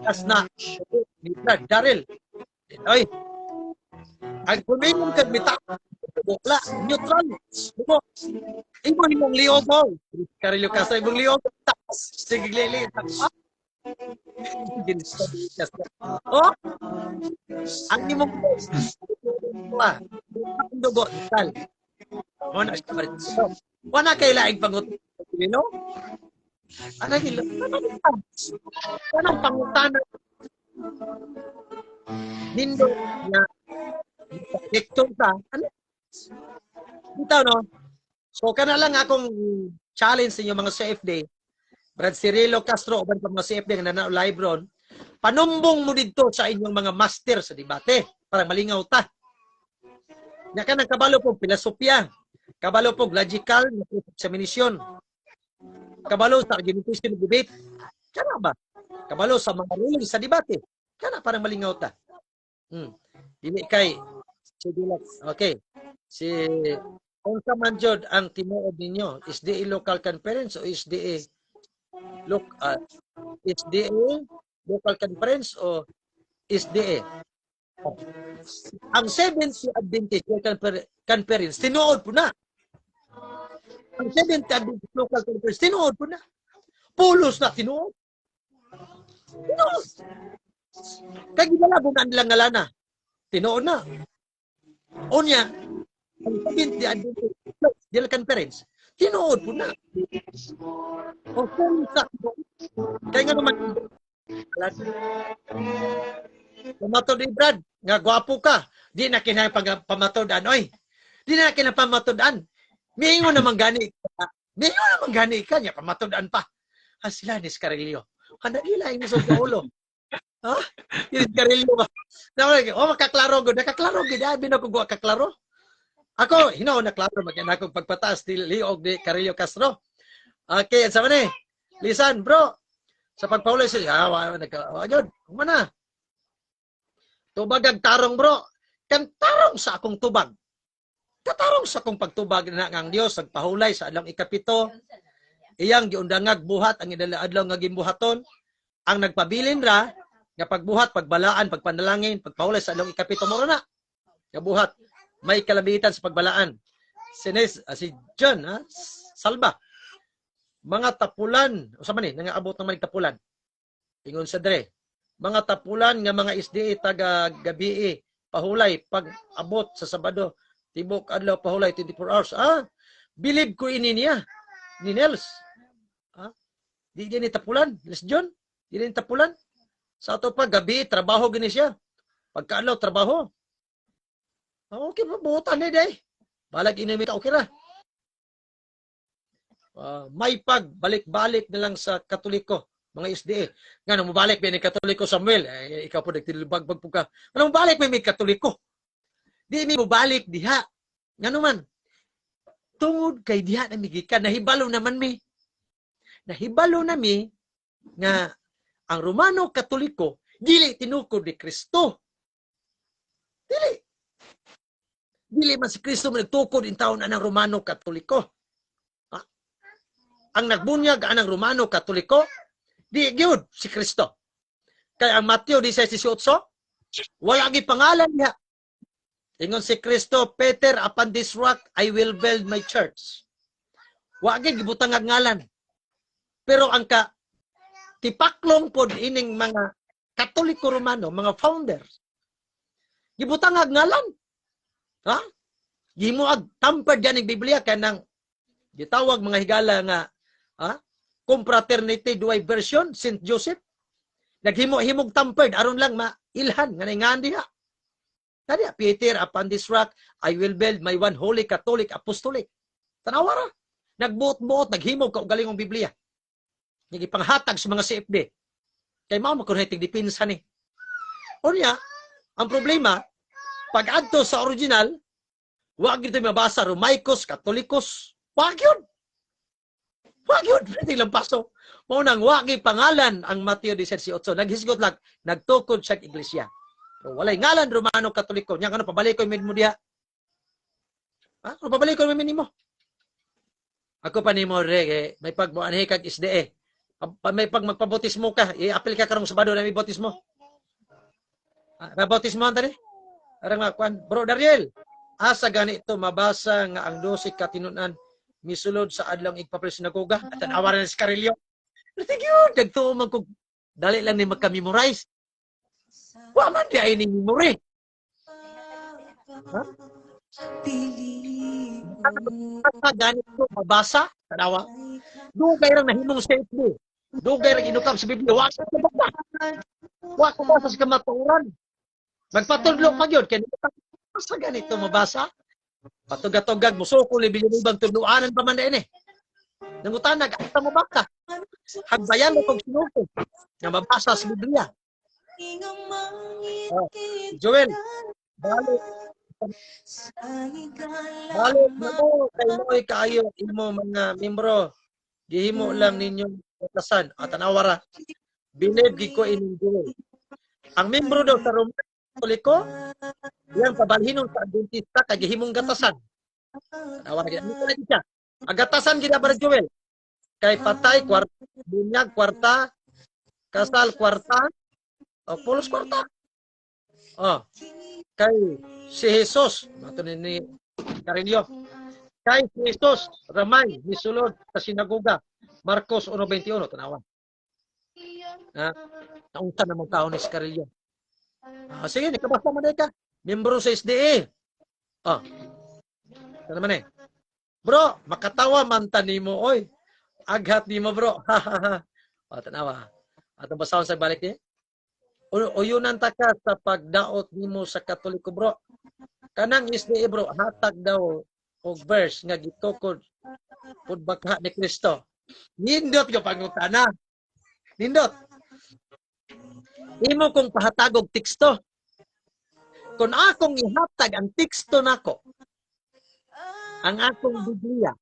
Speaker 7: Tas na. Mitra, Daryl. Oy. Ang kumingin kag mita. Bukla, neutral. Buko. Imo imong liogo. Carillo Castro imong liogo. Sige lili. Oh. Ang imong ang dugo neutral. Mo na siya pa rin. Wala kay laing pangut. No? Ano gilo? Kanang pangutana nindo na Hector ta. Ano? Bitaw, no? So, kana lang akong challenge sa inyo mga CFD. Brad Cirilo Castro, uban pa mga CFD nga nana live ron. Panumbong mo didto sa inyong mga master sa debate para malingaw ta. Nya ka nang kabalo po filosofiya, kabalo po logical examination, kabalo sa argumentation debate. Kana ba? Kabalo sa mga rules sa debate. Kana parang malingaw ta. Dili kay si Dilax. Okay. Si unsa man jud ang tinuod ninyo? SDA local conference o SDA look SDA local conference o SDA? Ang Seventh Adventist Local Conference, tinuod po na. Ang Seventh Adventist Local Conference, tinuod po na. Pulos na tinuod. Tinuod. Kay gidala na nilang ngalana. Tinuod na. Unya, ang Seventh Adventist Local Conference, tinuod po na. O pulos na tinuod. Kaya nga naman, pamatod ni Brad, nga gwapo ka. Di na kinahanglan pag pamatod-an oy. Di na kinahanglan pamatod-an. Miingon naman gani ka. Miingon naman gani ka nya pamatod-an pa. Ah, sila ni Scarillo. Kana gila imo sa ulo. Ha? Ni Scarillo ba? Na oh, makaklaro gud, nakaklaro gid, abi na ko kaklaro. Ako, hinaw na klaro magyan akong pagpataas ni Liog ni Carillo Castro. Okay, sa man eh. Lisan, bro. Sa pagpahulay siya, ah, wa nagka, wa gyud. Humana. Tubag ang tarong, bro. Kan tarong sa akong tubag. Katarong sa akong pagtubag na nga ang Dios nagpahulay sa adlong 7. Iyang giundangag buhat ang idala adlaw nga gimbuhaton. Ang nagpabilin ra nga pagbuhat, pagbalaan, pagpanalangin, pagpahulay sa adlong 7 mo na. Nga buhat may kalabitan sa pagbalaan. Si, Nes, si John, ha? Salba. Mga tapulan, usa man ni, nangaabot ng manig tapulan. Ingon sa dre. Mga tapulan nga mga SDA taga gabii pahulay pag abot sa Sabado, tibok adlaw pahulay 24 hours. Ah, believe ko ini niya ni Nels. Ah, di ni tapulan, Les John, di ni tapulan. Sa ato pa gabi trabaho gini siya. Pagkaadlaw trabaho. Ah, okay pa buotan ni day. Balag inumi ka okay ra. Ah, may pag balik-balik na lang sa Katoliko mga SDA. Nga nung mobalik may ni Katoliko Samuel, eh, ikaw po nagtilubagbag po ka. Ano mobalik may Katoliko? Di mi mobalik diha. Ngano man? Tungod kay diha na migikan, nahibalo naman mi. Nahibalo na mi nga ang Romano Katoliko dili tinukod ni Kristo. Dili. Dili man si Kristo man nagtukod in taon anang Romano Katoliko. Ha? Ang nagbunyag anang Romano Katoliko di gyud si Kristo. Kay ang Mateo 16:18, wala gi pangalan niya. Ingon si Kristo, "Peter, upon this rock I will build my church." Wa gyud gibutang ang ngalan. Pero ang ka tipaklong pod ining mga Katoliko Romano, mga founders, gibutang ang ngalan. Ha? Gimo ag tampered ganing Biblia kanang gitawag mga higala nga, ha? Confraternity duay version Saint Joseph. Naghimo-himog tampered aron lang mailhan nga naingan diha. Kaya "Peter, upon this rock I will build my one holy Catholic apostolic." Tanawa ra. Nagbuot-buot, naghimog kaugalingong Biblia. Nagipanghatag sa mga CFD. Kay mao man kuno depensa ni. Unya, ang problema, pag adto sa original, wag gyud mabasa Romaicos, Katolikos. Wag yun. Wag yun. Pwede lang paso. Mao nang wag pangalan ang Mateo 18. Naghisgot lang, nagtukod siya iglesia. Pero walay ngalan Romano Katoliko. Nya kano pabalik ko mo diha. Ha? Ano pabalik ko nimo? Ako pa nimo re, eh, may pag moanhi kag SDA. May pag magpabautismo ka, i-apil ka karong Sabado na may bautismo. Ah, bautismo tani? Arang nga kwan, Bro Dariel. Asa ganito mabasa nga ang 12 katinunan misulod sa adlong igpapil sinagoga at tanawa na si Carillo. Pero yun, nagtuo man kog dali lang ni magka-memorize. Wa man di ay ni memory. Ha? Asa ganito mabasa, tanawa. Dugay rang nahimong safety. Dugay rang inukap sa Biblia. Wa ka basa. Wa ka basa sa kamatuoran. Magpatudlo pa gyud kay Sa ganito mabasa? Patugatugag, musuko ni Villanueva tudluanan pa man din eh. Nangutana, asa mo basa? Hagbayan mo kog sinuko nga mabasa sa Biblia. Oh, Joel, balik balik na mo kay mo'y kaayo imo mga membro. Gihimo lang ninyong batasan. At tanawa ra. Bilib gid ko ining Joel. Ang membro daw sa Roman Katoliko, yang pabalhinon sa Adventista kay gihimong gatasan. Tanawa ra gid. Ano na siya? Ang gatasan gid ba, Joel? Kay patay kwarta, bunyag kwarta, kasal kwarta, o pulos kwarta. Oh. Kay si Jesus, mato ni Carillo. Kay si Jesus ramay misulod sa sinagoga. Marcos 1:21, tanawa. Na naunsa namang tao ni Carillo. Ah, sige, nikabasa man ka. Membro sa SDA. Oh. Ano naman eh. Bro, makatawa man ta nimo oy. Aghat nimo, bro. O, tanawa. Atong basahon sa balik ni. Uyunan ta ka sa pagdaot nimo sa Katoliko, bro. Kanang SDA, bro, hatag daw og verse nga gitukod pud bakha ni Kristo. Nindot ka pangutana. Nindot. Imo kong pahatagog teksto. Kung akong ihatag ang teksto nako, ang akong Biblia,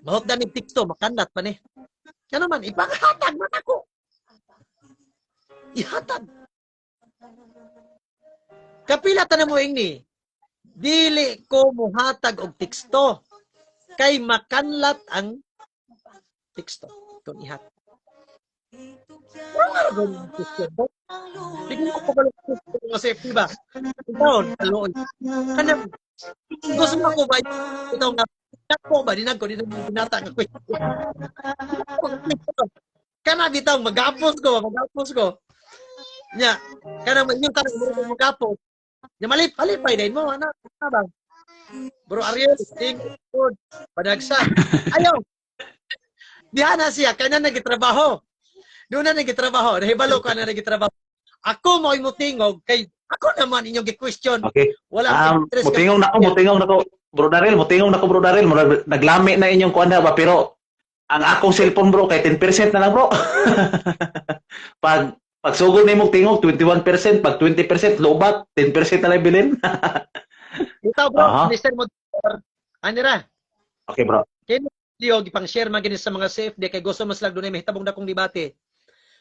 Speaker 7: mahutdan ni teksto, makandat pa ni. Kano man, ipanghatag man ako. Ihatag. Kapila ta na mo ingni, dili ko muhatag og teksto kay makanlat ang teksto kung ihatag. Wala ra yung question ba? Bigyan ko pa mga safety ba? Ikaw, kaluoy. Kanang, gusto mo ko ba, ito nga, ko ba, dinag ko, dinag binata nga question. Kana bitaw, magapos ko, magapos ko. Nya, kanang inyong tanong mo magapos. Nya malip, palipay din mo, anak, ano ba? Bro Ariel, ting good, padagsa. Ayaw. Diha na siya, kaya na nagitrabaho. Doon na nagitrabaho, nahibalo ka na nagitrabaho. Ako mo mutingog kay ako naman inyong gi-question.
Speaker 2: Okay.
Speaker 7: Wala akong interest.
Speaker 2: Mutingog na ko, mutingog na ko. Bro Daryl, mutingog na ko, Bro Daryl. Naglami na inyong kuan ba, pero ang akong cellphone, bro, kay 10% na lang, bro. Pag sugod nimo tingog 21%, pag 20% lobat, 10% na lang bilin.
Speaker 7: Ikaw, bro,
Speaker 2: Aha.
Speaker 7: Mr. Moderator, ano ra?
Speaker 2: Okay, bro.
Speaker 7: Kini video gipang share man gini sa mga CFD kay gusto mas lang dunay mahitabong dakong debate.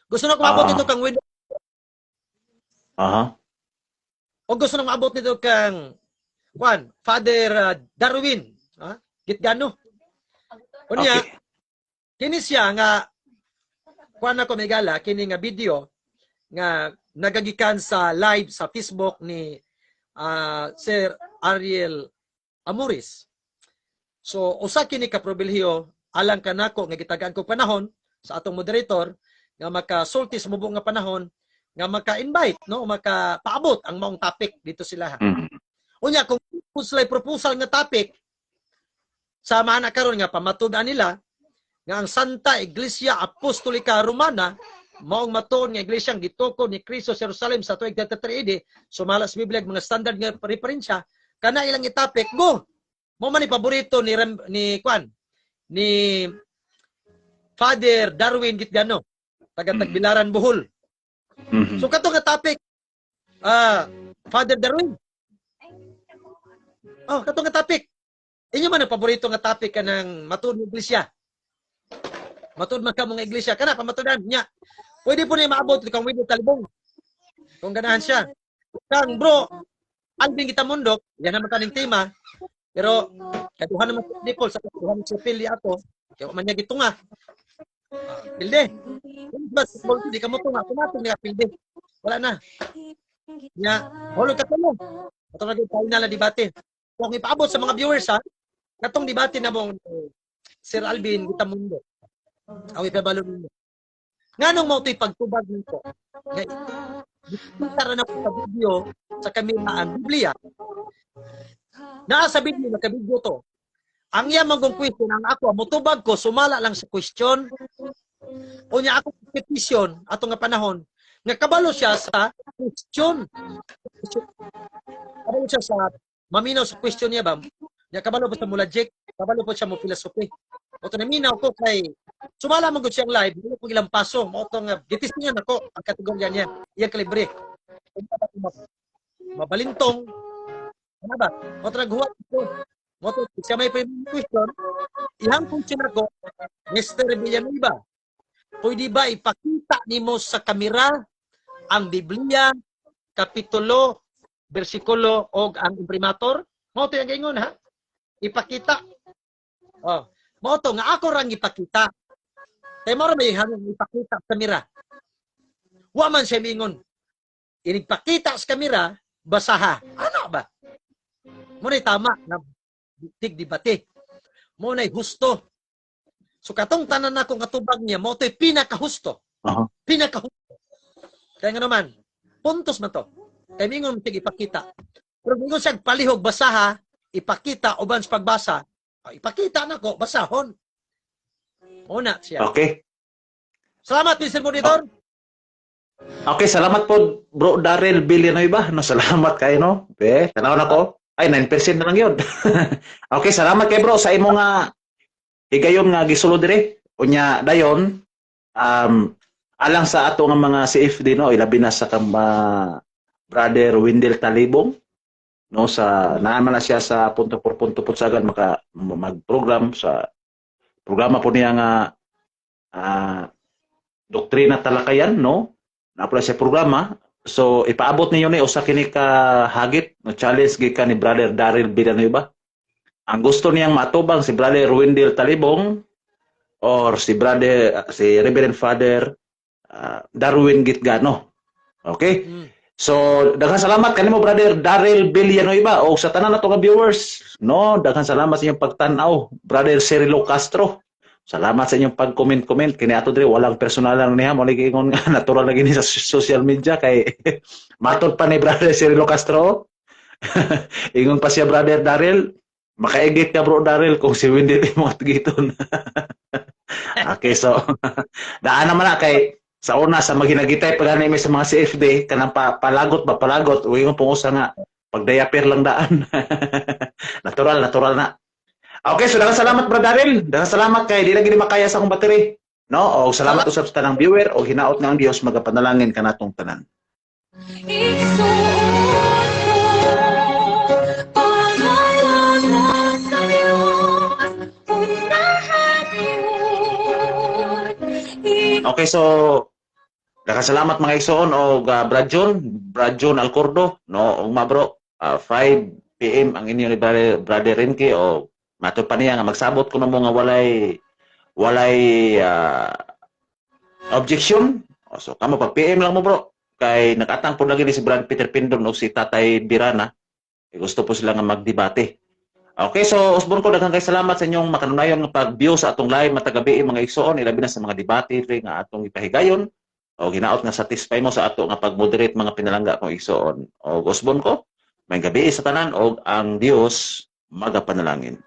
Speaker 7: Gusto na ko maabot nito kang Windows o gusto na maabot nito kang Juan, Father Darwin, ha? Gitgano. Unya, kini siya nga kuan ako megala kini nga video nga nagagikan sa live sa Facebook ni Sir Ariel Amoris. So usa kini ka pribilehiyo alang kanako nga gitagaan ko panahon sa atong moderator nga makasulti sa mubo nga panahon nga maka-invite, no, makapaabot ang maong topic dito sila. Unya kung sila proposal nga topic sa mana karon nga pamatud-an nila nga ang Santa Iglesia Apostolika Romana maong matuon nga iglesia ang gitukod ni Kristo sa Jerusalem sa tuig 33 AD sumala sa Biblia mga standard nga referensya kana ilang i-topic go mo man ni paborito ni Rem, ni kwan ni Father Darwin Gitgano taga Tagbilaran, Bohol. So kato nga topic, Father Darwin. Oh, kato nga topic. Inyo man ang paborito nga topic kanang matuod ng iglesia. Matuod man ka mga iglesia kana pamatudan nya. Pwede po na maabot kang Wido Talibong. Kung ganahan siya. Kang bro, Alvin Gitamundok, yan naman kaning tema. Pero kaduha naman sa Nicole sa kaduha sa Philly ato, kaya man niya gitunga. Ah, pilde. Bas, di ka mo tunga, tumatong niya pilde. Wala na. Nya, hulog ka tulong. Ato lagi final na debate. Kung ipaabot sa mga viewers ha, katong debate na mong Sir Alvin Gitamundo. Ang ipabalo ninyo. Nganong mao to'y pagtubag nito? Nga ra na po sa video sa kamera ang Biblia. Naa sa video, naka-video to. Ang iya mong question, ang ako, mutubag ko, sumala lang sa question. Unya ako petition, ato nga panahon, nga kabalo siya sa question. siya sa maminaw sa question niya ba. Nya kabalo po sa mo logic, kabalo po siya mo philosophy. Mao to naminaw ko kay sumala man gud siyang live, dili ko ilang paso, mao to nga gitistingan ako ang kategorya niya, iyang kalibre. Mabalintong ano ba? Mao to naghuwat ko. Mao to siya may question, iyang question ako, Mr. Villanueva, pwede ba ipakita nimo sa kamera ang Biblia, kapitulo, bersikulo og ang imprimatur? Mao to yung gaingon ha. Ipakita. Oh, mao to nga ako rang ipakita. Kay mao ra may hanggang ipakita sa kamera. Wa man siya mingon. Inigpakita sa kamera, basaha. Ano ba? Mao na'y tama na tigdebate. Mao na'y husto. So katong tanan nako katubag niya, mao to'y pinakahusto. Pinakahusto. Kaya nga naman, puntos man to. Kay mingon sig ipakita. Pero mingon siya palihog basaha, ipakita uban sa pagbasa, oh, ipakita nako basahon. Una siya.
Speaker 2: Okay.
Speaker 7: Salamat, Mr. Monitor.
Speaker 2: Okay, salamat po, Bro Daryl Villanueva. No, salamat kayo, no? Be, tanaw na ko. Ay, 9% na lang yun. Okay, salamat kay bro sa imo nga higayon nga gisulod dire. Unya dayon alang sa ato nga mga CFD, no, ilabi na sa kang Brother Wendell Talibong, no, sa naa man na siya sa punto por punto putsagan maka mag-program sa programa po niya nga Doktrina Talakayan, no, naa pala siya programa. So ipaabot ninyo ni usa kini ka hagit, no, challenge gikan ni Brother Daryl Villanueva. Ang gusto niyang matubang si Brother Wendell Talibong or si Brother, si Reverend Father Darwin Gitgano. Okay? So, daghang salamat kanimo, Brother Daryl Villanueva, o sa tanan nato nga viewers, no? Daghang salamat sa inyong pagtan-aw, Brother Cirilo Castro. Salamat sa inyong pag-comment-comment. Kini ato diri walang personal lang niya, mo lagi ingon nga natural lagi ni sa social media kay matod pa ni Brother Cirilo Castro. Ingon pa siya, Brother Daryl, makaigit ka, Bro Daryl, kung si Wendy mo at giton. Okay, so daan naman na kay sa una sa maghinagitay pa gani mi sa mga CFD kanang pa, palagot ba, palagot uwi mo pong usa nga pagdayaper lang daan. Natural, natural na. Okay, so daghang salamat, Bro Daryl. Daghang salamat kay di lagi ni makaya sa akong battery. No, o salamat usab sa tanang viewer o hinaot nga ang Dios magapanalangin kanatong tanan.
Speaker 8: Igsuon ko, pangalan sa Diyos, unahan yun.
Speaker 2: Okay, so daghang salamat mga igsoon o Brad John, Brad John Alcordo, no, ug ma bro, 5 PM ang inyo ni Brother Renke o mato pa niya nga magsabot kuno mo nga walay walay objection. O, so kamo pag PM lang mo, bro, kay nakatang po lagi ni si Brad Peter Pindon o si Tatay Birana. Eh, gusto po sila nga magdebate. Okay, so usbon ko, daghang kay salamat sa inyong makanunayon nga pag-view sa atong live matag gabi, mga igsoon, ilabi na sa mga debate diri nga atong ipahigayon o hinaot nga satisfy mo sa ato nga pag-moderate, mga pinalangga kong igsoon. O usbon ko, may gabi sa tanan og ang Dios magapanalangin.